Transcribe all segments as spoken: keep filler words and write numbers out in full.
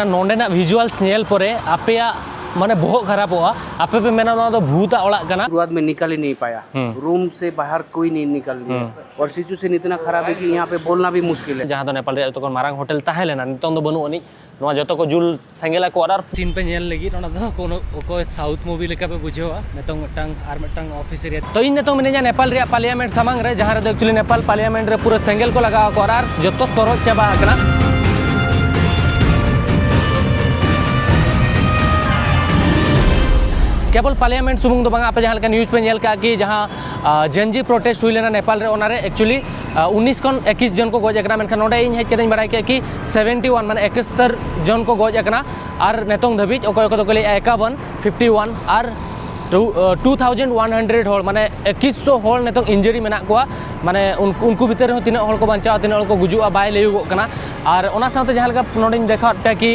ᱱᱚᱸᱰᱮᱱᱟᱜ ᱵᱷᱤᱡᱩᱣᱟᱞᱥ ᱧᱮᱞ ᱯᱚᱨᱮ ᱟᱯᱮᱭᱟᱜ ᱢᱟᱱᱮ ᱵᱚᱦᱚᱜ ᱠᱷᱟᱨᱟᱯᱚᱜᱼᱟ, ᱟᱯᱮ ᱯᱮ ᱢᱮᱱᱟ ᱱᱚᱣᱟ ᱫᱚ ᱵᱷᱩᱛᱟᱜ ᱚᱲᱟᱜ ᱠᱟᱱᱟ᱾ शुरुआत में निकल ही नहीं पाया। रूम से बाहर कोई नहीं निकल रही है। और सिचुएशन इतना खराब है कि यहाँ पे बोलना भी मुश्किल है। ᱡᱟᱦᱟᱸ ᱫᱚ ᱱᱮᱯᱟᱞ ᱨᱮᱭᱟᱜ ᱡᱚᱛᱚ ᱠᱷᱚᱱ ᱢᱟᱨᱟᱝ ᱦᱳᱴᱮᱞ ᱛᱟᱦᱮᱸ ᱞᱮᱱᱟ, ᱱᱤᱛᱚᱝ ᱫᱚ ᱵᱟᱹᱱᱩᱜ ᱟᱹᱱᱤᱡ᱾ ᱱᱚᱣᱟ ᱡᱚᱛᱚ ᱠᱚ ᱡᱩᱞ ᱥᱮᱸᱜᱮᱞ ᱟᱠᱚ ᱟᱨ ᱥᱤᱱ ᱯᱮ ᱧᱮᱞ ᱞᱟᱹᱜᱤᱫ ᱚᱱᱟ ᱫᱚ ᱠᱳᱱᱳ ᱚᱠᱚᱭ ᱥᱟᱣᱩᱛᱷ ᱢᱩᱵᱷᱤ ᱞᱮᱠᱟ ᱯᱮ ᱵᱩᱡᱷᱟᱹᱣᱟ᱾ ᱱᱤᱛᱚᱝ ᱢᱤᱫᱴᱟᱝ ᱟᱨ ᱢᱤᱫᱴᱟᱝ ᱚᱯᱷᱤᱥ ᱮᱨᱤᱭᱟ᱾ ᱛᱚ ᱤᱧ ᱱᱤᱛᱚᱝ ᱢᱤᱱᱟᱹᱧᱟ ᱱᱮᱯᱟᱞ ᱨᱮᱭᱟᱜ ᱯᱟᱨᱞᱤᱭᱟᱢᱮᱱᱴ ᱥᱟᱢᱟᱝ ᱨᱮ, ᱡᱟᱦᱟᱸ ᱨᱮᱫᱚ ᱮᱠᱪᱩᱭᱮᱞᱤ ᱱᱮᱯᱟᱞ ᱯᱟᱨᱞᱤᱭᱟᱢᱮᱱᱴ ᱨᱮ ᱯᱩᱨᱟᱹ ᱥᱮᱸᱜᱮᱞ ᱠᱚ ᱞᱟᱜᱟᱣ ᱟᱠᱚ ᱟᱨ ᱡᱚᱛᱚ ᱛᱚᱨᱚᱡ ᱪᱟᱵᱟ ᱟᱠᱟᱱᱟ᱾ ᱠᱮᱵᱚᱞ ᱯᱟᱨᱞᱤᱭᱟᱢᱮᱱᱴ ᱥᱩᱢᱩᱝ ᱫᱚ ᱵᱟᱝᱟ, ᱟᱯᱮ ᱡᱟᱦᱟᱸ ᱞᱮᱠᱟ ᱱᱤᱭᱩᱡᱽ ᱯᱮ ᱧᱮᱞ ᱠᱟᱜᱼᱟ ᱠᱤ ᱡᱟᱦᱟᱸ ᱡᱮᱱᱡᱤ ᱯᱨᱚᱴᱮᱥᱴ ᱦᱩᱭ ᱞᱮᱱᱟ ᱱᱮᱯᱟᱞ ᱨᱮ, ᱚᱱᱟᱨᱮ ᱮᱠᱪᱩᱭᱮᱞᱤ ᱩᱱᱤᱥ ᱠᱷᱚᱱ ᱮᱠᱤᱥ ᱡᱚᱱ ᱠᱚ ᱜᱚᱡ ᱟᱠᱟᱱᱟ᱾ ᱢᱮᱱᱠᱷᱟᱱ ᱱᱚᱰᱮ ᱤᱧ ᱦᱮᱡ ᱠᱟᱛᱮᱧ ᱵᱟᱲᱟᱭ ᱠᱮᱫ ᱠᱤ ᱥᱮᱵᱷᱮᱱᱴᱤ ᱣᱟᱱ ᱢᱟᱱᱮ ᱮᱠᱟᱛᱛᱳᱨ ᱡᱚᱱ ᱠᱚ ᱜᱚᱡ ᱟᱠᱟᱱᱟ᱾ ᱟᱨ ᱱᱤᱛᱚᱝ ᱫᱷᱟᱹᱵᱤᱡ ᱚᱠᱚᱭ ᱚᱠᱚᱭ ᱫᱚᱠᱚ ᱞᱟᱹᱭᱮᱫᱼᱟ ᱮᱠᱟᱣᱟᱱ, ᱯᱷᱤᱯᱴᱤ ᱣᱟᱱ, ᱟᱨ ᱴᱩ ᱛᱷᱟᱣᱡᱮᱱᱰ ᱣᱟᱱ ᱦᱟᱱᱰᱨᱮᱰ ᱦᱚᱲ, ᱢᱟᱱᱮ ᱮᱠᱤᱥᱥᱚ ᱦᱚᱲ ᱱᱤᱛᱚᱝ ᱤᱱᱡᱟᱨᱤ ᱢᱮᱱᱟᱜ ᱠᱚᱣᱟ᱾ ᱢᱟᱱᱮ ᱩᱱ- ᱩᱱᱠᱩ ᱵᱷᱤᱛᱟᱹᱨ ᱨᱮᱦᱚᱸ ᱛᱤᱱᱟᱹᱜ ᱦᱚᱲ ᱠᱚ ᱵᱟᱧᱪᱟᱜᱼᱟ, ᱛᱤᱱᱟᱹᱜ ᱦᱚᱲ ᱠᱚ ᱜᱩᱡᱩᱜᱼᱟ, ᱵᱟᱭ ᱞᱟᱹᱭᱩᱜᱚᱜ ᱠᱟᱱᱟ᱾ ᱟᱨ ᱚᱱᱟ ᱥᱟᱶᱛᱮ ᱡᱟᱦᱟᱸ ᱞᱮᱠᱟ ᱱᱚᱰᱮᱧ ᱫᱮᱠᱷᱟᱣᱟᱫ ᱯᱮᱭᱟ ᱠᱤ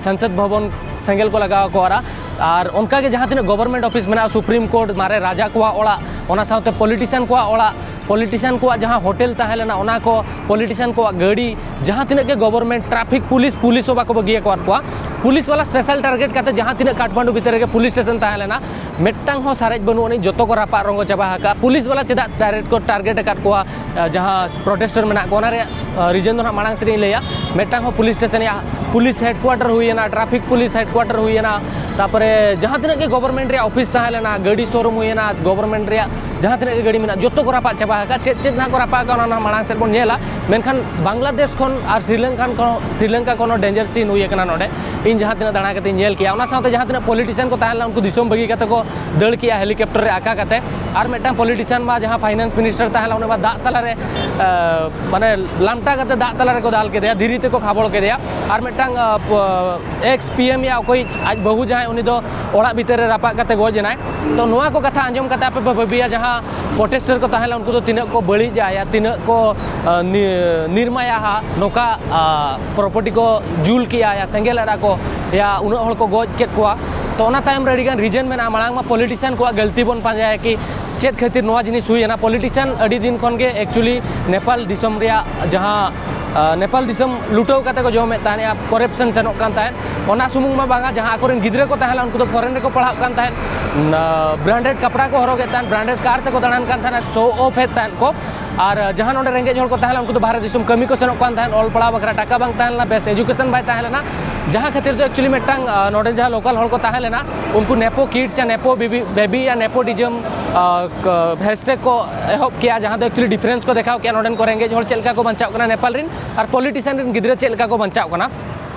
ᱥᱚᱝᱥᱚᱫ ᱵᱷᱚᱵᱚᱱ ᱥᱮᱸᱜᱮᱞ ᱠᱚ ᱞᱟᱜᱟᱣ ᱟᱠᱚ ᱟᱨ ᱟᱨ ᱚᱱᱠᱟᱜᱮ ᱡᱟᱦᱟᱸ ᱛᱤᱱᱟᱹᱜ ᱜᱚᱵᱷᱚᱨᱢᱮᱱᱴ ᱚᱯᱷᱤᱥ ᱢᱮᱱᱟᱜᱼᱟ, ᱥᱩᱯᱨᱤᱢ ᱠᱳᱨᱴ, ᱢᱟᱨᱮ ᱨᱟᱡᱟ ᱠᱚᱣᱟᱜ ᱚᱲᱟᱜ, ᱚᱱᱟ ᱥᱟᱶᱛᱮ ᱯᱚᱞᱤᱴᱤᱥᱤᱭᱟᱱ ᱠᱚᱣᱟᱜ ᱚᱲᱟᱜ, ᱯᱚᱞᱤᱴᱤᱥᱤᱭᱟᱱ ᱠᱚᱣᱟᱜ ᱡᱟᱦᱟᱸ ᱦᱳᱴᱮᱞ ᱛᱟᱦᱮᱸ ᱞᱮᱱᱟ ᱚᱱᱟ ᱠᱚ, ᱯᱚᱞᱤᱴᱤᱥᱤᱭᱟᱱ ᱠᱚᱣᱟᱜ ᱜᱟᱹᱰᱤ, ᱡᱟᱦᱟᱸ ᱛᱤᱱᱟᱹᱜ ᱜᱮ ᱜᱚᱵᱷᱚᱨᱢᱮᱱᱴ ᱴᱨᱟᱯᱷᱤᱠ ᱯᱩᱞᱤᱥ, ᱯᱩᱞᱤᱥ ᱦᱚᱸ ᱵᱟᱠᱚ ᱵᱟᱹᱜᱤᱭᱟᱠᱟᱫ ᱠᱚᱣᱟ᱾ ᱯᱩᱞᱤᱥ ᱵᱟᱞᱟ ᱥᱯᱮᱥᱟᱞ ᱴᱟᱨᱜᱮᱴ ᱠᱟᱛᱮ ᱡᱟᱦᱟᱸ ᱛᱤᱱᱟᱹᱜ ᱠᱟᱴᱷᱢᱟᱱᱰᱩ ᱵᱷᱤᱛᱤᱨ ᱨᱮᱜᱮ ᱯᱩᱞᱤᱥ ᱥᱴᱮᱥᱚᱱ ᱛᱟᱦᱮᱸ ᱞᱮᱱᱟ, ᱢᱤᱫᱴᱟᱝ ᱦᱚᱸ ᱥᱟᱨᱮᱡ ᱵᱟᱹᱱᱩᱜ ᱟᱹᱱᱤᱡ, ᱡᱚᱛᱚ ᱠᱚ ᱨᱟᱯᱟᱜ ᱨᱚᱝᱜᱚ ᱪᱟᱵᱟ ᱟᱠᱟᱫᱼᱟ᱾ ᱯᱩᱞᱤᱥ ᱵᱟᱞᱟ ᱪᱮᱫᱟᱜ ᱰᱟᱭᱨᱮᱠᱴ ᱠᱚ ᱴᱟᱨᱜᱮᱴ ᱟᱠᱟᱫ ᱠᱚᱣᱟ? ᱡᱟᱦᱟᱸ ᱯᱨᱚᱴᱮᱥᱴᱟᱨ ᱢᱮᱱᱟᱜ ᱠᱚᱣᱟ, ᱚᱱᱟ ᱨᱮᱭᱟᱜ ᱨᱤᱡᱮᱱ ᱫᱚ ᱦᱟᱸᱜ ᱢᱟᱲᱟᱝ ᱥᱮᱫ ᱤᱧ ᱞᱟᱹᱭᱟ᱾ ᱢᱤᱫᱴᱟᱝ ᱦᱚᱸ ᱯᱩᱞᱤᱥ ᱥᱴᱮᱥᱚᱱ ᱨᱮᱭᱟᱜ, ᱯᱩᱞᱤᱥ ᱦᱮᱰᱠᱩᱣᱟᱴᱟᱨ ᱦᱩᱭᱮᱱᱟ, ᱴᱨᱟᱯᱷᱤᱠ ᱯᱩᱞᱤᱥ ᱦᱮᱰᱠᱩᱣᱟᱴᱟᱨ ᱦᱩᱭᱮᱱᱟ, ᱛᱟᱨᱯᱚᱨᱮ ᱡᱟᱦᱟᱸ ᱛᱤᱱᱟᱹᱜ ᱜᱮ ᱜᱚᱵᱷᱚᱨᱢᱮᱱᱴ ᱨᱮᱭᱟᱜ ᱚᱯᱷᱤᱥ ᱛᱟᱦᱮᱸ ᱞᱮᱱᱟ, ᱜᱟᱹᱰᱤ ᱥᱳᱨᱩᱢ ᱦᱩᱭᱮᱱᱟ, ᱜᱚᱵᱷᱚᱨᱢᱮᱱᱴ ᱨᱮᱭᱟᱜ ᱡᱟᱦᱟᱸ ᱛᱤᱱᱟᱹᱜ ᱜᱮ ᱜᱟᱹᱰᱤ ᱢᱮᱱᱟᱜᱼᱟ, ᱡᱚᱛᱚ ᱠᱚ ᱨᱟᱯᱟᱜ ᱪᱟᱵᱟ ᱟᱠᱟᱫᱼᱟ᱾ ᱪᱮᱫ ᱪᱮᱫ ᱱᱟᱦᱟᱜ ᱠᱚ ᱨᱟᱯᱟᱜ ᱟᱠᱟᱫᱼᱟ, ᱚᱱᱟ ᱱᱟᱦᱟᱜ ᱢᱟᱲᱟᱝ ᱥᱮᱫ ᱵᱚᱱ ᱧᱮᱞᱟ᱾ ᱢᱮᱱᱠᱷᱟᱱ ᱵᱟᱝᱞᱟᱫᱮᱥ ᱠᱷᱚᱱ ᱟᱨ ᱥᱨᱤᱞᱚᱝᱠᱟ ᱠᱷᱚᱱ, ᱥᱨᱤᱞᱚᱝᱠᱟ ᱠᱷᱚᱱ ᱦᱚᱸ ᱰᱮᱧᱡᱟᱨ ᱥᱤᱱ ᱦᱩᱭ ᱟᱠᱟᱱᱟ ᱱᱚᱰᱮ, ᱤᱧ ᱡᱟᱦᱟᱸ ᱛᱤᱱᱟᱹᱜ ᱫᱟᱬᱟ ᱠᱟᱛᱮᱧ ᱧᱮᱞ ᱠᱮᱜᱼᱟ᱾ ᱚᱱᱟ ᱥᱟᱶᱛᱮ ᱡᱟᱦᱟᱸ ᱛᱤᱱᱟᱹᱜ ᱯᱚᱞᱤᱴᱤᱥᱤᱭᱟᱱ ᱠᱚ ᱛᱟᱦᱮᱸ ᱞᱮᱱᱟ, ᱩᱱᱠᱩ ᱫᱤᱥᱚᱢ ᱵᱟᱹᱜᱤ ᱠᱟᱛᱮ ᱠᱚ ᱫᱟᱹᱲ ᱠᱮᱜᱼᱟ ᱦᱮᱞᱤᱠᱚᱯᱴᱟᱨ ᱨᱮ ᱟᱠᱟ ᱠᱟᱛᱮ᱾ ᱟᱨ ᱢᱤᱫᱴᱟᱝ ᱯᱚᱞᱤᱴᱤᱥᱤᱭᱟᱱ ᱢᱟ ᱡᱟᱦᱟᱸ ᱯᱷᱟᱭᱱᱟᱱᱥ ᱢᱤᱱᱤᱥᱴᱟᱨ ᱛᱟᱦᱮᱸ ᱞᱮᱱᱟ, ᱩᱱᱤ ᱢᱟ ᱫᱟᱜ ᱛᱟᱞᱟᱨᱮ, ᱟᱸ, ᱢᱟᱱᱮ ᱞᱟᱢᱴᱟ ᱠᱟᱛᱮ ᱫᱟᱜ ᱛᱟᱞᱟ ᱨᱮᱠᱚ ᱫᱟᱞ ᱠᱮᱫᱮᱭᱟ, ᱫᱷᱤᱨᱤ ᱛᱮᱠᱚ ᱠᱷᱟᱵᱚᱲ ᱠᱮᱫᱮᱭᱟ᱾ ᱟᱨ ᱢᱤᱫᱴᱟᱝ, ᱟᱸ, ᱯᱚ-, ᱮᱠᱥ ᱯᱤ ᱮᱢ ᱭᱟ ᱚᱠᱚᱭ ᱟᱡ ᱵᱟᱹᱦᱩ ᱡᱟᱦᱟᱸᱭ, ᱩᱱᱤ ᱫᱚ ᱚᱲᱟᱜ ᱵᱷᱤᱛᱟᱹᱨ ᱨᱮ ᱨᱟᱯᱟᱜ ᱠᱟᱛᱮ ᱜᱚᱡ ᱮᱱᱟᱭ᱾ ᱛᱚ ᱱᱚᱣᱟ ᱠᱚ ᱠᱟᱛᱷᱟ ᱟᱸᱡᱚᱢ ᱠᱟᱛᱮ ᱟᱯᱮ ᱯᱮ ᱵᱷᱟᱹᱵᱤᱭᱟ, ᱡᱟᱦᱟᱸ ᱯᱨᱚᱴᱮᱥᱴᱟᱨ ᱠᱚ ᱛᱟᱦᱮᱸ ᱞᱮᱱᱟ, ᱩᱱᱠᱩ ᱫᱚ ᱛᱤᱱᱟᱹᱜ ᱠᱚ ᱵᱟᱹᱲᱤᱡᱟ ᱭᱟ, ᱛᱤᱱᱟᱹᱜ ᱠᱚ, ᱟᱸ, ᱱᱤ-, ᱱᱤᱨᱢᱟᱭᱟ ᱦᱟ, ᱱᱚᱝᱠᱟ, ᱟᱸ, ᱯᱨᱚᱯᱟᱨᱴᱤ ᱠᱚ ᱡᱩᱞ ᱠᱮᱜᱼᱟ ᱭᱟ, ᱥᱮᱸᱜᱮᱞ ᱟᱫᱟ ᱠᱚ ᱭᱟ, ᱩᱱᱟᱹᱜ ᱦᱚᱲ ᱠᱚ ᱜᱚᱡ ᱠᱮᱫ ᱠᱚᱣᱟ᱾ ᱛᱚ ᱚᱱᱟ ᱛᱟᱭᱚᱢ ᱨᱮ ᱟᱹᱰᱤᱜᱟᱱ ᱨᱤᱡᱮᱱ ᱢᱮᱱᱟᱜᱼᱟ᱾ ᱢᱟᱲᱟᱝ ᱢᱟ ᱯᱚᱞᱤᱴᱤᱥᱤᱭᱟᱱ ᱠᱚᱣᱟᱜ ᱜᱟᱹᱞᱛᱤ ᱵᱚᱱ ᱯᱟᱸᱡᱟᱭᱟ ᱠᱤ ᱪᱮᱫ ᱠᱷᱟᱹᱛᱤᱨ ᱱᱚᱣᱟ ᱡᱤᱱᱤᱥ ᱦᱩᱭᱮᱱᱟ᱾ ᱯᱚᱞᱤᱴᱤᱥᱤᱭᱟᱱ ᱟᱹᱰᱤ ᱫᱤᱱ ᱠᱷᱚᱱ ᱜᱮ ᱮᱠᱪᱩᱭᱮᱞᱤ ᱱᱮᱯᱟᱞ ᱫᱤᱥᱚᱢ ᱨᱮᱭᱟᱜ ᱡᱟᱦᱟᱸ ᱟᱨ ᱱᱮᱯᱟᱞ ᱫᱤᱥᱚᱢ ᱞᱩᱴᱟᱹᱣ ᱠᱟᱛᱮ ᱠᱚ ᱡᱚᱢᱮᱫ ᱛᱟᱦᱮᱱᱟ, ᱠᱚᱨᱟᱯᱥᱚᱱ ᱥᱮᱱᱚᱜ ᱠᱟᱱ ᱛᱟᱦᱮᱸᱫ᱾ ᱚᱱᱟ ᱥᱩᱢᱩᱝ ᱢᱟ ᱵᱟᱝᱟ, ᱡᱟᱦᱟᱸ ᱟᱠᱚᱨᱮᱱ ᱜᱤᱫᱽᱨᱟᱹ ᱠᱚ ᱛᱟᱦᱮᱸ ᱞᱮᱱᱟ, ᱩᱱᱠᱩ ᱫᱚ ᱯᱷᱚᱨᱮᱱ ᱨᱮᱠᱚ ᱯᱟᱲᱦᱟᱜ ᱠᱟᱱ ᱛᱟᱦᱮᱸᱫ, ᱵᱨᱟᱱᱰᱮᱰ ᱠᱟᱯᱲᱟ ᱠᱚ ᱦᱚᱨᱚᱜᱮᱫ ᱛᱟᱦᱮᱸᱫ, ᱵᱨᱟᱱᱰᱮᱰ ᱠᱟᱨ ᱛᱮᱠᱚ ᱫᱟᱬᱟᱱ ᱠᱟᱱ ᱛᱟᱦᱮᱸᱫ, ᱥᱳ ᱚᱯᱷ ᱮᱫ ᱛᱟᱦᱮᱸᱫ ᱠᱚ᱾ ᱟᱨ ᱡᱟᱦᱟᱸ ᱱᱚᱰᱮ ᱨᱮᱸᱜᱮᱡ ᱦᱚᱲ ᱠᱚ ᱛᱟᱦᱮᱸ ᱞᱮᱱᱟ, ᱩᱱᱠᱩ ᱫᱚ ᱵᱟᱦᱨᱮ ᱫᱤᱥᱚᱢ ᱠᱟᱹᱢᱤ ᱠᱚ ᱥᱮᱱᱚᱜ ᱠᱟᱱ ᱛᱟᱦᱮᱸᱫ, ᱚᱞ ᱯᱟᱲᱦᱟᱣ ᱵᱟᱠᱷᱨᱟ ᱴᱟᱠᱟ ᱵᱟᱝ ᱛᱟᱦᱮᱸ ᱞᱮᱱᱟ, ᱵᱮᱥ ᱮᱡᱩᱠᱮᱥᱚᱱ ᱵᱟᱭ ᱛᱟᱦᱮᱸ ᱞᱮᱱᱟ᱾ ᱡᱟᱦᱟᱸ ᱠᱷᱟᱹᱛᱤᱨ ᱛᱮ ᱮᱠᱪᱩᱭᱮᱞᱤ ᱢᱤᱫᱴᱟᱝ, ᱟᱸ, ᱱᱚᱰᱮ ᱡᱟᱦᱟᱸ ᱞᱳᱠᱟᱞ ᱦᱚᱲ ᱠᱚ ᱛᱟᱦᱮᱸ ᱞᱮᱱᱟ, ᱩᱱᱠᱩ ᱱᱮᱯᱳ ᱠᱤᱰᱥ ᱥᱮ ᱱᱮᱯᱳ ᱵᱮᱵᱤ, ᱵᱮᱵᱤ ᱭᱟ ᱱᱮᱯᱳᱴᱤᱡᱚᱢ, ᱟᱸ, ᱠ-, ᱦᱮᱥᱴᱮᱜᱽ ᱠᱚ ᱮᱦᱚᱵ ᱠᱮᱜᱼᱟ, ᱡᱟᱦᱟᱸ ᱫᱚ ᱮᱠᱪᱩᱭᱮᱞᱤ ᱰᱤᱯᱷᱟᱨᱮᱱᱥ ᱠᱚ ᱫᱮᱠᱷᱟᱣ ᱠᱮᱜᱼᱟ ᱱᱚᱰᱮᱱ ᱠᱚ ᱨᱮᱸᱜᱮᱡ ᱦᱚᱲ ᱪᱮᱫ ᱞᱮᱠᱟ ᱠᱚ ᱵᱟᱧᱪᱟᱣ ᱠᱟᱱᱟ ᱱᱮᱯᱟᱞ ᱨᱮᱱ, ᱟᱨ ᱯᱚᱞᱤᱴᱤᱥᱤᱭᱟᱱ ᱨᱮᱱ ᱜᱤᱫᱽᱨᱟᱹ ᱪᱮᱫ ᱞᱮᱠᱟ ᱠᱚ ᱵᱟᱧᱪᱟᱣ ᱠᱟᱱᱟ᱾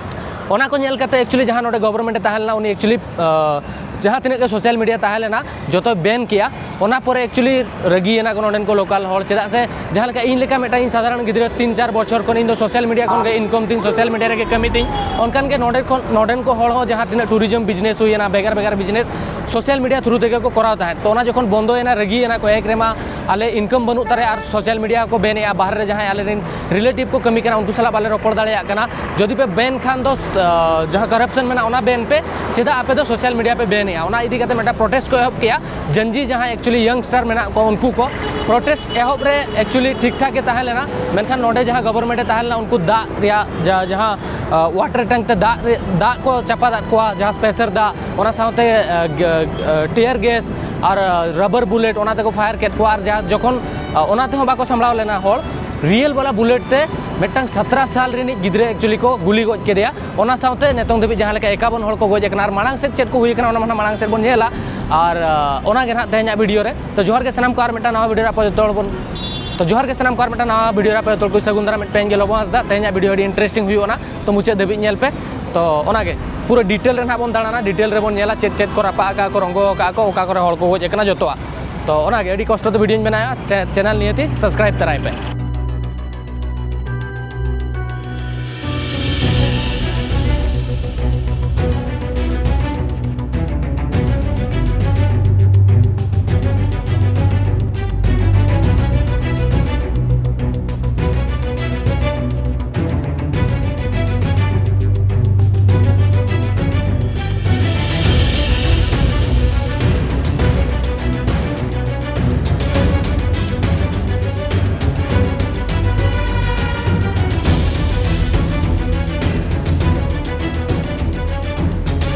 ᱚᱱᱟ ᱠᱚ ᱧᱮᱞ ᱠᱟᱛᱮ ᱮᱠᱪᱩᱭᱮᱞᱤ ᱡᱟᱦᱟᱸ ᱱᱚᱰᱮ ᱜᱚᱵᱷᱚᱨᱱᱢᱮᱱᱴ ᱮ ᱛᱟᱦᱮᱸ ᱞᱮᱱᱟ, ᱩᱱᱤ ᱮᱠᱪᱩᱭᱮᱞᱤ, ᱟᱸ, ᱡᱟᱦᱟᱸ ᱛᱤᱱᱟᱹᱜ ᱜᱮ ᱥᱳᱥᱟᱞ ᱢᱤᱰᱤᱭᱟ ᱛᱟᱦᱮᱸ ᱞᱮᱱᱟ, ᱡᱚᱛᱚᱭ ᱵᱮᱱ ᱠᱮᱜᱼᱟ᱾ ᱚᱱᱟ ᱯᱚᱨᱮ ᱮᱠᱪᱩᱭᱮᱞᱤ ᱨᱟᱹᱜᱤᱭᱮᱱᱟ ᱠᱚ ᱱᱚᱰᱮᱱ ᱠᱚ ᱞᱳᱠᱟᱞ ᱦᱚᱲ, ᱪᱮᱫᱟᱜ ᱥᱮ ᱡᱟᱦᱟᱸ ᱞᱮᱠᱟ ᱤᱧ ᱞᱮᱠᱟ ᱢᱤᱫᱴᱟᱝ ᱤᱧ ᱥᱟᱫᱷᱟᱨᱚᱱ ᱜᱤᱫᱽᱨᱟᱹ, ᱛᱤᱱ ᱪᱟᱨ ᱵᱚᱪᱷᱚᱨ ᱠᱷᱚᱱ ᱤᱧ ᱫᱚ ᱥᱳᱥᱟᱞ ᱢᱤᱰᱤᱭᱟ ᱠᱷᱚᱱ ᱜᱮ ᱤᱱᱠᱟᱢ ᱛᱤᱧ, ᱥᱳᱥᱟᱞ ᱢᱤᱰᱤᱭᱟ ᱨᱮᱜᱮ ᱠᱟᱹᱢᱤ ᱛᱤᱧ, ᱚᱱᱠᱟᱱ ᱜᱮ ᱱᱚᱰᱮ ᱠᱷᱚᱱ, ᱱᱚᱰᱮᱱ ᱠᱚ ᱦᱚᱲ ᱦᱚᱸ ᱡᱟᱦᱟᱸ ᱛᱤᱱᱟᱹᱜ ᱴᱩᱨᱤᱡᱚᱢ ᱵᱤᱡᱽᱱᱮᱥ ᱦᱩᱭᱮᱱᱟ, ᱵᱷᱮᱜᱟᱨ ᱵᱷᱮᱜᱟᱨ ᱵᱤᱡᱽᱱᱮᱥ ᱥᱳᱥᱟᱞ ᱢᱤᱰᱤᱭᱟ ᱛᱷᱨᱩ ᱛᱮᱜᱮ ᱠᱚ ᱠᱚᱨᱟᱣ ᱛᱟᱦᱮᱸᱫ᱾ ᱛᱚ ᱚᱱᱟ ᱡᱚᱠᱷᱚᱱ ᱵᱚᱱᱫᱚᱭᱮᱱᱟ, ᱨᱟᱹᱜᱤᱭᱮᱱᱟ ᱠᱚ, ᱮᱠ ᱨᱮᱢᱟ ᱟᱞᱮ ᱤᱱᱠᱟᱢ ᱵᱟᱹᱱᱩᱜ ᱛᱟᱞᱮᱭᱟ ᱟᱨ ᱥᱳᱥᱟᱞ ᱢᱤᱰᱤᱭᱟ ᱠᱚ ᱵᱮᱱ ᱮᱜᱼᱟ, ᱵᱟᱦᱨᱮ ᱨᱮ ᱡᱟᱦᱟᱸᱭ ᱟᱞᱮᱨᱮᱱ ᱨᱤᱞᱮᱴᱤᱵᱷ ᱠᱚ ᱠᱟᱹᱢᱤ ᱠᱟᱱᱟ, ᱩᱱᱠᱩ ᱥᱟᱞᱟᱜ ᱵᱟᱞᱮ ᱨᱚᱯᱚᱲ ᱫᱟᱲᱮᱭᱟᱜ ᱠᱟᱱᱟ᱾ ᱡᱩᱫᱤ ᱯᱮ ᱵᱮᱱ ᱠᱷᱟᱱ ᱫᱚ, ᱟᱸ, ᱡᱟᱦᱟᱸ ᱠᱚᱨᱟᱯᱥᱚᱱ ᱢᱮᱱᱟᱜᱼᱟ, ᱚᱱᱟ ᱵᱮᱱ ᱯᱮ, ᱪᱮᱫᱟᱜ ᱟᱯᱮ ᱫᱚ ᱥᱳᱥᱟᱞ ᱢᱤᱰᱤᱭᱟ ᱯᱮ ᱵᱮᱱ ᱮᱜᱼᱟ? ᱚᱱᱟ ᱤᱫᱤ ᱠᱟᱛᱮ ᱢᱤᱫᱴᱟᱝ ᱯᱨᱚᱴᱮᱥᱴ ᱠᱚ ᱮᱦᱚᱵ ᱠᱮᱜᱼᱟ᱾ ᱡᱮᱱᱡᱤ ᱡᱟᱦᱟᱸᱭ ᱮᱠᱪᱩᱭᱮᱞᱤ ᱭᱚᱝᱥᱴᱟᱨ ᱢᱮᱱᱟᱜ ᱠᱚᱣᱟ, ᱩᱱᱠᱩ ᱠᱚ ᱯᱨᱚᱴᱮᱥᱴ ᱮᱦᱚᱵ ᱨᱮ ᱮᱠᱪᱩᱭᱮᱞᱤ ᱴᱷᱤᱠ ᱴᱷᱟᱠ ᱜᱮ ᱛᱟᱦᱮᱸ ᱞᱮᱱᱟ, ᱢᱮᱱᱠᱷᱟᱱ ᱱᱚᱰᱮ ᱡᱟᱦᱟᱸ ᱜᱚᱵᱷᱚᱨᱱᱢᱮᱱᱴ ᱮ ᱛᱟᱦᱮᱸ ᱞᱮᱱᱟ, ᱩᱱᱠᱩ ᱫᱟᱜ ᱨᱮᱭᱟᱜ ᱡᱟ-, ᱡᱟᱦᱟᱸ, ᱟᱸ, ᱣᱟᱴᱟᱨ ᱴᱮᱝᱠ ᱛᱮ ᱫᱟᱜ ᱨᱮ, ᱫᱟᱜ ᱠᱚ ᱪᱟᱯᱟᱫᱟᱜ ᱠᱚᱣᱟ, ᱡᱟᱦᱟᱸ ᱥᱯᱮᱥᱟᱨ ᱫᱟᱜ, ᱚᱱᱟ ᱥᱟᱶᱛᱮ, ᱟᱸ, ᱜ-, ᱟᱸ, ᱴᱤᱭᱟᱨ ᱜᱮᱥ ᱟᱨ, ᱟᱸ, ᱨᱟᱵᱟᱨ ᱵᱩᱞᱮᱴ, ᱚᱱᱟ ᱛᱮᱠᱚ ᱯᱷᱟᱭᱟᱨ ᱠᱮᱫ ᱠᱚᱣᱟ᱾ ᱟᱨ ᱡᱟᱦᱟᱸ ᱡᱚᱠᱷᱚᱱ, ᱟᱸ, ᱚᱱᱟ ᱛᱮᱦᱚᱸ ᱵᱟᱠᱚ ᱥᱟᱢᱵᱲᱟᱣ ᱞᱮᱱᱟ ᱦᱚᱲ, ᱨᱤᱭᱮᱞ ᱵᱟᱞᱟ ᱵᱩᱞᱮᱴ ᱛᱮ ᱢᱤᱫᱴᱟᱝ ᱥᱟᱛᱨᱟ ᱥᱟᱞ ᱨᱤᱱᱤᱡ ᱜᱤᱫᱽᱨᱟᱹ ᱮᱠᱪᱩᱭᱮᱞᱤ ᱠᱚ ᱜᱩᱞᱤ ᱜᱚᱡ ᱠᱮᱫᱮᱭᱟ᱾ ᱚᱱᱟ ᱥᱟᱶᱛᱮ ᱱᱤᱛᱚᱝ ᱫᱷᱟᱹᱵᱤᱡ ᱡᱟᱦᱟᱸ ᱞᱮᱠᱟ ᱮᱠᱟᱵᱚᱱ ᱦᱚᱲ ᱠᱚ ᱜᱚᱡ ᱟᱠᱟᱱᱟ, ᱟᱨ ᱢᱟᱲᱟᱝ ᱥᱮᱫ ᱪᱮᱫ ᱠᱚ ᱦᱩᱭ ᱟᱠᱟᱱᱟ, ᱚᱱᱟ ᱢᱟ ᱱᱟᱦᱟᱜ ᱢᱟᱲᱟᱝ ᱥᱮᱫ ᱵᱚᱱ ᱧᱮᱞᱟ᱾ ᱟᱨ, ᱟᱸ, ᱚᱱᱟ ᱜᱮ ᱱᱟᱦᱟᱜ ᱛᱮᱦᱮᱧᱟᱜ ᱵᱷᱤᱰᱤᱭᱳ ᱨᱮ᱾ ᱛᱚ, ᱡᱚᱦᱟᱨ ᱜᱮ ᱥᱟᱱᱟᱢ ᱠᱚ, ᱟᱨ ᱢᱤᱫᱴᱟᱝ ᱱᱟᱣᱟ ᱵᱷᱤᱰᱤᱭᱳ ᱨᱮ ᱟᱯᱮ ᱡᱚᱛᱚ ᱦᱚᱲ ᱵᱚᱱ, ᱛᱚ, ᱡᱚᱦᱟᱨ ᱜᱮ ᱥᱟᱱᱟᱢ ᱠᱚ, ᱟᱨ ᱢᱤᱫᱴᱟᱝ ᱱᱟᱣᱟ ᱵᱷᱤᱰᱤᱭᱳ ᱨᱮ ᱟᱯᱮ ᱡᱚᱛᱚ ᱦᱚᱲ ᱠᱚ ᱥᱟᱹᱜᱩᱱ ᱫᱟᱨᱟᱢ᱾ ᱢᱤᱫ ᱯᱮᱱ ᱜᱮ ᱞᱚᱵᱚ ᱦᱟᱸᱥᱫᱟ᱾ ᱛᱮᱦᱮᱧᱟᱜ ᱵᱷᱤᱰᱤᱭᱳ ᱟᱹᱰᱤ ᱤᱱᱴᱟᱨᱮᱥᱴᱤᱝ ᱦᱩᱭᱩᱜᱼᱟ ᱱᱟᱜ, ᱛᱚ ᱢᱩᱪᱟᱹᱫ ᱫᱷᱟᱹᱵᱤᱡ ᱧᱮᱞ ᱯᱮ᱾ ᱛᱚ, ᱚᱱᱟᱜᱮ ᱯᱩᱨᱟᱹ ᱰᱤᱴᱮᱞ ᱨᱮ ᱱᱟᱦᱟᱜ ᱵᱚᱱ ᱫᱟᱬᱟᱱᱟ, ᱰᱤᱴᱮᱞ ᱨᱮᱵᱚᱱ ᱧᱮᱞᱟ ᱪᱮᱫ ᱪᱮᱫ ᱠᱚ ᱨᱟᱯᱟᱜ ᱟᱠᱟᱫ ᱠᱚ, ᱨᱚᱸᱜᱚ ᱟᱠᱟᱫ ᱠᱚ, ᱚᱠᱟ ᱠᱚᱨᱮ ᱦᱚᱲ ᱠᱚ ᱜᱚᱡ ᱟᱠᱟᱱᱟ, ᱡᱚᱛᱚᱣᱟᱜ᱾ ᱛᱚ, ᱚᱱᱟᱜᱮ ᱟᱹᱰᱤ ᱠᱚᱥᱴᱚ ᱛᱮ ᱵᱷᱤᱰᱤᱭᱳᱧ ᱵᱮᱱᱟᱣᱟ, ᱪᱮ-, ᱪᱮᱱᱮᱞ ᱱᱤᱦᱟᱹᱛᱤ ᱥᱟᱵᱥᱠᱨᱟᱭᱤᱵ ᱛᱟᱨᱟᱭ ᱯᱮ᱾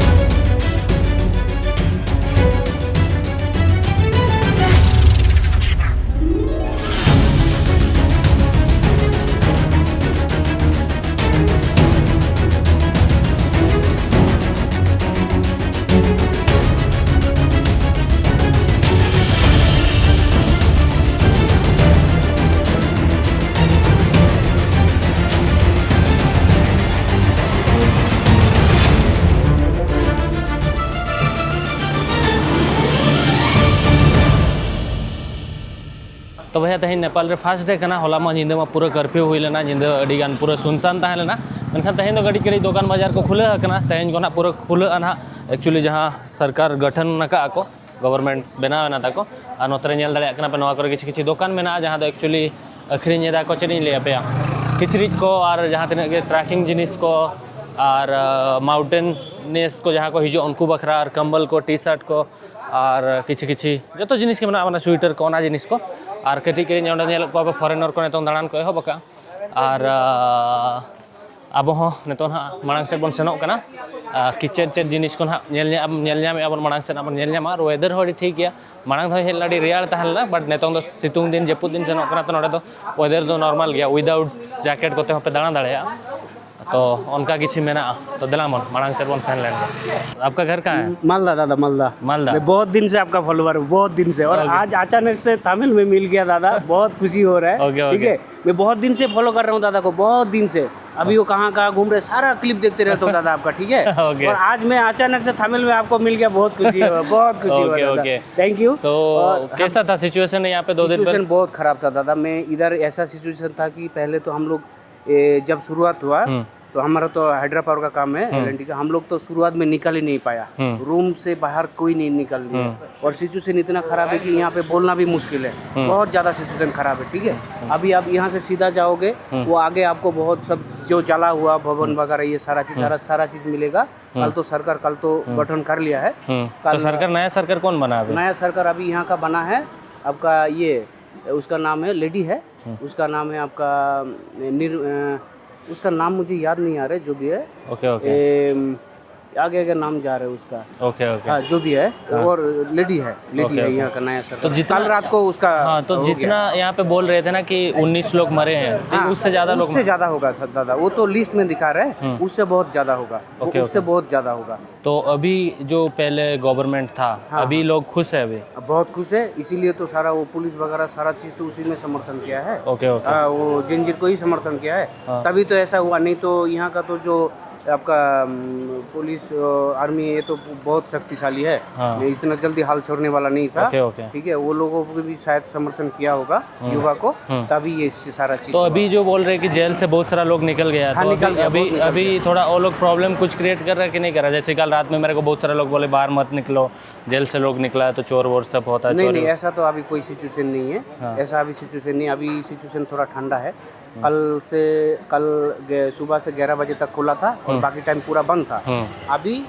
ᱛᱮᱦᱮᱧ ᱱᱮᱯᱟᱞ ᱨᱮ ᱯᱷᱟᱥᱴ ᱰᱮ ᱠᱟᱱᱟ᱾ ᱦᱚᱞᱟ ᱢᱟ ᱧᱤᱫᱟᱹ ᱢᱟ ᱯᱩᱨᱟᱹ ᱠᱟᱨᱯᱷᱤᱭᱩ ᱦᱩᱭ ᱞᱮᱱᱟ, ᱧᱤᱫᱟᱹ ᱟᱹᱰᱤ ᱜᱟᱱ ᱯᱩᱨᱟᱹ ᱥᱩᱱᱥᱟᱱ ᱛᱟᱦᱮᱸ ᱞᱮᱱᱟ᱾ ᱢᱮᱱᱠᱷᱟᱱ ᱛᱮᱦᱮᱧ ᱫᱚ ᱠᱟᱹᱴᱤᱡ ᱠᱟᱹᱴᱤᱡ ᱫᱚᱠᱟᱱ ᱵᱟᱡᱟᱨ ᱠᱚ ᱠᱷᱩᱞᱟᱹᱣ ᱟᱠᱟᱱᱟ, ᱛᱮᱦᱮᱧ ᱠᱷᱚᱱᱟᱜ ᱯᱩᱨᱟᱹ ᱠᱷᱩᱞᱟᱹᱜᱼᱟ ᱱᱟᱦᱟᱜ᱾ ᱮᱠᱪᱩᱭᱮᱞᱤ ᱡᱟᱦᱟᱸ ᱥᱚᱨᱠᱟᱨ ᱜᱚᱴᱷᱚᱱ ᱟᱠᱟᱫᱼᱟ ᱠᱚ, ᱜᱚᱵᱷᱚᱨᱱᱢᱮᱱᱴ ᱵᱮᱱᱟᱣ ᱮᱱᱟ ᱛᱟᱠᱚ, ᱟᱨ ᱱᱚᱛᱮ ᱨᱮ ᱧᱮᱞ ᱫᱟᱲᱮᱭᱟᱜ ᱠᱟᱱᱟ ᱯᱮ, ᱱᱚᱣᱟ ᱠᱚᱨᱮ ᱠᱤᱪᱷᱩ ᱠᱤᱪᱷᱩ ᱫᱚᱠᱟᱱ ᱢᱮᱱᱟᱜᱼᱟ, ᱡᱟᱦᱟᱸ ᱫᱚ ᱮᱠᱪᱩᱭᱮᱞᱤ ᱟᱹᱠᱷᱨᱤᱧ ᱮᱫᱟ ᱠᱚ, ᱪᱮᱫ ᱤᱧ ᱞᱟᱹᱭ ᱟᱯᱮᱭᱟ, ᱠᱤᱪᱨᱤᱡ ᱠᱚ ᱟᱨ ᱡᱟᱦᱟᱸ ᱛᱤᱱᱟᱹᱜ ᱜᱮ ᱴᱨᱮᱠᱤᱝ ᱡᱤᱱᱤᱥ ᱠᱚ ᱟᱨ ᱢᱟᱣᱩᱱᱴᱮᱱᱤᱭᱟᱨᱥ ᱠᱚ ᱡᱟᱦᱟᱸ ᱠᱚ ᱦᱤᱡᱩᱜᱼᱟ, ᱩᱱᱠᱩ ᱵᱟᱠᱷᱨᱟ ᱟᱨ ᱠᱚᱢᱵᱚᱞ ᱠᱚ, ᱴᱤ ᱥᱟᱨᱴ ᱠᱚ ᱟᱨ ᱠᱤᱪᱷᱩ ᱠᱤᱪᱷᱩ ᱡᱚᱛᱚ ᱡᱤᱱᱤᱥ ᱜᱮ ᱢᱮᱱᱟᱜᱼᱟ, ᱢᱟᱱᱮ ᱥᱩᱭᱮᱴᱟᱨ ᱠᱚ, ᱚᱱᱟ ᱡᱤᱱᱤᱥ ᱠᱚ᱾ ᱟᱨ ᱠᱟᱹᱴᱤᱡ ᱠᱟᱹᱴᱤᱡ ᱚᱸᱰᱮ ᱧᱮᱞᱮᱫ ᱠᱚᱣᱟ ᱯᱮ, ᱯᱷᱚᱨᱮᱱᱟᱨ ᱠᱚ ᱱᱤᱛᱚᱝ ᱫᱟᱬᱟᱱ ᱠᱚ ᱮᱦᱚᱵ ᱟᱠᱟᱫᱼᱟ᱾ ᱟᱨ ᱟᱨ ᱟᱵᱚ ᱦᱚᱸ ᱱᱤᱛᱚᱜ ᱱᱟᱦᱟᱜ ᱢᱟᱲᱟᱝ ᱥᱮᱫ ᱵᱚᱱ ᱥᱮᱱᱚᱜ ᱠᱟᱱᱟ᱾ ᱟᱨ ᱠᱤ ᱪᱮᱫ ᱪᱮᱫ ᱡᱤᱱᱤᱥ ᱠᱚ ᱱᱟᱦᱟᱜ ᱧᱮᱞ ᱧᱟᱢ, ᱧᱮᱞ ᱧᱟᱢᱮᱫᱼᱟ ᱵᱚᱱ, ᱢᱟᱲᱟᱝ ᱥᱮᱫ ᱱᱟᱦᱟᱜ ᱵᱚᱱ ᱧᱮᱞ ᱧᱟᱢᱟ᱾ ᱟᱨ ᱣᱮᱫᱟᱨ ᱦᱚᱸ ᱟᱹᱰᱤ ᱴᱷᱤᱠ ᱜᱮᱭᱟ᱾ ᱢᱟᱲᱟᱝ ᱫᱚ ᱦᱮᱡ ᱞᱮᱱᱟ ᱟᱹᱰᱤ ᱨᱮᱭᱟᱲ ᱛᱟᱦᱮᱸ ᱞᱮᱱᱟ, ᱵᱟᱴ ᱱᱤᱛᱚᱝ ᱫᱚ ᱥᱤᱛᱩᱝ ᱫᱤᱱ, ᱡᱟᱹᱯᱩᱫ ᱫᱤᱱ ᱥᱮᱱᱚᱜ ᱠᱟᱱᱟ, ᱛᱚ ᱱᱚᱰᱮ ᱫᱚ ᱣᱮᱫᱟᱨ ᱫᱚ ᱱᱚᱨᱢᱟᱞ ᱜᱮᱭᱟ, ᱩᱭᱫᱟᱣᱩᱴ ᱡᱮᱠᱮᱴ ᱠᱚᱛᱮ ᱦᱚᱸᱯᱮ ᱫᱟᱬᱟ ᱫᱟᱲᱮᱭᱟᱜᱼᱟ᱾ ᱛᱚ ᱚᱱᱠᱟ ᱠᱤᱪᱷᱩ ᱢᱮᱱᱟᱜᱼᱟ᱾ ᱛᱚ ᱫᱮᱞᱟ ᱵᱚᱱ ᱢᱟᱲᱟᱝ ᱥᱮᱫ ᱵᱚᱱ ᱥᱮᱱ ᱞᱮᱱ ᱜᱮ᱾ आपका घर कहाँ है? मालदा दादा, मालदा। मालदा। मैं बहुत दिन से आपका फॉलोअर हूँ, बहुत दिन से। और ओके। आज अचानक से तमिल में मिल गया दादा, बहुत खुशी हो रहा है। ओके, ठीक ओके। है, मैं बहुत दिन से फॉलो कर रहा हूँ दादा को, बहुत दिन से। अभी वो कहाँ कहाँ घूम रहे, सारा क्लिप देखते रहता हूँ दादा आपका, ठीक है। ओके। और आज मैं अचानक से तमिल में आपको मिल गया, बहुत खुशी हुआ, बहुत खुशी हुआ ओके, दादा। ओके। Thank you. सो और हम कैसा था सिचुएशन यहाँ पे दो दिन पर? सिचुएशन बहुत खराब था दादा। मैं इधर ऐसा सिचुएशन था कि पहले तो हम लोग, ए, जब शुरुआत हुआ हम्म। तो हमारा तो हाइड्रोपावर का काम है, हम्म। एलएनटी का। हम लोग तो शुरुआत में निकल ही नहीं पाया, हम्म। रूम से बाहर कोई नहीं निकल लिया। हम्म। और सिचुएशन इतना खराब है कि यहाँ पे बोलना भी मुश्किल है, हम्म। बहुत ज़्यादा सिचुएशन खराब है, ठीक है। हम्म। अभी आप यहाँ से सीधा जाओगे, हम्म। वो आगे आपको बहुत सब जो जला हुआ भवन हम्म। वगैरह, ये सारा चीज़, हम्म। सारा, सारा चीज़ मिलेगा। हम्म। कल तो सरकार, कल तो हम्म। गठन कर लिया है। हम्म। कल तो सरकार, नया सरकार कौन बना अभी? नया सरकार अभी यहाँ का बना है, आपका ये, उसका नाम है, लेडी है, हम्म। उसका नाम है आपका निर-, अ, उसका नाम मुझे याद नहीं आ रहा है, जो भी है। Okay, okay. एम, आगे आगे नाम जा रहा है उसका। Okay, okay. हाँ, जो भी है, हाँ। और लेडी है, लेडी ओके, है ओके। यहाँ का नया सरकार। तो जितना, कल रात को उसका हाँ, तो हो गया। जितना यहाँ पे बोल रहे थे ना कि उन्नीस लोग मरे हैं, तो हाँ, उससे ज़्यादा लोग उससे मरे। ज़्यादा होगा सर दादा, वो तो लिस्ट में दिखा रहे हैं, हम्म। उससे बहुत ज़्यादा होगा, वो ओके, उससे ओके। बहुत ज़्यादा होगा। तो अभी जो पहले गवर्नमेंट था, हाँ, अभी हाँ। लोग खुश है अभी? अब बहुत खुश है, इसीलिए तो सारा वो पुलिस वगैरह सारा चीज़ तो उसी में समर्थन किया है। Okay, okay. हाँ, वो जंजीर को ही समर्थन किया है, हाँ। तभी तो ऐसा हुआ, नहीं तो यहाँ का तो जो आपका, अम, पुलिस, अ, आर्मी, ये तो बहुत शक्तिशाली है। हाँ। ये इतना जल्दी हाल छोड़ने वाला नहीं था। Okay, okay. ठीक है, वो लोगों को भी शायद समर्थन किया होगा, हम्म। युवा को, हम्म। तभी ये सारा चीज़ तो हुआ। अभी जो बोल रहे कि जेल से बहुत सारा लोग निकल गया, हाँ, तो निकल अभी, गया, अभी, बहुत निकल अभी गया। थोड़ा वो लोग प्रॉब्लम कुछ क्रिएट कर रहा है कि नहीं कर रहा? जैसे कल रात में मेरे को बहुत सारा लोग बोले, "बाहर मत निकलो, जेल से लोग निकला है तो चोर वोर सब होता है, नहीं, चोरी नहीं, हो-" ऐसा तो अभी कोई सिचुएशन नहीं है। हाँ। ऐसा अभी सिचुएशन नहीं, अभी सिचुएशन थोड़ा ठंडा है। कल से, कल गे-, सुबह से ग्यारह बजे तक खुला था और हम्म। बाकी टाइम पूरा बंद था। हम्म। अभी,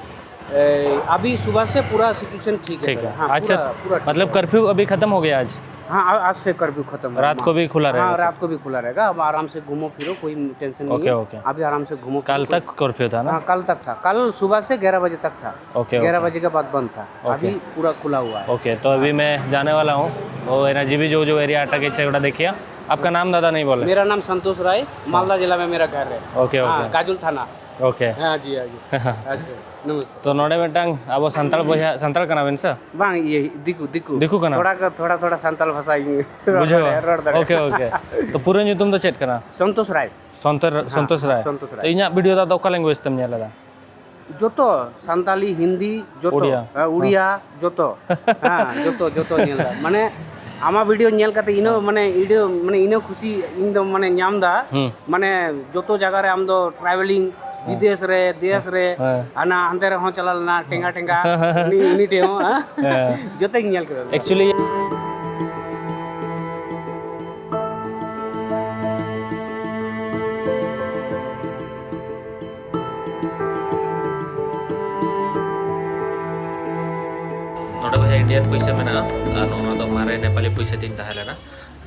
ए, अभी सुबह से पूरा सिचुएशन ठीक है। ठीक है। हाँ, अच्छा, पूरा, पूरा ठीक मतलब है। कर्फ्यू अभी खत्म हो गया आज? हाँ, आ-, आज से कर्फ्यू खत्म है। रात को भी खुला रहेगा हाँ, सर? रात को भी खुला रहेगा। अब आराम से घूमो फिरो, कोई टेंशन नहीं ओके, है। ओके। अभी आराम से घूमो फिरो, कल कोई तक कर्फ्यू था ना? हाँ, कल तक था। कल सुबह से ग्यारह बजे तक था। ओके, ग्यारह ओके। बजे के बाद बंद था। ओके। अभी पूरा खुला हुआ है। ओके, तो अभी मैं जाने वाला हूँ। वो एनआरजीबी जो, जो एरिया अटैक है, सेगुड़ा देखिए। आपका नाम दादा नहीं बोले? मेरा नाम संतोष राय, मालदा जिला में मेरा घर है। ओके, हाँ, ओके। काजुल थाना। ओके। हाँ जी, हाँ जी। अच्छा, नमस्कार। तो नोडे ᱢᱤᱫᱴᱟᱝ ᱟᱵᱚ ᱥᱟᱱᱛᱟᱲ ᱵᱚᱭᱦᱟ, ᱥᱟᱱᱛᱟᱲ ᱠᱟᱱᱟ ᱵᱮᱱ ᱥᱮ? ᱵᱟᱝ, ᱤᱭᱟᱹ, ᱫᱤᱠᱩ, ᱫᱤᱠᱩ᱾ ᱫᱤᱠᱩ ᱠᱟᱱᱟ? ᱛᱷᱚᱲᱟ ᱠᱟ-, ᱛᱷᱚᱲᱟ, ᱛᱷᱚᱲᱟ ᱥᱟᱱᱛᱟᱲ ᱵᱷᱟᱥᱟ ᱤᱧ ᱨᱚᱲ ᱵᱩᱡᱷᱟᱹᱣᱟ? ᱫᱟᱲᱮᱭᱟᱜᱼᱟ, ᱨᱚᱲ ᱫᱟᱲᱮᱭᱟᱜᱼᱟ᱾ Okay, okay. ᱛᱚ, ᱯᱩᱨᱟᱹ ᱧᱩᱛᱩᱢ ᱫᱚ ᱪᱮᱫ ᱠᱟᱱᱟ? ᱥᱚᱱᱛᱳᱥ ᱨᱟᱭ᱾ ᱥᱚᱱᱛᱳ-, ᱦᱮᱸ, ᱥᱚᱱᱛᱳᱥ ᱨᱟᱭ᱾ ᱥᱚᱱᱛᱳᱥ ᱨᱟᱭ᱾ ᱛᱚ, ᱤᱧᱟᱹᱜ ᱵᱷᱤᱰᱤᱭᱳ ᱫᱚ ᱟᱫᱚ ᱚᱠᱟ ᱞᱮᱝᱜᱩᱭᱮᱡᱽ ᱛᱮᱢ ᱧᱮᱞ ᱮᱫᱟ? ᱡᱚᱛᱚ, ᱥᱟᱱᱛᱟᱞᱤ, ᱦᱤᱱᱫᱤ, ᱡᱚᱛᱚ᱾ ᱩᱲᱤᱭᱟ᱾ ᱦᱮᱸ, ᱩᱲᱤᱭᱟ, ᱡᱚᱛᱚ᱾ ᱦᱮᱸ, ᱡᱚᱛᱚ, ᱡᱚᱛᱚ ᱧᱮᱞ ᱫᱟ᱾ ᱢᱟᱱᱮ, ᱟᱢᱟᱜ ᱵᱷᱤᱰᱤᱭᱳ ᱧᱮᱞ ᱠᱟᱛᱮ ᱤᱱᱟᱹ, ᱦᱮᱸ᱾ ᱢᱟᱱᱮ, ᱤᱱᱟᱹ, ᱢᱟᱱᱮ, ᱤᱱᱟᱹ ᱠᱷᱩᱥᱤ ᱤᱧ ᱫᱚ, ᱢᱟᱱᱮ, ᱧᱟᱢ ᱫᱟ᱾ ᱦᱩᱸ᱾ ᱢᱟᱱᱮ, ᱡᱚᱛᱚ ᱡᱟᱭᱜᱟ ᱨᱮ ᱟᱢ ᱫᱚ ᱴᱨᱟᱵᱷᱮᱞᱤᱝ, ᱦᱮᱸ᱾ ᱵᱤᱫᱮᱥ ᱨᱮ, ᱫᱮᱥ ᱨᱮ, ᱦᱮᱸ᱾ ᱦᱟᱱᱟ ᱦᱟᱱᱛᱮ ᱨᱮᱦᱚᱸ ᱪᱟᱞᱟᱣ ᱞᱮᱱᱟ, ᱴᱮᱸᱜᱟ, ᱴᱮᱸᱜᱟ᱾ ᱦᱮᱸ, ᱦᱮᱸ, ᱦᱮᱸ᱾ ᱩᱱᱤ, ᱩᱱᱤ ᱴᱷᱮᱡ ᱦᱚᱸ, ᱦᱮᱸ? ᱦᱮᱸ᱾ ᱡᱚᱛᱚᱧ ᱧᱮᱞ ᱠᱮᱫᱟ᱾ Actually, ᱱᱚᱰᱮ ᱵᱚᱭᱦᱟ ᱤᱱᱰᱤᱭᱟᱱ ᱯᱩᱭᱥᱟᱹ ᱢᱮᱱᱟᱜᱼᱟ, ᱟᱨ ᱱᱚᱣᱟ ᱫᱚ ᱢᱟᱨᱮ ᱱᱮᱯᱟᱞᱤ ᱯᱩᱭᱥᱟᱹ ᱛᱤᱧ ᱛᱟᱦᱮᱸ ᱞᱮᱱᱟ,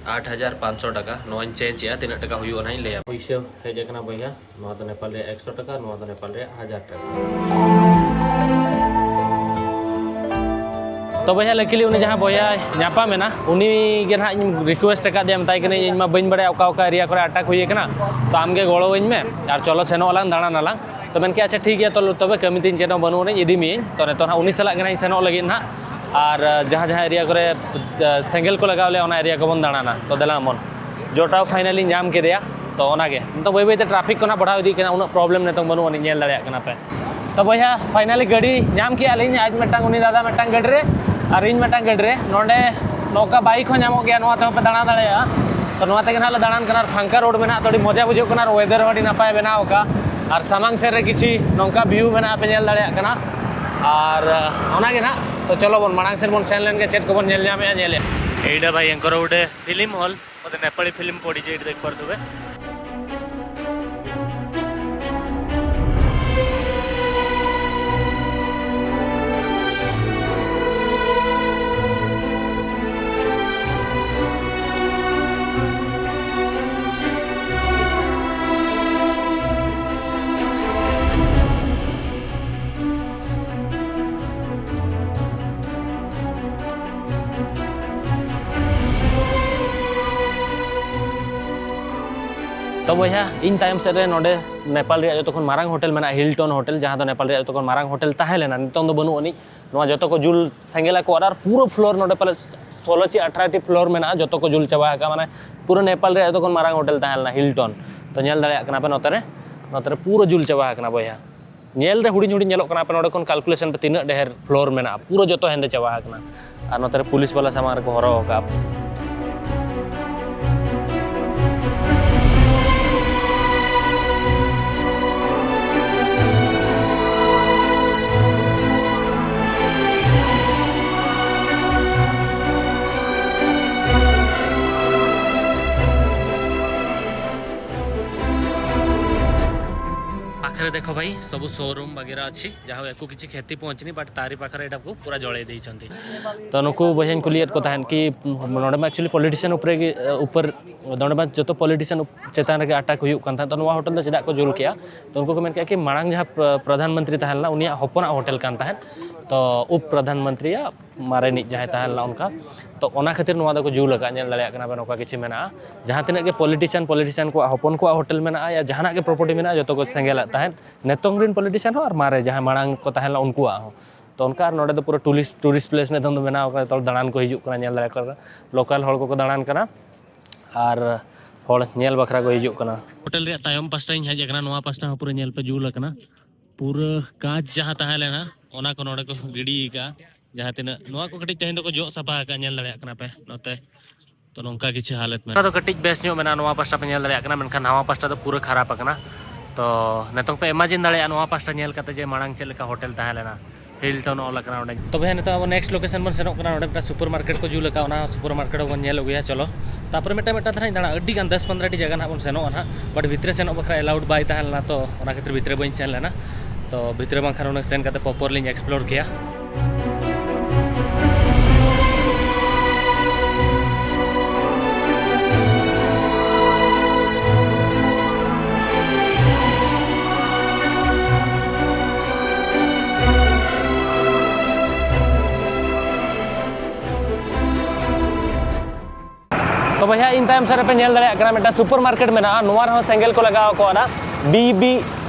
ᱟᱴ ᱦᱟᱡᱟᱨ ᱯᱟᱸᱪᱥᱚ ᱴᱟᱠᱟ᱾ ᱱᱚᱣᱟᱧ ᱪᱮᱧᱡᱽ ᱮᱜᱼᱟ, ᱛᱤᱱᱟᱹᱜ ᱴᱟᱠᱟ ᱦᱩᱭᱩᱜᱼᱟ ᱱᱟᱦᱟᱜ ᱤᱧ ᱞᱟᱹᱭᱟ᱾ ᱯᱩᱭᱥᱟᱹ ᱦᱮᱡ ᱟᱠᱟᱱᱟ ᱵᱚᱭᱦᱟ, ᱱᱚᱣᱟ ᱫᱚ ᱱᱮᱯᱟᱞ ᱨᱮᱭᱟᱜ ᱮᱠᱥᱚ ᱴᱟᱠᱟ, ᱱᱚᱣᱟ ᱫᱚ ᱱᱮᱯᱟᱞ ᱨᱮᱭᱟᱜ ᱦᱟᱡᱟᱨ ᱴᱟᱠᱟ᱾ ᱛᱚ ᱵᱚᱭᱦᱟ, luckily ᱩᱱᱤ ᱡᱟᱦᱟᱸ ᱵᱚᱭᱦᱟ ᱧᱟᱯᱟᱢ ᱮᱱᱟ, ᱩᱱᱤ ᱜᱮ ᱱᱟᱦᱟᱜ ᱤᱧ ᱨᱤᱠᱩᱭᱮᱥᱴ ᱟᱠᱟᱫᱮᱭᱟ, ᱢᱮᱛᱟᱭ ᱠᱟᱹᱱᱟᱹᱧ, "ᱤᱧ ᱢᱟ ᱵᱟᱹᱧ ᱵᱟᱲᱟᱭᱟ ᱚᱠᱟ ᱚᱠᱟ ᱮᱨᱤᱭᱟ ᱠᱚᱨᱮ ᱟᱴᱟᱠ ᱦᱩᱭ ᱟᱠᱟᱱᱟ, ᱛᱚ ᱟᱢ ᱜᱮ ᱜᱚᱲᱚᱣᱟᱹᱧ ᱢᱮ ᱟᱨ ᱪᱚᱞᱚ ᱥᱮᱱᱚᱜ ᱟᱞᱟᱝ, ᱫᱟᱬᱟᱱ ᱟᱞᱟᱝ᱾" ᱛᱚ ᱢᱮᱱ ᱠᱮᱫᱼᱟ, "ᱟᱪᱪᱷᱟ ᱴᱷᱤᱠ ᱜᱮᱭᱟ, ᱛᱚ ᱛᱚᱵᱮ ᱠᱟᱹᱢᱤ ᱛᱤᱧ ᱪᱮᱫ ᱦᱚᱸ ᱵᱟᱹᱱᱩᱜ ᱟᱹᱱᱤᱡ, ᱤᱫᱤ ᱢᱤᱭᱟᱹᱧ᱾" ᱛᱚ ᱱᱤᱛᱚᱜ ᱱᱟᱦᱟᱜ ᱩᱱᱤ ᱥᱟᱞᱟᱜ ᱜᱮ ᱱᱟᱦᱟᱜ ᱤᱧ ᱥᱮᱱᱚᱜ ᱞᱟᱹᱜᱤᱫ ᱱᱟᱦᱟᱜ᱾ ᱟᱨ, ᱟᱸ, ᱡᱟᱦᱟᱸ ᱡᱟᱦᱟᱸ ᱮᱨᱤᱭᱟ ᱠᱚᱨᱮ, ᱟᱸ, ᱥᱮᱸᱜᱮᱞ ᱠᱚ ᱞᱟᱜᱟᱣ ᱞᱮᱭᱟ, ᱚᱱᱟ ᱮᱨᱤᱭᱟ ᱠᱚᱵᱚᱱ ᱫᱟᱬᱟᱱᱟ᱾ ᱛᱚ ᱫᱮᱞᱟ ᱢᱚᱱ, ᱡᱚᱴᱟᱣ ᱯᱷᱟᱭᱱᱟᱞᱤᱧ ᱧᱟᱢ ᱠᱮᱫᱮᱭᱟ᱾ ᱛᱚ ᱚᱱᱟᱜᱮ ᱱᱤᱛᱚᱜ ᱵᱟᱹᱭ ᱵᱟᱹᱭᱛᱮ ᱴᱨᱟᱯᱷᱤᱠ ᱠᱚ ᱱᱟᱜ ᱵᱟᱲᱦᱟᱣ ᱤᱫᱤᱜ ᱠᱟᱱᱟ, ᱩᱱᱟᱹᱜ ᱯᱨᱚᱵᱞᱮᱢ ᱱᱤᱛᱚᱝ ᱵᱟᱹᱱᱩᱜ ᱟᱹᱱᱤᱡ, ᱧᱮᱞ ᱫᱟᱲᱮᱭᱟᱜ ᱠᱟᱱᱟ ᱯᱮ᱾ ᱛᱚ ᱵᱚᱭᱦᱟ, ᱯᱷᱟᱭᱱᱟᱞᱤ ᱜᱟᱹᱰᱤ ᱧᱟᱢ ᱠᱮᱜᱼᱟ ᱞᱤᱧ, ᱟᱡ ᱢᱤᱫᱴᱟᱝ, ᱩᱱᱤ ᱫᱟᱫᱟ ᱢᱤᱫᱴᱟᱝ ᱜᱟᱹᱰᱤ ᱨᱮ ᱟᱨ ᱤᱧ ᱢᱤᱫᱴᱟᱝ ᱜᱟᱹᱰᱤ ᱨᱮ᱾ ᱱᱚᱰᱮ ᱱᱚᱝᱠᱟ ᱵᱟᱭᱤᱠ ᱦᱚᱸ ᱧᱟᱢᱚᱜ ᱜᱮᱭᱟ, ᱱᱚᱣᱟ ᱛᱮᱦᱚᱸ ᱯᱮ ᱫᱟᱬᱟ ᱫᱟᱲᱮᱭᱟᱜᱼᱟ᱾ ᱛᱚ ᱱᱚᱣᱟ ᱛᱮᱜᱮ ᱱᱟᱜ ᱞᱮ ᱫᱟᱬᱟᱱ ᱠᱟᱱᱟ ᱟᱨ ᱯᱷᱟᱝᱠᱟ ᱨᱳᱰ ᱢᱮᱱᱟᱜᱼᱟ, ᱛᱚ ᱟᱹᱰᱤ ᱢᱚᱡᱟ ᱵᱩᱡᱷᱟᱹᱜ ᱠᱟᱱᱟ ᱟᱨ ᱣᱮᱫᱟᱨ ᱦᱚᱸ ᱟᱹᱰᱤ ᱱᱟᱯᱟᱭ ᱵᱮᱱᱟᱣ ᱟᱠᱟᱫᱼᱟ᱾ ᱟᱨ ᱥᱟᱢᱟᱝ ᱥᱮᱫ ᱨᱮ ᱠᱤᱪᱷᱤ ᱱᱚᱝᱠᱟ ᱵᱷᱤᱭᱩ ᱢᱮᱱᱟᱜᱼᱟ, ᱯᱮ ᱧᱮᱞ ᱫᱟᱲᱮᱭᱟᱜ ᱠᱟᱱᱟ᱾ ᱟᱨ ᱚᱱᱟᱜᱮ ᱱᱟᱜ, ᱛᱚ ᱪᱚᱞᱚ ᱵᱚᱱ ᱢᱟᱲᱟᱝ ᱥᱮᱫ ᱵᱚᱱ ᱥᱮᱱ ᱞᱮᱱ ᱜᱮ, ᱪᱮᱫ ᱠᱚᱵᱚᱱ ᱧᱮᱞ ᱧᱟᱢᱮᱜᱼᱟ, ᱧᱮᱞᱮᱜᱼᱟ᱾ ଏଇଟା ଭାଇ ୟାଙ୍କର ଗୋଟେ ଫିଲ୍ମ ହଲ୍, ବୋଧେ ନେପାଳୀ ଫିଲ୍ମ ପଡ଼ିଛି ଏଇଠି, ଦେଖିପାରୁଥିବେ। ᱛᱚ ᱵᱚᱭᱦᱟ, ᱤᱧ ᱛᱟᱭᱚᱢ ᱥᱮᱫ ᱨᱮ ᱱᱚᱰᱮ ᱱᱮᱯᱟᱞ ᱨᱮᱭᱟᱜ ᱡᱚᱛᱚ ᱠᱷᱚᱱ ᱢᱟᱨᱟᱝ ᱦᱳᱴᱮᱞ ᱢᱮᱱᱟᱜᱼᱟ, ᱦᱤᱞᱴᱚᱱ ᱦᱳᱴᱮᱞ, ᱡᱟᱦᱟᱸ ᱫᱚ ᱱᱮᱯᱟᱞ ᱨᱮᱭᱟᱜ ᱡᱚᱛᱚ ᱠᱷᱚᱱ ᱢᱟᱨᱟᱝ ᱦᱳᱴᱮᱞ ᱛᱟᱦᱮᱸ ᱞᱮᱱᱟ, ᱱᱤᱛᱚᱝ ᱫᱚ ᱵᱟᱹᱱᱩᱜ ᱟᱹᱱᱤᱡ᱾ ᱱᱚᱣᱟ ᱡᱚᱛᱚ ᱠᱚ ᱡᱩᱞ ᱥᱮᱸᱜᱮᱞ ᱟᱠᱚ, ᱟᱨ ᱯᱩᱨᱟᱹ ᱯᱷᱞᱳᱨ ᱱᱚᱰᱮ ᱯᱟᱞᱮ ᱥᱳᱞᱳ ᱪᱮ ᱟᱴᱷᱨᱚ ᱴᱤ ᱯᱷᱞᱳᱨ ᱢᱮᱱᱟᱜᱼᱟ, ᱡᱚᱛᱚ ᱠᱚ ᱡᱩᱞ ᱪᱟᱵᱟ ᱟᱠᱟᱫᱼᱟ᱾ ᱢᱟᱱᱮ ᱯᱩᱨᱟᱹ ᱱᱮᱯᱟᱞ ᱨᱮᱭᱟᱜ ᱡᱚᱛᱚ ᱠᱷᱚᱱ ᱢᱟᱨᱟᱝ ᱦᱳᱴᱮᱞ ᱛᱟᱦᱮᱸ ᱞᱮᱱᱟ ᱦᱤᱞᱴᱚᱱ᱾ ᱛᱚ ᱧᱮᱞ ᱫᱟᱲᱮᱭᱟᱜ ᱠᱟᱱᱟ ᱯᱮ ᱱᱚᱛᱮ ᱨᱮ, ᱱᱚᱛᱮ ᱨᱮ ᱯᱩᱨᱟᱹ ᱡᱩᱞ ᱪᱟᱵᱟ ᱟᱠᱟᱱᱟ ᱵᱚᱭᱦᱟ᱾ ᱧᱮᱞ ᱨᱮ ᱦᱩᱰᱤᱧ ᱦᱩᱰᱤᱧ ᱧᱮᱞᱚᱜ ᱠᱟᱱᱟ, ᱟᱯᱮ ᱱᱚᱰᱮ ᱠᱷᱚᱱ ᱠᱟᱞᱠᱩᱞᱮᱥᱚᱱ ᱯᱮ ᱛᱤᱱᱟᱹᱜ ᱰᱷᱮᱨ ᱯᱷᱞᱳᱨ ᱢᱮᱱᱟᱜᱼᱟ, ᱯᱩᱨᱟᱹ ᱡᱚᱛᱚ ᱦᱮᱸᱫᱮ ᱪᱟᱵᱟ ᱟᱠᱟᱱᱟ᱾ ᱟᱨ ᱱᱚᱛᱮ ᱨᱮ ᱯᱩᱞᱤᱥ ᱵᱟᱞᱟ ᱥᱟᱢᱟᱝ ᱨᱮᱠᱚ ᱦᱚᱨᱦᱚ ᱟᱠᱟᱫᱼᱟ᱾ ପାଖରେ ଦେଖ ଭାଇ, ସବୁ ସୋରୁମ୍ ବଗେରା ଅଛି। ଯାହା ହଉ, ୟାକୁ କିଛି କ୍ଷତି ପହଞ୍ଚିନି, ବଟ୍ ତାରି ପାଖରେ ଏଇଟାକୁ ପୁରା ଜଳେଇ ଦେଇଛନ୍ତି। ତ ᱱᱩᱠᱩ ᱵᱚᱭᱦᱟᱧ ᱠᱩᱞᱤᱭᱮᱫ ᱠᱚ ᱛᱟᱦᱮᱸᱫ ᱠᱤ ᱱᱚᱰᱮ ᱢᱟ actually politician ᱩᱯᱨᱮ ᱜᱮ, ᱩᱯᱚᱨ, ᱱᱚᱰᱮ ᱢᱟ ᱡᱚᱛᱚ politician ᱩᱯ-, ᱪᱮᱛᱟᱱ ᱨᱮᱜᱮ ᱟᱴᱟᱠ ᱦᱩᱭᱩᱜ ᱠᱟᱱ ᱛᱟᱦᱮᱸᱫ, ᱛᱚ ᱱᱚᱣᱟ ᱦᱳᱴᱮᱞ ᱫᱚ ᱪᱮᱫᱟᱜ ᱠᱚ ᱡᱩᱞ ᱠᱮᱜᱼᱟ? ᱛᱚ ᱩᱱᱠᱩ ᱠᱚ ᱢᱮᱱ ᱠᱮᱜᱼᱟ ᱠᱤ ᱢᱟᱲᱟᱝ ᱡᱟᱦᱟᱸ ᱯᱨᱚ-, ᱯᱨᱚᱫᱷᱟᱱ ᱢᱚᱱᱛᱨᱤ ᱛᱟᱦᱮᱸ ᱞᱮᱱᱟ, ᱩᱱᱤᱭᱟᱜ ᱦᱚᱯᱚᱱᱟᱜ ᱦᱳᱴᱮᱞ ᱠᱟᱱ ᱛᱟᱦᱮᱸᱫ, ᱛᱚ ᱩᱯ ᱯᱨᱚᱫᱷᱟᱱ ᱢᱚᱱᱛᱨᱤᱭᱟᱜ ᱢᱟᱨᱮᱱᱤᱡ ᱡᱟᱦᱟᱸᱭ ᱛᱟᱦᱮᱸ ᱞᱮᱱᱟ ᱚᱱᱠᱟ, ᱛᱚ ᱚᱱᱟ ᱠᱷᱟᱹᱛᱤᱨ ᱱᱚᱣᱟ ᱫᱚᱠᱚ ᱡᱩᱞ ᱟᱠᱟᱫᱼᱟ᱾ ᱧᱮᱞ ᱫᱟᱲᱮᱭᱟᱜ ᱠᱟᱱᱟ ᱯᱮ ᱱᱚᱝᱠᱟ ᱠᱤᱪᱷᱩ ᱢᱮᱱᱟᱜᱼᱟ᱾ ᱡᱟᱦᱟᱸ ᱛᱤᱱᱟᱹᱜ ᱜᱮ politician, politician ᱠᱚᱣᱟᱜ ᱦᱚᱯᱚᱱ ᱠᱚᱣᱟᱜ ᱦᱳᱴᱮᱞ ᱢᱮᱱᱟᱜᱼᱟ ᱭᱟ ᱡᱟᱦᱟᱱᱟᱜ ᱜᱮ property ᱢᱮᱱᱟᱜᱼᱟ, ᱡᱚᱛᱚ ᱠᱚ ᱥᱮᱸᱜᱮᱞᱟᱜ ᱛᱟᱦᱮᱸᱫ᱾ ᱱᱤᱛᱚᱝ ᱨᱤᱱ politician ᱦᱚᱸ ᱟᱨ ᱢᱟᱨᱮ ᱡᱟᱦᱟᱸᱭ ᱢᱟᱲᱟᱝ ᱠᱚ ᱛᱟᱦᱮᱸ ᱞᱮᱱᱟ ᱩᱱᱠᱩᱣᱟᱜ ᱦᱚᱸ᱾ ᱛᱚ ᱚᱱᱠᱟ ᱟᱨ ᱱᱚᱰᱮ ᱫᱚ ᱯᱩᱨᱟᱹ tourist, tourist place ᱱᱤᱛᱚᱝ ᱫᱚ ᱵᱮᱱᱟᱣ ᱟᱠᱟᱱᱟ᱾ ᱱᱤᱛᱚᱝ ᱫᱟᱬᱟᱱ ᱠᱚ ᱦᱤᱡᱩᱜ ᱠᱟᱱᱟ, ᱧᱮᱞ ᱫᱟᱲᱮᱭᱟᱜ ᱠᱟᱱᱟ, local ᱦᱚᱲ ᱠᱚᱠᱚ ᱫᱟᱬᱟᱱ ᱠᱟᱱᱟ᱾ ᱟᱨ ᱦᱚᱲ ᱧᱮᱞ ᱵᱟᱠᱷᱨᱟ ᱠᱚ ᱦᱤᱡᱩᱜ ᱠᱟᱱᱟ᱾ ᱦᱳᱴᱮᱞ ᱨᱮᱭᱟᱜ ᱛᱟᱭᱚᱢ ᱯᱟᱥᱴᱟᱧ ᱦᱮᱡ ᱟᱠᱟᱱᱟ᱾ ᱱᱚᱣᱟ ᱯᱟᱥᱴᱟ ᱦᱚᱸ ᱯᱩᱨᱟᱹ ᱧᱮᱞ ᱯᱮ, ᱡᱩᱞ ᱟᱠᱟᱱᱟ᱾ ᱯᱩᱨᱟᱹ ᱠᱟᱸᱪ ᱡᱟᱦᱟᱸ ᱛᱟᱦᱮᱸ ᱞᱮᱱᱟ, ᱚᱱᱟ ᱠᱚ ᱱᱚᱰᱮ ᱠᱚ ᱜᱤᱰᱤ ᱟᱠᱟᱫᱼᱟ᱾ ᱡᱟᱦᱟᱸ ᱛᱤᱱᱟᱹᱜ ᱱᱚᱣᱟ ᱠᱚ ᱠᱟᱹᱴᱤᱡ ᱛᱮᱦᱮᱧ ᱫᱚᱠᱚ ᱡᱚᱜ ᱥᱟᱯᱷᱟ ᱟᱠᱟᱫᱼᱟ, ᱧᱮᱞ ᱫᱟᱲᱮᱭᱟᱜ ᱠᱟᱱᱟ ᱯᱮ ᱱᱚᱛᱮ᱾ ᱛᱚ, ᱱᱚᱝᱠᱟ ᱠᱤᱪᱷᱩ ᱦᱟᱞᱚᱛ ᱢᱮᱱᱟᱜᱼᱟ᱾ ᱱᱚᱣᱟ ᱫᱚ ᱠᱟᱹᱴᱤᱡ ᱵᱮᱥ ᱧᱚᱜ ᱢᱮᱱᱟᱜᱼᱟ, ᱱᱚᱣᱟ ᱯᱟᱥᱴᱟ ᱯᱮ ᱧᱮᱞ ᱫᱟᱲᱮᱭᱟᱜ ᱠᱟᱱᱟ, ᱢᱮᱱᱠᱷᱟᱱ ᱱᱟᱣᱟ ᱯᱟᱥᱴᱟ ᱫᱚ ᱯᱩᱨᱟᱹ ᱠᱷᱟᱨᱟᱯ ᱟᱠᱟᱱᱟ᱾ ᱛᱚ, ᱱᱤᱛᱚᱝ ᱯᱮ imagine ᱫᱟᱲᱮᱭᱟᱜᱼᱟ ᱱᱚᱣᱟ ᱯᱟᱥᱴᱟ ᱧᱮᱞ ᱠᱟᱛᱮ ᱡᱮ ᱢᱟᱲᱟᱝ ᱪᱮᱫ ᱞᱮᱠᱟ ᱦᱳᱴᱮᱞ ᱛᱟᱦᱮᱸ ᱞᱮᱱᱟ, ᱦᱤᱞᱴᱚᱱ ᱚᱞ ᱟᱠᱟᱱᱟ ᱚᱸᱰᱮ᱾ ᱛᱚᱵᱮ ᱦᱮᱸ, ᱱᱤᱛᱚᱜ ᱟᱵᱚ next location ᱵᱚᱱ ᱥᱮᱱᱚᱜ ᱠᱟᱱᱟ᱾ ᱱᱚᱰᱮ ᱢᱤᱫᱴᱟᱝ ᱥᱩᱯᱟᱨ ᱢᱟᱨᱠᱮᱴ ᱠᱚ ᱡᱩᱞ ᱟᱠᱟᱫ, ᱚᱱᱟ ᱥᱩᱯᱟᱨ ᱢᱟᱨᱠᱮᱴ ᱦᱚᱸᱵᱚᱱ ᱧᱮᱞ ᱟᱹᱜᱩᱭᱟ᱾ ᱪᱚᱞᱚ, ᱛᱟᱨᱯᱚᱨᱮ ᱢᱤᱫᱴᱟᱝ ᱢᱤᱫᱴᱟᱝ ᱫᱷᱟᱨᱟᱧ ᱫᱟᱬᱟ, ᱟᱹᱰᱤ ᱜᱟᱱ ᱫᱚᱥ ᱯᱚᱱᱨᱚ ᱴᱤ ᱡᱟᱭᱜᱟ ᱱᱟᱦᱟᱜ ᱵᱚᱱ ᱥᱮᱱᱚᱜᱼᱟ ᱱᱟᱦᱟᱜ, but ᱵᱷᱤᱛᱨᱤ ᱥᱮᱱᱚᱜ ᱵᱟᱠᱷᱨᱟ allowed ᱵᱟᱭ ᱛᱟᱦᱮᱸ ᱞᱮᱱᱟ, ᱛᱚ ᱚᱱᱟ ᱠᱷᱟᱹᱛᱤᱨ ᱵᱷᱤᱛᱨᱤ ᱵᱟᱹᱧ ᱥᱮᱱ ᱞᱮᱱᱟ᱾ ᱛᱚ, ᱵᱷᱤᱛᱨᱤ ᱵᱟᱝᱠᱷᱟᱱ ᱚᱸᱰᱮ ᱥᱮᱱ ᱠᱟᱛᱮ proper ᱞᱤᱧ explore ᱠᱮᱭᱟ᱾ ᱛᱚ ᱵᱚᱭᱦᱟ, ᱤᱧ ᱛᱟᱭᱚᱢ ᱥᱮᱫ ᱨᱮᱯᱮ ᱧᱮᱞ ᱫᱟᱲᱮᱭᱟᱜ ᱠᱟᱱᱟ, ᱢᱤᱫᱴᱟᱝ ᱥᱩᱯᱟᱨ ᱢᱟᱨᱠᱮᱴ ᱢᱮᱱᱟᱜᱼᱟ᱾ ᱱᱚᱣᱟ ᱨᱮᱦᱚᱸ ᱥᱮᱸᱜᱮᱞ ᱠᱚ ᱞᱟᱜᱟᱣ ᱠᱟᱣᱫᱟ᱾ B B,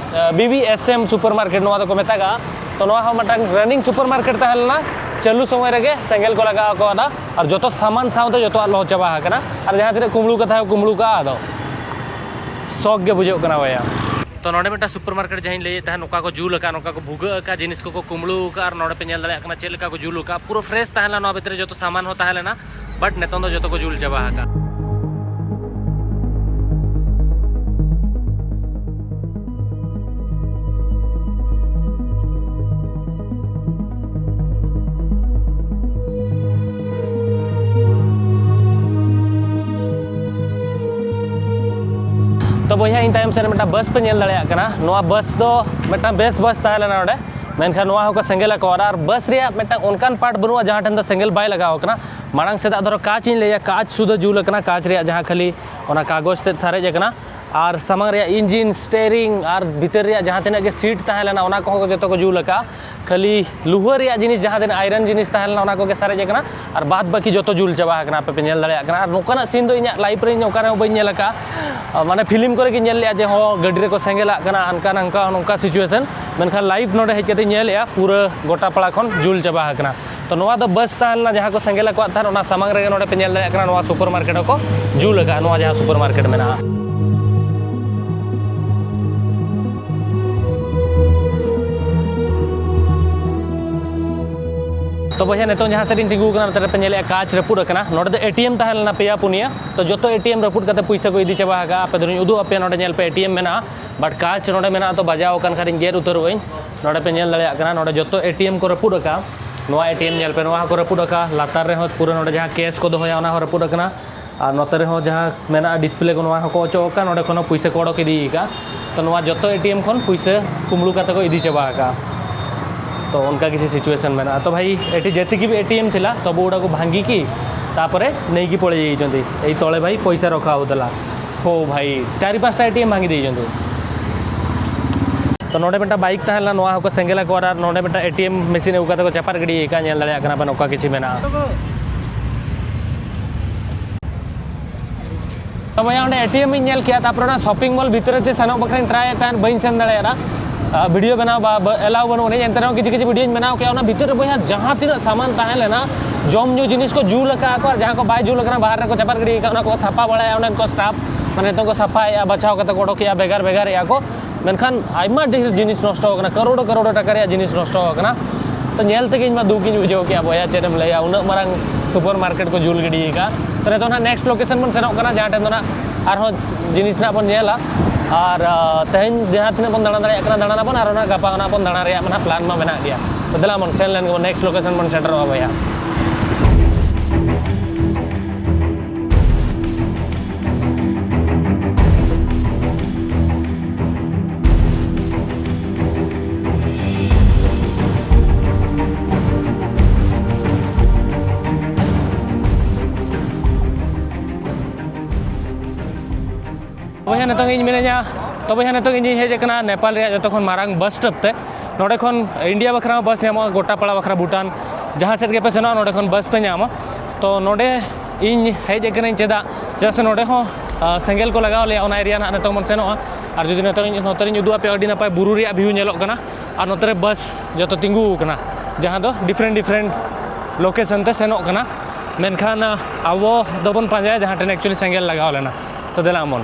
B B S M super market ᱱᱚᱣᱟ ᱫᱚᱠᱚ ᱢᱮᱛᱟᱜᱼᱟ᱾ ᱛᱚ, ᱱᱚᱣᱟ ᱦᱚᱸ ᱢᱤᱫᱴᱟᱝ running ᱥᱩᱯᱟᱨ ᱢᱟᱨᱠᱮᱴ ᱛᱟᱦᱮᱸ ᱞᱮᱱᱟ, ᱪᱟᱹᱞᱩ ᱥᱚᱢᱚᱭ ᱨᱮᱜᱮ ᱥᱮᱸᱜᱮᱞ ᱠᱚ ᱞᱟᱜᱟᱣ ᱠᱟᱣᱫᱟ᱾ ᱟᱨ ᱡᱚᱛᱚ ᱥᱟᱢᱟᱱ ᱥᱟᱶᱛᱮ ᱡᱚᱛᱚᱣᱟᱜ ᱞᱚ ᱪᱟᱵᱟ ᱟᱠᱟᱱᱟ᱾ ᱟᱨ ᱡᱟᱦᱟᱸ ᱛᱤᱱᱟᱹᱜ ᱠᱩᱢᱵᱽᱲᱩ ᱠᱟᱛᱷᱟ ᱠᱚ ᱠᱩᱢᱵᱽᱲᱩ ᱠᱟᱜᱼᱟ, ᱟᱫᱚ ᱥᱚᱠ ᱜᱮ ᱵᱩᱡᱷᱟᱹᱜ ᱠᱟᱱᱟ ᱵᱚᱭᱦᱟ᱾ ᱛᱚ, ᱱᱚᱰᱮ ᱢᱤᱫᱴᱟᱝ ᱥᱩᱯᱟᱨ ᱢᱟᱨᱠᱮᱴ ᱡᱟᱦᱟᱸᱧ ᱞᱟᱹᱭᱮᱫ ᱛᱟᱦᱮᱸᱫ, ᱱᱚᱝᱠᱟ ᱠᱚ ᱡᱩᱞ ᱟᱠᱟᱫ, ᱱᱚᱝᱠᱟ ᱠᱚ ᱵᱷᱩᱜᱟᱹᱜ ᱟᱠᱟᱫ, ᱡᱤᱱᱤᱥ ᱠᱚᱠᱚ ᱠᱩᱢᱵᱽᱲᱩ ᱟᱠᱟᱫ᱾ ᱟᱨ ᱱᱚᱰᱮ ᱯᱮ ᱧᱮᱞ ᱫᱟᱲᱮᱭᱟᱜ ᱠᱟᱱᱟ ᱪᱮᱫ ᱞᱮᱠᱟ ᱠᱚ ᱡᱩᱞ ᱟᱠᱟᱫ, ᱯᱩᱨᱟᱹ fresh ᱛᱟᱦᱮᱸ ᱞᱮᱱᱟ᱾ ᱱᱚᱣᱟ ᱵᱷᱤᱛᱨᱤ ᱨᱮ ᱡᱚᱛᱚ ᱥᱟᱢᱟᱱ ᱦᱚᱸ ᱛᱟᱦᱮᱸ ᱞᱮᱱᱟ, but ᱱᱤᱛᱚᱝ ᱫᱚ ᱡᱚᱛᱚ ᱠᱚ ᱡᱩᱞ ᱪᱟᱵᱟ ᱟᱠᱟᱫ᱾ ᱛᱚ ᱵᱚᱭᱦᱟ, ᱤᱧ ᱛᱟᱭᱚᱢ ᱥᱮᱫ ᱨᱮ ᱢᱤᱫᱴᱟᱝ ᱵᱟᱥ ᱯᱮ ᱧᱮᱞ ᱫᱟᱲᱮᱭᱟᱜ ᱠᱟᱱᱟ᱾ ᱱᱚᱣᱟ ᱵᱟᱥ ᱫᱚ ᱢᱤᱫᱴᱟᱝ ᱵᱮᱥ ᱵᱟᱥ ᱛᱟᱦᱮᱸ ᱞᱮᱱᱟ ᱱᱚᱰᱮ, ᱢᱮᱱᱠᱷᱟᱱ ᱱᱚᱣᱟ ᱦᱚᱸᱠᱚ ᱥᱮᱸᱜᱮᱞ ᱟᱠᱚ᱾ ᱟᱨ ᱵᱟᱥ ᱨᱮᱭᱟᱜ ᱢᱤᱫᱴᱟᱝ ᱚᱱᱠᱟᱱ part ᱵᱟᱹᱱᱩᱜᱼᱟ ᱡᱟᱦᱟᱸ ᱴᱷᱮᱱ ᱫᱚ ᱥᱮᱸᱜᱮᱞ ᱵᱟᱭ ᱞᱟᱜᱟᱣ ᱟᱠᱟᱱᱟ᱾ ᱢᱟᱲᱟᱝ ᱥᱮᱫᱟᱜ ᱫᱷᱚᱨᱚ ᱠᱟᱸᱪ ᱤᱧ ᱞᱟᱹᱭᱟ, ᱠᱟᱸᱪ ᱥᱩᱫᱷᱟᱹ ᱡᱩᱞ ᱟᱠᱟᱱᱟ, ᱠᱟᱸᱪ ᱨᱮᱭᱟᱜ ᱡᱟᱦᱟᱸ ᱠᱷᱟᱹᱞᱤ ᱚᱱᱟ ᱠᱟᱜᱚᱡᱽ ᱛᱮᱫ ᱥᱟᱨᱮᱡ ᱟᱠᱟᱱᱟ᱾ ᱟᱨ ᱥᱟᱢᱟᱝ ᱨᱮᱭᱟᱜ engine, steering ᱟᱨ ᱵᱷᱤᱛᱟᱹᱨ ᱨᱮᱭᱟᱜ ᱡᱟᱦᱟᱸ ᱛᱤᱱᱟᱹᱜ ᱜᱮ seat ᱛᱟᱦᱮᱸ ᱞᱮᱱᱟ, ᱚᱱᱟ ᱠᱚᱦᱚᱸ ᱡᱚᱛᱚ ᱠᱚ ᱡᱩᱞ ᱟᱠᱟᱫᱼᱟ᱾ ᱠᱷᱟᱹᱞᱤ ᱞᱩᱦᱟᱹ ᱨᱮᱭᱟᱜ ᱡᱤᱱᱤᱥ, ᱡᱟᱦᱟᱸ ᱛᱤᱱᱟᱹᱜ iron ᱡᱤᱱᱤᱥ ᱛᱟᱦᱮᱸ ᱞᱮᱱᱟ, ᱚᱱᱟ ᱠᱚᱜᱮ ᱥᱟᱨᱮᱡ ᱟᱠᱟᱱᱟ᱾ ᱟᱨ ᱵᱟᱫ ᱵᱟᱹᱠᱤ ᱡᱚᱛᱚ ᱡᱩᱞ ᱪᱟᱵᱟ ᱟᱠᱟᱱᱟ, ᱟᱯᱮ ᱯᱮ ᱧᱮᱞ ᱫᱟᱲᱮᱭᱟᱜ ᱠᱟᱱᱟ᱾ ᱟᱨ ᱱᱚᱝᱠᱟᱱᱟᱜ scene ᱫᱚ ᱤᱧᱟᱹᱜ life ᱨᱮ ᱤᱧ ᱚᱠᱟ ᱨᱮᱦᱚᱸ ᱵᱟᱹᱧ ᱧᱮᱞ ᱟᱠᱟᱫᱼᱟ᱾ ᱢᱟᱱᱮ, film ᱠᱚᱨᱮ ᱜᱮᱧ ᱧᱮᱞ ᱞᱮᱫᱼᱟ ᱡᱮ, ᱦᱚᱸ, ᱜᱟᱹᱰᱤ ᱨᱮᱠᱚ ᱥᱮᱸᱜᱮᱞᱟᱜ ᱠᱟᱱᱟ, ᱦᱟᱱᱠᱟ ᱱᱟᱝᱠᱟ ᱱᱚᱝᱠᱟ situation᱾ ᱢᱮᱱᱠᱷᱟᱱ live ᱱᱚᱰᱮ ᱦᱮᱡ ᱠᱟᱛᱮᱧ ᱧᱮᱞᱮᱫᱼᱟ, ᱯᱩᱨᱟᱹ ᱜᱚᱴᱟ ᱯᱟᱲᱟ ᱠᱷᱚᱱ ᱡᱩᱞ ᱪᱟᱵᱟ ᱟᱠᱟᱱᱟ᱾ ᱛᱚ ᱱᱚᱣᱟ ᱫᱚ ᱵᱟᱥ ᱛᱟᱦᱮᱸ ᱞᱮᱱᱟ, ᱡᱟᱦᱟᱸ ᱠᱚ ᱥᱮᱸᱜᱮᱞ ᱟᱠᱚᱣᱟᱫ ᱛᱟᱦᱮᱸᱫ, ᱚᱱᱟ ᱥᱟᱢᱟᱝ ᱨᱮᱜᱮ ᱱᱚᱰᱮ ᱯᱮ ᱧᱮᱞ ᱫᱟᱲᱮᱭᱟᱜ ᱠᱟᱱᱟ, ᱱᱚᱣᱟ ᱥᱩᱯᱟᱨ ᱢᱟᱨᱠᱮᱴ ᱦᱚᱸᱠᱚ ᱡᱩᱞ ᱟᱠᱟᱫᱼᱟ, ᱱᱚᱣᱟ ᱡᱟᱦᱟᱸ ᱥᱩᱯᱟᱨ ᱢᱟᱨᱠᱮᱴ ᱢᱮᱱᱟᱜᱼᱟ᱾ ᱛᱚ ᱵᱚᱭᱦᱟ, ᱱᱤᱛᱚᱝ ᱡᱟᱦᱟᱸ ᱥᱮᱫ ᱤᱧ ᱛᱤᱸᱜᱩ ᱟᱠᱟᱱᱟ, ᱱᱚᱛᱮ ᱨᱮᱯᱮ ᱧᱮᱞᱮᱫᱼᱟ, ᱠᱟᱸᱪ ᱨᱟᱹᱯᱩᱫ ᱟᱠᱟᱱᱟ᱾ ᱱᱚᱰᱮ ᱫᱚ ᱮ ᱴᱤ ᱮᱢ ᱛᱟᱦᱮᱸ ᱞᱮᱱᱟ ᱯᱮᱭᱟ ᱯᱩᱱᱭᱟᱹ, ᱛᱚ ᱡᱚᱛᱚ ᱮ ᱴᱤ ᱮᱢ ᱨᱟᱹᱯᱩᱫ ᱠᱟᱛᱮ ᱯᱩᱭᱥᱟᱹ ᱠᱚ ᱤᱫᱤ ᱪᱟᱵᱟ ᱟᱠᱟᱫᱼᱟ᱾ ᱟᱯᱮ ᱫᱚᱞᱤᱧ ᱩᱫᱩᱜ ᱟᱯᱮᱭᱟ, ᱱᱚᱰᱮ ᱧᱮᱞ ᱯᱮ, ᱮ ᱴᱤ ᱮᱢ ᱢᱮᱱᱟᱜᱼᱟ, ᱵᱟᱴ ᱠᱟᱸᱪ ᱱᱚᱰᱮ ᱢᱮᱱᱟᱜᱼᱟ, ᱛᱚ ᱵᱟᱡᱟᱣ ᱟᱠᱟᱱ ᱠᱷᱟᱱ ᱤᱧ ᱜᱮᱫ ᱩᱛᱟᱹᱨᱚᱜ ᱟᱹᱧ᱾ ᱱᱚᱰᱮ ᱯᱮ ᱧᱮᱞ ᱫᱟᱲᱮᱭᱟᱜ ᱠᱟᱱᱟ, ᱱᱚᱰᱮ ᱡᱚᱛᱚ ᱮ ᱴᱤ ᱮᱢ ᱠᱚ ᱨᱟᱹᱯᱩᱫ ᱟᱠᱟᱫᱼᱟ᱾ ᱱᱚᱣᱟ ᱮ ᱴᱤ ᱮᱢ ᱧᱮᱞ ᱯᱮ, ᱱᱚᱣᱟ ᱦᱚᱸᱠᱚ ᱨᱟᱹᱯᱩᱫ ᱟᱠᱟᱫᱼᱟ᱾ ᱞᱟᱛᱟᱨ ᱨᱮᱦᱚᱸ ᱯᱩᱨᱟᱹ ᱱᱚᱰᱮ ᱡᱟᱦᱟᱸ ᱠᱮᱥ ᱠᱚ ᱫᱚᱦᱚᱭᱟ, ᱚᱱᱟ ᱦᱚᱸ ᱨᱟᱹᱯᱩᱫ ᱟᱠᱟᱱᱟ᱾ ᱟᱨ ᱱᱚᱛᱮ ᱨᱮᱦᱚᱸ ᱡᱟᱦᱟᱸ ᱢᱮᱱᱟᱜᱼᱟ ᱰᱤᱥᱯᱞᱮ ᱠᱚ, ᱱᱚᱣᱟ ᱦᱚᱸᱠᱚ ᱚᱪᱚᱜ ᱟᱠᱟᱫᱼᱟ, ᱱᱚᱰᱮ ᱠᱷᱚᱱ ᱦᱚᱸ ᱯᱩᱭᱥᱟᱹ ᱠᱚ ᱚᱰᱚᱠ ᱤᱫᱤᱭ ᱟᱠᱟᱫᱼᱟ᱾ ᱛᱚ ᱱᱚᱣᱟ ᱡᱚᱛᱚ ᱮ ᱴᱤ ᱮᱢ ᱠᱷᱚᱱ ᱯᱩᱭᱥᱟᱹ ᱠᱩᱢᱵᱽᱲᱩ ᱠᱟᱛᱮ ᱠᱚ ᱤᱫᱤ ᱪᱟᱵᱟ ᱟᱠᱟᱫᱼᱟ᱾ ᱛᱚ ᱚᱱᱠᱟ ᱠᱤᱪᱷᱩ ᱥᱤᱪᱩᱭᱮᱥᱚᱱ ᱢᱮᱱᱟᱜᱼᱟ᱾ ᱛᱚ ᱵᱷᱟᱭ, ଏଠି ଯେତିକି ବି ଏ ଟି ଏମ୍ ଥିଲା, ସବୁ ଗୁଡ଼ାକୁ ଭାଙ୍ଗିକି ତାପରେ ନେଇକି ପଳେଇ ଯାଇଛନ୍ତି। ଏଇ ତଳେ ଭାଇ ପଇସା ରଖା ହଉଥିଲା। ହଉ ଭାଇ, ଚାରି ପାଞ୍ଚଟା ଏ ଟି ଏମ୍ ଭାଙ୍ଗି ଦେଇଛନ୍ତି। ᱛᱚ ᱱᱚᱰᱮ ᱢᱤᱫᱴᱟᱝ ᱵᱟᱭᱤᱠ ᱛᱟᱦᱮᱸ ᱞᱮᱱᱟ, ᱱᱚᱣᱟ ᱦᱚᱸᱠᱚ ᱥᱮᱸᱜᱮᱞ ᱟᱠᱚ, ᱟᱨ ᱱᱚᱰᱮ ᱢᱤᱫᱴᱟᱝ ᱮ ᱴᱤ ᱮᱢ ᱢᱮᱥᱤᱱ ᱟᱹᱜᱩ ᱠᱟᱛᱮ ᱠᱚ ᱪᱟᱯᱟᱫ ᱜᱤᱰᱤ ᱟᱠᱟᱫᱼᱟ᱾ ᱧᱮᱞ ᱫᱟᱲᱮᱭᱟᱜ ᱠᱟᱱᱟ ᱯᱮ, ᱱᱚᱝᱠᱟ ᱠᱤᱪᱷᱩ ᱢᱮᱱᱟᱜᱼᱟ᱾ ᱛᱚ ᱵᱚᱭᱦᱟ, ᱚᱸᱰᱮ ᱮ ᱴᱤ ᱮᱢ ᱤᱧ ᱧᱮᱞ ᱠᱮᱜᱼᱟ, ᱛᱟᱨᱯᱚᱨᱮ ᱚᱱᱟ ᱥᱚᱯᱤᱝ ᱢᱚᱞ ᱵᱷᱤᱛᱨᱤ ᱛᱮ ᱥᱮᱱᱚᱜ ᱵᱟᱠᱷᱨᱟᱧ ᱴᱨᱟᱭᱮᱫ ᱛᱟᱦᱮᱸᱫ, ᱵᱟᱹᱧ ᱥᱮᱱ ᱫᱟᱲᱮᱭᱟᱫᱟ᱾ ᱟ, ᱵᱷᱤᱰᱤᱭᱳ ᱵᱮᱱᱟᱣ ᱵᱟ, ᱵᱟ, ᱮᱞᱟᱣ ᱵᱟᱹᱱᱩᱜ ᱟᱹᱱᱤᱡ, ᱮᱱᱛᱮ ᱨᱮᱦᱚᱸ ᱠᱤᱪᱷᱩ ᱠᱤᱪᱷᱩ ᱵᱷᱤᱰᱤᱭᱳᱧ ᱵᱮᱱᱟᱣ ᱠᱮᱜᱼᱟ᱾ ᱚᱱᱟ ᱵᱷᱤᱛᱤᱨ ᱨᱮ ᱵᱚᱭᱦᱟ ᱡᱟᱦᱟᱸ ᱛᱤᱱᱟᱹᱜ ᱥᱟᱢᱟᱱ ᱛᱟᱦᱮᱸ ᱞᱮᱱᱟ, ᱡᱚᱢ ᱧᱩ ᱡᱤᱱᱤᱥ ᱠᱚ ᱡᱩᱞ ᱟᱠᱟᱫᱼᱟ ᱠᱚ, ᱟᱨ ᱡᱟᱦᱟᱸ ᱠᱚ ᱵᱟᱭ ᱡᱩᱞ ᱟᱠᱟᱱᱟ ᱵᱟᱦᱟᱨ ᱨᱮᱠᱚ ᱪᱟᱯᱟᱫ ᱜᱤᱰᱤ ᱟᱠᱟᱫ, ᱚᱱᱟ ᱠᱚ ᱥᱟᱯᱷᱟ ᱵᱟᱲᱟᱭᱟ ᱚᱸᱰᱮᱱ ᱠᱚ ᱥᱴᱟᱯ, ᱢᱟᱱᱮ ᱱᱤᱛᱚᱝ ᱠᱚ ᱥᱟᱯᱷᱟᱭᱮᱫᱼᱟ, ᱵᱟᱪᱷᱟᱣ ᱠᱟᱛᱮ ᱠᱚ ᱚᱰᱚᱠᱮᱜᱼᱟ, ᱵᱷᱮᱜᱟᱨ ᱵᱷᱮᱜᱟᱨᱮᱜᱼᱟ ᱠᱚ᱾ ᱢᱮᱱᱠᱷᱟᱱ ᱟᱭᱢᱟ ᱰᱷᱮᱨ ᱡᱤᱱᱤᱥ ᱱᱚᱥᱴᱚ ᱟᱠᱟᱱᱟ, ᱠᱟᱨᱳᱲ ᱠᱟᱨᱳᱲ ᱴᱟᱠᱟ ᱨᱮᱭᱟᱜ ᱡᱤᱱᱤᱥ ᱱᱚᱥᱴᱚ ᱟᱠᱟᱱᱟ᱾ ᱛᱚ ᱧᱮᱞ ᱛᱮᱜᱮ ᱤᱧ ᱢᱟ ᱫᱩᱠ ᱤᱧ ᱵᱩᱡᱷᱟᱹᱣ ᱠᱮᱜᱼᱟ ᱵᱚᱭᱦᱟ, ᱪᱮᱫ ᱮᱢ ᱞᱟᱹᱭᱟ, ᱩᱱᱟᱹᱜ ᱢᱟᱨᱟᱝ ᱥᱩᱯᱟᱨ ᱢᱟᱨᱠᱮᱴ ᱠᱚ ᱡᱩᱞ ᱜᱤᱰᱤ ᱟᱠᱟᱫᱼᱟ᱾ ᱛᱚ ᱱᱤᱛᱚᱜ ᱱᱟᱦᱟᱜ ᱱᱮᱠᱥᱴ ᱞᱳᱠᱮᱥᱚᱱ ᱵᱚᱱ ᱥᱮᱱᱚᱜ ᱠᱟᱱᱟ, ᱡᱟᱦᱟᱸ ᱴᱷᱮᱱ ᱫᱚ ᱱᱟᱦᱟᱜ ᱟᱨᱦᱚᱸ ᱡᱤᱱᱤᱥ ᱱᱟᱦᱟᱜ ᱵᱚᱱ ᱧᱮᱞᱟ᱾ ᱟᱨ, ᱟ, ᱛᱮᱦᱮᱧ ᱡᱟᱦᱟᱸ ᱛᱤᱱᱟᱹᱜ ᱵᱚᱱ ᱫᱟᱬᱟ ᱫᱟᱲᱮᱭᱟᱜ ᱠᱟᱱᱟ ᱫᱟᱬᱟᱱ ᱟᱵᱚᱱ, ᱟᱨ ᱚᱱᱟ ᱜᱟᱯᱟ ᱱᱟᱦᱟᱜ ᱵᱚᱱ ᱫᱟᱬᱟ ᱨᱮᱭᱟᱜ ᱢᱟ ᱱᱟᱦᱟᱜ ᱯᱞᱟᱱ ᱢᱟ ᱢᱮᱱᱟᱜ ᱜᱮᱭᱟ᱾ ᱛᱚ ᱫᱮᱞᱟ ᱵᱚᱱ ᱥᱮᱱ ᱞᱮᱱ ᱜᱮᱵᱚᱱ, ᱱᱮᱠᱥᱴ ᱞᱳᱠᱮᱥᱚᱱ ᱵᱚᱱ ᱥᱮᱴᱮᱨᱚᱜᱼᱟ ᱵᱚᱭᱦᱟ᱾ ᱵᱚᱭᱦᱟ, ᱱᱤᱛᱚᱝ ᱤᱧ ᱢᱤᱱᱟᱹᱧᱟ, ᱛᱚ ᱵᱚᱭᱦᱟ, ᱱᱤᱛᱚᱝ ᱤᱧᱤᱧ ᱦᱮᱡ ᱟᱠᱟᱱᱟ ᱱᱮᱯᱟᱞ ᱨᱮᱭᱟᱜ ᱡᱚᱛᱚ ᱠᱷᱚᱱ ᱢᱟᱨᱟᱝ ᱵᱟᱥ ᱥᱴᱚᱯ ᱛᱮ᱾ ᱱᱚᱰᱮ ᱠᱷᱚᱱ ᱤᱱᱰᱤᱭᱟ ᱵᱟᱠᱷᱨᱟ ᱦᱚᱸ ᱵᱟᱥ ᱧᱟᱢᱚᱜᱼᱟ, ᱜᱚᱴᱟᱯᱟᱲᱟ ᱵᱟᱠᱷᱨᱟ ᱵᱷᱩᱴᱟᱱ, ᱡᱟᱦᱟᱸ ᱥᱮᱫ ᱜᱮᱯᱮ ᱥᱮᱱᱚᱜᱼᱟ, ᱱᱚᱰᱮ ᱠᱷᱚᱱ ᱵᱟᱥ ᱯᱮ ᱧᱟᱢᱟ᱾ ᱛᱚ ᱱᱚᱰᱮ ᱤᱧ ᱦᱮᱡ ᱟᱠᱟᱱᱟᱹᱧ ᱪᱮᱫᱟᱜ? ᱪᱮᱫᱟᱜ ᱥᱮ ᱱᱚᱰᱮ ᱦᱚᱸ, ᱟ, ᱥᱮᱸᱜᱮᱞ ᱠᱚ ᱞᱟᱜᱟᱣ ᱞᱮᱭᱟ, ᱚᱱᱟ ᱮᱨᱤᱭᱟ ᱱᱟᱦᱟᱜ ᱱᱤᱛᱚᱝ ᱵᱚᱱ ᱥᱮᱱᱚᱜᱼᱟ᱾ ᱟᱨ ᱡᱩᱫᱤ ᱱᱤᱛᱚᱝ ᱤᱧ, ᱱᱚᱛᱮ ᱨᱤᱧ ᱩᱫᱩᱜ ᱟᱯᱮᱭᱟ, ᱟᱹᱰᱤ ᱱᱟᱯᱟᱭ ᱵᱩᱨᱩ ᱨᱮᱭᱟᱜ ᱵᱷᱤᱭᱩ ᱧᱮᱞᱚᱜ ᱠᱟᱱᱟ᱾ ᱟᱨ ᱱᱚᱛᱮ ᱨᱮ ᱵᱟᱥ ᱡᱚᱛᱚ ᱛᱤᱸᱜᱩ ᱟᱠᱟᱱᱟ᱾ ᱡᱟᱦᱟᱸ ᱫᱚ ᱰᱤᱯᱷᱟᱨᱮᱱᱴ ᱰᱤᱯᱷᱟᱨᱮᱱᱴ ᱞᱳᱠᱮᱥᱚᱱ ᱛᱮ ᱥᱮᱱᱚᱜ ᱠᱟᱱᱟ᱾ ᱢᱮᱱᱠᱷᱟᱱ ᱟᱵᱚ ᱫᱚᱵᱚᱱ ᱯᱟᱸᱡᱟᱭᱟ ᱡᱟᱦᱟᱸ ᱴᱷᱮᱱ ᱮᱠᱪᱩᱭᱮᱞᱤ ᱥᱮᱸᱜᱮᱞ ᱞᱟᱜᱟᱣ ᱞᱮᱱᱟ᱾ ᱛᱚ ᱫᱮᱞᱟ ᱟᱢᱚᱱ᱾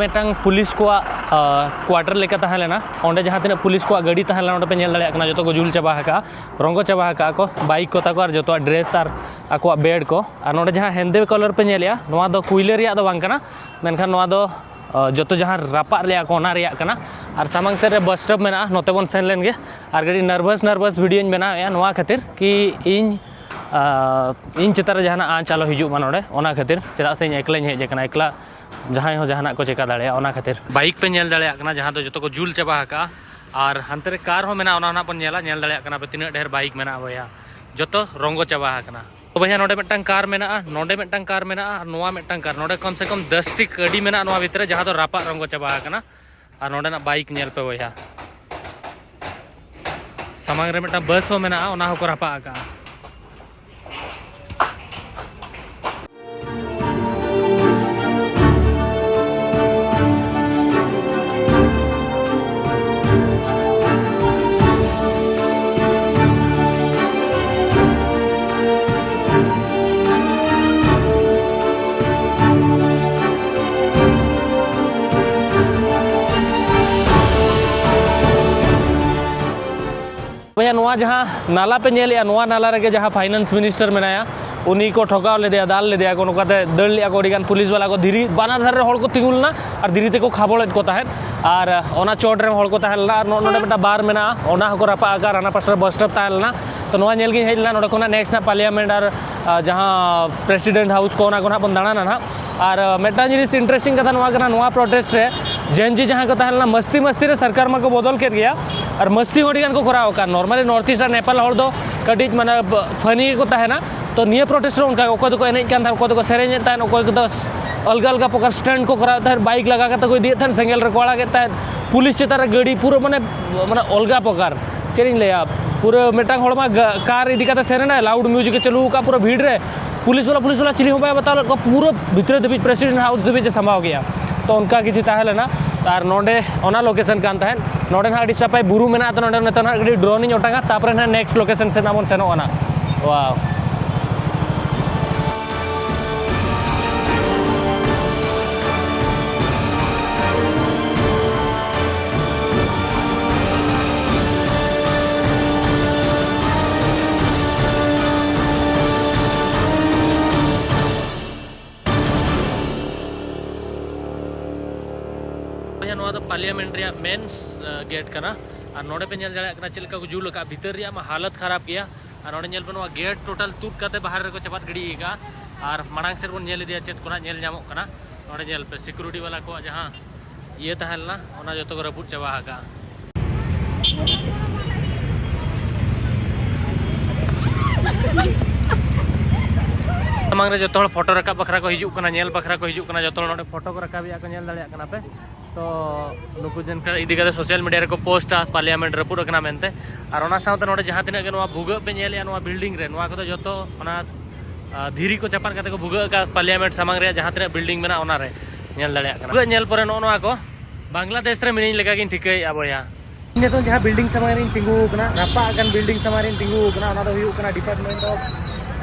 ᱢᱤᱫᱴᱟᱝ ᱯᱩᱞᱤᱥ ᱠᱚᱣᱟᱜ ᱠᱣᱟᱴᱟᱨ ᱞᱮᱠᱟ ᱛᱟᱦᱮᱸ ᱞᱮᱱᱟ᱾ ᱚᱸᱰᱮ ᱡᱟᱦᱟᱸ ᱛᱤᱱᱟᱹᱜ ᱯᱩᱞᱤᱥ ᱠᱚᱣᱟᱜ ᱜᱟᱹᱰᱤ ᱛᱟᱦᱮᱸ ᱞᱮᱱᱟ, ᱚᱸᱰᱮ ᱯᱮ ᱧᱮᱞ ᱫᱟᱲᱮᱭᱟᱜ ᱠᱟᱱᱟ, ᱡᱚᱛᱚ ᱠᱚ ᱡᱩᱞ ᱪᱟᱵᱟ ᱟᱠᱟᱜᱼᱟ, ᱨᱚᱸᱜᱚ ᱪᱟᱵᱟ ᱟᱠᱟᱜᱼᱟ ᱠᱚ, ᱵᱟᱭᱤᱠ ᱠᱚ ᱛᱟᱠᱚ ᱟᱨ ᱡᱚᱛᱚᱣᱟᱜ ᱰᱨᱮᱥ ᱟᱨ ᱟᱠᱚᱣᱟᱜ ᱵᱮᱰ ᱠᱚ᱾ ᱟᱨ ᱱᱚᱰᱮ ᱡᱟᱦᱟᱸ ᱦᱮᱸᱫᱮ ᱠᱟᱞᱟᱨ ᱯᱮ ᱧᱮᱞᱮᱜᱼᱟ, ᱱᱚᱣᱟ ᱫᱚ ᱠᱩᱭᱞᱟᱹ ᱨᱮᱭᱟᱜ ᱫᱚ ᱵᱟᱝ ᱠᱟᱱᱟ, ᱢᱮᱱᱠᱷᱟᱱ ᱱᱚᱣᱟ ᱫᱚ ᱡᱚᱛᱚ ᱡᱟᱦᱟᱸ ᱨᱟᱯᱟᱜ ᱞᱮᱜᱼᱟ ᱠᱚ, ᱚᱱᱟ ᱨᱮᱭᱟᱜ ᱠᱟᱱᱟ᱾ ᱟᱨ ᱥᱟᱢᱟᱝ ᱥᱮᱫ ᱨᱮ ᱵᱟᱥ ᱥᱴᱚᱯ ᱢᱮᱱᱟᱜᱼᱟ, ᱱᱚᱛᱮ ᱵᱚᱱ ᱥᱮᱱ ᱞᱮᱱ ᱜᱮ᱾ ᱟᱨ ᱠᱟᱹᱴᱤᱡ ᱱᱟᱨᱵᱷᱟᱥ ᱱᱟᱨᱵᱷᱟᱥ ᱵᱷᱤᱰᱤᱭᱳᱧ ᱵᱮᱱᱟᱣᱮᱫᱼᱟ ᱱᱚᱣᱟ ᱠᱷᱟᱹᱛᱤᱨ ᱠᱤ ᱤᱧ ᱤᱧ ᱪᱮᱛᱟᱱ ᱨᱮ ᱡᱟᱦᱟᱱᱟᱜ ᱟᱸᱪ ᱟᱞᱚ ᱦᱤᱡᱩᱜ ᱢᱟ ᱱᱚᱰᱮ, ᱚᱱᱟ ᱠᱷᱟᱹᱛᱤᱨ᱾ ᱪᱮᱫᱟᱜ ᱥᱮ ᱤᱧ ᱮᱠᱞᱟᱧ ᱦᱮᱡ ᱟᱠᱟᱱᱟ, ᱮᱠᱞᱟ ᱡᱟᱦᱟᱸᱭ ᱦᱚᱸ ᱡᱟᱦᱟᱱᱟᱜ ᱠᱚ ᱪᱮᱠᱟ ᱫᱟᱲᱮᱭᱟᱜᱼᱟ, ᱚᱱᱟ ᱠᱷᱟᱹᱛᱤᱨ᱾ ᱵᱟᱭᱤᱠ ᱯᱮ ᱧᱮᱞ ᱫᱟᱲᱮᱭᱟᱜ ᱠᱟᱱᱟ, ᱡᱟᱦᱟᱸ ᱫᱚ ᱡᱚᱛᱚ ᱠᱚ ᱡᱩᱞ ᱪᱟᱵᱟ ᱟᱠᱟᱜᱼᱟ᱾ ᱟᱨ ᱦᱟᱱᱛᱮ ᱨᱮ ᱠᱟᱨ ᱦᱚᱸ ᱢᱮᱱᱟᱜᱼᱟ, ᱚᱱᱟ ᱦᱚᱸ ᱱᱟᱜ ᱵᱚᱱ ᱧᱮᱞᱟ, ᱧᱮᱞ ᱫᱟᱲᱮᱭᱟᱜ ᱠᱟᱱᱟ ᱯᱮ ᱛᱤᱱᱟᱹᱜ ᱰᱷᱮᱨ ᱵᱟᱭᱤᱠ ᱢᱮᱱᱟᱜᱼᱟ ᱵᱚᱭᱦᱟ, ᱡᱚᱛᱚ ᱨᱚᱸᱜᱚ ᱪᱟᱵᱟ ᱟᱠᱟᱱᱟ᱾ ᱛᱚ ᱵᱚᱭᱦᱟ, ᱱᱚᱰᱮ ᱢᱤᱫᱴᱟᱝ ᱠᱟᱨ ᱢᱮᱱᱟᱜᱼᱟ, ᱱᱚᱰᱮ ᱢᱤᱫᱴᱟᱝ ᱠᱟᱨ ᱢᱮᱱᱟᱜᱼᱟ, ᱟᱨ ᱱᱚᱣᱟ ᱢᱤᱫᱴᱟᱝ ᱠᱟᱨ, ᱱᱚᱰᱮ ᱠᱚᱢ ᱥᱮ ᱠᱚᱢ ᱫᱚᱥ ᱴᱤ ᱜᱟᱹᱰᱤ ᱢᱮᱱᱟᱜᱼᱟ ᱱᱚᱣᱟ ᱵᱷᱤᱛᱨᱤ ᱨᱮ, ᱡᱟᱦᱟᱸ ᱫᱚ ᱨᱟᱯᱟᱜ ᱨᱚᱸᱜᱚ ᱪᱟᱵᱟ ᱟᱠᱟᱱᱟ᱾ ᱟᱨ ᱱᱚᱰᱮᱱᱟᱜ ᱵᱟᱭᱤᱠ ᱧᱮᱞ ᱯᱮ ᱵᱚᱭᱦᱟ, ᱥᱟᱢᱟᱝ ᱨᱮ ᱢᱤᱫᱴᱟᱝ ᱵᱟᱥ ᱦᱚᱸ ᱢᱮᱱᱟᱜᱼᱟ, ᱚᱱᱟ ᱦᱚᱸᱠᱚ ᱨᱟᱯᱟᱜ ᱟᱠᱟᱜᱼᱟ᱾ ᱵᱚᱭᱦᱟ, ᱱᱚᱣᱟ ᱡᱟᱦᱟᱸ ᱱᱟᱞᱟ ᱯᱮ ᱧᱮᱞᱮᱜᱼᱟ, ᱱᱚᱣᱟ ᱱᱟᱞᱟ ᱨᱮᱜᱮ ᱡᱟᱦᱟᱸ ᱯᱷᱟᱭᱱᱟᱱᱥ ᱢᱤᱱᱤᱥᱴᱟᱨ ᱢᱮᱱᱟᱭᱟ, ᱩᱱᱤ ᱠᱚ ᱴᱷᱚᱠᱟᱣ ᱞᱮᱫᱮᱭᱟ, ᱫᱟᱞ ᱞᱮᱫᱮᱭᱟ ᱠᱚ, ᱱᱚᱝᱠᱟᱛᱮ ᱫᱟᱹᱲ ᱞᱮᱫᱼᱟ ᱠᱚ ᱟᱹᱰᱤᱜᱟᱱ ᱯᱩᱞᱤᱥ ᱵᱟᱞᱟ ᱠᱚ᱾ ᱫᱷᱤᱨᱤ, ᱵᱟᱱᱟᱨ ᱫᱷᱟᱨᱮ ᱨᱮ ᱦᱚᱲ ᱠᱚ ᱛᱤᱸᱜᱩ ᱞᱮᱱᱟ ᱟᱨ ᱫᱷᱤᱨᱤ ᱛᱮᱠᱚ ᱠᱷᱟᱵᱚᱲᱮᱫ ᱠᱚ ᱛᱟᱦᱮᱸᱫ᱾ ᱟᱨ ᱚᱱᱟ ᱪᱚᱴ ᱨᱮ ᱦᱚᱲ ᱠᱚ ᱛᱟᱦᱮᱸ ᱞᱮᱱᱟ᱾ ᱟᱨ ᱱᱚ-, ᱱᱚᱰᱮ ᱢᱤᱫᱴᱟᱝ ᱵᱟᱨ ᱢᱮᱱᱟᱜᱼᱟ, ᱚᱱᱟ ᱦᱚᱸᱠᱚ ᱨᱟᱯᱟᱜ ᱟᱠᱟᱫ᱾ ᱨᱟᱱᱟ ᱯᱟᱥᱨᱟ ᱵᱟᱥ ᱥᱴᱚᱯ ᱛᱟᱦᱮᱸ ᱞᱮᱱᱟ᱾ ᱛᱚ, ᱱᱚᱣᱟ ᱧᱮᱞ ᱜᱤᱧ ᱦᱮᱡ ᱞᱮᱱᱟ᱾ ᱱᱚᱰᱮ ᱠᱷᱚᱱᱟᱜ ᱱᱮᱠᱥᱴ ᱱᱟᱜ ᱯᱟᱨᱞᱤᱭᱟᱢᱮᱱᱴ ᱟᱨ, ᱟᱨ ᱡᱟᱦᱟᱸ ᱯᱨᱮᱥᱤᱰᱮᱱᱴ ᱦᱟᱣᱩᱥ ᱠᱚ, ᱚᱱᱟ ᱠᱚ ᱱᱟᱜ ᱵᱚᱱ ᱫᱟᱬᱟᱱᱟ ᱱᱟᱜ᱾ ᱟᱨ, ᱟᱨ ᱢᱤᱫᱴᱟᱝ ᱡᱤᱱᱤᱥ ᱤᱱᱴᱟᱨᱮᱥᱴᱤᱝ ᱠᱟᱛᱷᱟ ᱱᱚᱣᱟ ᱠᱟᱱᱟ, ᱱᱚᱣᱟ ᱯᱨᱚᱴᱮᱥᱴ ᱨᱮ ᱡᱮᱱ ᱡᱤ ᱡᱟᱦᱟᱸᱭ ᱠᱚ ᱛᱟᱦᱮᱸ ᱞᱮᱱᱟ, ᱢᱟᱹᱥᱛᱤ ᱢᱟᱹᱥᱛᱤ ᱨᱮ ᱥᱚᱨᱠᱟᱨ ᱢᱟᱠᱚ ᱵᱚᱫᱚᱞ ᱠᱮᱫ ᱜᱮᱭᱟ, ᱟᱨ ᱢᱟᱹᱥᱛᱤ ᱦᱚᱸ ᱟᱹᱰᱤ ᱜᱟᱱ ᱠᱚ ᱠᱚᱨᱟᱣ ᱟᱠᱟᱫ᱾ ᱱᱚᱨᱢᱟᱞᱤ ᱱᱚᱨᱛᱷ ᱤᱥᱴ ᱟᱨ ᱱᱮᱯᱟᱞ ᱦᱚᱲ ᱫᱚ ᱠᱟᱹᱴᱤᱡ, ᱢᱟᱱᱮ, ᱯᱷᱟᱱᱤ ᱜᱮᱠᱚ ᱛᱟᱦᱮᱱᱟ᱾ ᱛᱚ, ᱱᱤᱭᱟᱹ ᱯᱨᱚᱴᱮᱥᱴ ᱨᱮ ᱚᱱᱠᱟ ᱚᱠᱚᱭ ᱫᱚᱠᱚ ᱮᱱᱮᱡ ᱠᱟᱱ ᱛᱟᱦᱮᱸᱫ, ᱚᱠᱚᱭ ᱫᱚᱠᱚ ᱥᱮᱨᱮᱧᱮᱫ ᱛᱟᱦᱮᱸᱫ, ᱚᱠᱚᱭ ᱠᱚᱫᱚ ᱟᱞᱜᱟ ᱟᱞᱜᱟ ᱯᱨᱚᱠᱟᱨ ᱥᱴᱟᱱᱴ ᱠᱚ ᱠᱚᱨᱟᱣᱮᱫ ᱛᱟᱦᱮᱸᱫ, ᱵᱟᱭᱤᱠ ᱞᱟᱜᱟ ᱠᱟᱛᱮ ᱠᱚ ᱤᱫᱤᱭᱮᱫ ᱛᱟᱦᱮᱸᱫ, ᱥᱮᱸᱜᱮᱞ ᱨᱮᱠᱚ ᱟᱲᱟᱜᱮᱫ ᱛᱟᱦᱮᱸᱫ, ᱯᱩᱞᱤᱥ ᱪᱮᱛᱟᱱ ᱨᱮ ᱜᱟᱹᱰᱤ, ᱯᱩᱨᱟᱹ ᱢᱟᱱᱮ, ᱢᱟᱱᱮ ᱚᱞᱜᱟ ᱯᱨᱚᱠᱟᱨ᱾ ᱪᱮᱫ ᱤᱧ ᱞᱟᱹᱭᱟ, ᱯᱩᱨᱟᱹ ᱢᱤᱫᱴᱟᱝ ᱦᱚᱲ ᱢᱟ ᱜᱟ-, ᱠᱟᱨ ᱤᱫᱤ ᱠᱟᱛᱮ ᱥᱮᱱ ᱮᱱᱟᱭ, ᱞᱟᱣᱩᱰ ᱢᱤᱭᱩᱡᱤᱠ ᱮ ᱪᱟᱹᱞᱩ ᱟᱠᱟᱫ ᱯᱩᱨᱟᱹ ᱵᱷᱤᱲ ᱨᱮ, ᱯᱩᱞᱤᱥ ᱵᱟᱞᱟ, ᱯᱩᱞᱤᱥ ᱵᱟᱞᱟ ᱪᱤᱞᱤ ᱦᱚᱸ ᱵᱟᱭ ᱵᱟᱛᱟᱣ ᱞᱮᱫ ᱠᱚᱣᱟ, ᱯᱩᱨᱟᱹ ᱵᱷᱤᱛᱨᱤ ᱫᱷᱟᱹᱵᱤᱡ ᱯᱨᱮᱥᱤᱰᱮᱱᱴ ᱦᱟᱣᱩᱥ ᱫᱷᱟᱹᱵᱤᱡ ᱮ ᱥᱟᱢᱵᱟᱣ ᱜᱮᱭᱟ᱾ ᱛᱚ, ᱚᱱᱠᱟ ᱠᱤᱪᱷᱩ ᱛᱟᱦᱮᱸ ᱞᱮᱱᱟ᱾ ᱟᱨ ᱱᱚᱰᱮ ᱚᱱᱟ ᱞᱳᱠᱮᱥᱚᱱ ᱠᱟᱱ ᱛᱟᱦᱮᱸᱫ᱾ ᱱᱚᱰᱮ ᱱᱟᱦᱟᱜ ᱟᱹᱰᱤ ᱥᱟᱯᱟᱭ ᱵᱩᱨᱩ ᱢᱮᱱᱟᱜᱼᱟ, ᱛᱚ ᱱᱚᱰᱮ ᱱᱤᱛᱚᱜ ᱱᱟᱦᱟᱜ ᱠᱟᱹᱴᱤᱡ ᱰᱨᱳᱱ ᱤᱧ ᱚᱴᱟᱝᱟ, ᱛᱟᱨᱯᱚᱨᱮ ᱱᱟᱦᱟᱜ ᱱᱮᱠᱥᱴ ᱞᱳᱠᱮᱥᱚᱱ ᱥᱮᱫ ᱱᱟᱦᱟᱜ ᱵᱚᱱ ᱥᱮᱱᱚᱜᱼᱟ ᱱᱟᱦᱟᱜ᱾ ᱣᱟᱣ᱾ ᱵᱚᱭᱦᱟ, ᱱᱚᱣᱟ ᱫᱚ ᱯᱟᱨᱞᱤᱭᱟᱢᱮᱱᱴ ᱨᱮᱭᱟᱜ ᱢᱮᱱᱥ, ᱟ, ᱜᱮᱴ ᱠᱟᱱᱟ᱾ ᱟᱨ ᱱᱚᱰᱮ ᱯᱮ ᱧᱮᱞ ᱫᱟᱲᱮᱭᱟᱜ ᱠᱟᱱᱟ ᱪᱮᱫ ᱞᱮᱠᱟ ᱠᱚ ᱡᱩᱞ ᱟᱠᱟᱫᱼᱟ, ᱵᱷᱤᱛᱟᱹᱨ ᱨᱮᱭᱟᱜ ᱢᱟ ᱦᱟᱞᱚᱛ ᱠᱷᱟᱨᱟᱯ ᱜᱮᱭᱟ᱾ ᱟᱨ ᱱᱚᱰᱮ ᱧᱮᱞ ᱯᱮ, ᱱᱚᱣᱟ ᱜᱮᱴ ᱴᱳᱴᱟᱞ ᱛᱩᱫ ᱠᱟᱛᱮ ᱵᱟᱦᱨᱮ ᱨᱮᱠᱚ ᱪᱟᱯᱟᱫ ᱜᱤᱰᱤ ᱟᱠᱟᱫᱼᱟ᱾ ᱟᱨ ᱢᱟᱲᱟᱝ ᱥᱮᱫ ᱵᱚᱱ ᱧᱮᱞ ᱤᱫᱤᱭᱟ ᱪᱮᱫ ᱠᱚ ᱱᱟᱜ ᱧᱮᱞ ᱧᱟᱢᱚᱜ ᱠᱟᱱᱟ᱾ ᱱᱚᱰᱮ ᱧᱮᱞ ᱯᱮ, ᱥᱤᱠᱩᱨᱤᱴᱤ ᱵᱟᱞᱟ ᱠᱚᱣᱟᱜ ᱡᱟᱦᱟᱸ ᱤᱭᱟᱹ ᱛᱟᱦᱮᱸ ᱞᱮᱱᱟ, ᱚᱱᱟ ᱡᱚᱛᱚ ᱠᱚ ᱨᱟᱹᱯᱩᱫ ᱪᱟᱵᱟ ᱟᱠᱟᱫᱼᱟ᱾ ᱥᱟᱢᱟᱝ ᱨᱮ ᱡᱚᱛᱚ ᱦᱚᱲ ᱯᱷᱳᱴᱳ ᱨᱟᱠᱟᱵ ᱵᱟᱠᱷᱨᱟ ᱠᱚ ᱦᱤᱡᱩᱜ ᱠᱟᱱᱟ, ᱧᱮᱞ ᱵᱟᱠᱷᱨᱟ ᱠᱚ ᱦᱤᱡᱩᱜ ᱠᱟᱱᱟ᱾ ᱡᱚᱛᱚ ᱦᱚᱲ ᱱᱚᱰᱮ ᱯᱷᱳᱴᱳ ᱠᱚ ᱨᱟᱠᱟᱵᱮᱜᱼᱟ ᱠᱚ, ᱧᱮᱞ ᱫᱟᱲᱮᱭᱟᱜ ᱠᱟᱱᱟ ᱯᱮ᱾ ᱛᱚ, ᱱᱩᱠᱩ ᱡᱮᱱᱠᱟ ᱤᱫᱤ ᱠᱟᱛᱮ ᱥᱳᱥᱟᱞ ᱢᱤᱰᱤᱭᱟ ᱨᱮᱠᱚ ᱯᱳᱥᱴᱟ, ᱯᱟᱨᱞᱤᱭᱟᱢᱮᱱᱴ ᱨᱟᱹᱯᱩᱫ ᱟᱠᱟᱱᱟ ᱢᱮᱱᱛᱮ᱾ ᱟᱨ ᱚᱱᱟ ᱥᱟᱶᱛᱮ ᱱᱚᱰᱮ ᱡᱟᱦᱟᱸ ᱛᱤᱱᱟᱹᱜ ᱜᱮ ᱱᱚᱣᱟ ᱵᱷᱩᱜᱟᱹᱜ ᱯᱮ ᱧᱮᱞᱮᱜᱼᱟ, ᱱᱚᱣᱟ ᱵᱤᱞᱰᱤᱝ ᱨᱮ, ᱱᱚᱣᱟ ᱠᱚᱫᱚ ᱡᱚᱛᱚ ᱚᱱᱟ, ᱟ, ᱫᱷᱤᱨᱤ ᱠᱚ ᱪᱟᱯᱟᱫ ᱠᱟᱛᱮ ᱠᱚ ᱵᱷᱩᱜᱟᱹᱜ ᱟᱠᱟᱫ ᱯᱟᱨᱞᱤᱭᱟᱢᱮᱱᱴ ᱥᱟᱢᱟᱝ ᱨᱮᱭᱟᱜ ᱡᱟᱦᱟᱸ ᱛᱤᱱᱟᱹᱜ ᱵᱤᱞᱰᱤᱝ ᱢᱮᱱᱟᱜᱼᱟ, ᱚᱱᱟ ᱨᱮ ᱧᱮᱞ ᱫᱟᱲᱮᱭᱟᱜ ᱠᱟᱱᱟ᱾ ᱵᱷᱩᱜᱟᱹᱜ ᱧᱮᱞ ᱯᱚᱨᱮ ᱱᱚᱜᱼᱚ ᱱᱚᱣᱟ ᱠᱚ ᱵᱟᱝᱞᱟᱫᱮᱥ ᱨᱮ ᱢᱤᱱᱟᱹᱧ ᱞᱮᱠᱟ ᱜᱤᱧ ᱴᱷᱤᱠᱟᱹᱭᱮᱫᱼᱟ, ᱵᱚᱭᱦᱟ᱾ ᱤᱧ ᱱᱤᱛᱚᱜ ᱡᱟᱦᱟᱸ ᱵᱤᱞᱰᱤᱝ ᱥᱟᱢᱟᱝ ᱨᱤᱧ ᱛᱤᱸᱜᱩ ᱟᱠᱟᱱᱟ, ᱨᱟᱯᱟᱜ ᱟᱠᱟᱱ ᱵᱤᱞᱰᱤᱝ ᱥᱟᱢᱟᱝ ᱨᱤᱧ ᱛᱤᱸᱜᱩ ᱟᱠᱟᱱᱟ, ᱚᱱᱟ ᱫᱚ ᱦᱩᱭᱩᱜ ᱠᱟᱱᱟ ᱰᱤᱯᱟᱨᱴᱢᱮᱱᱴ ᱚᱯᱷ,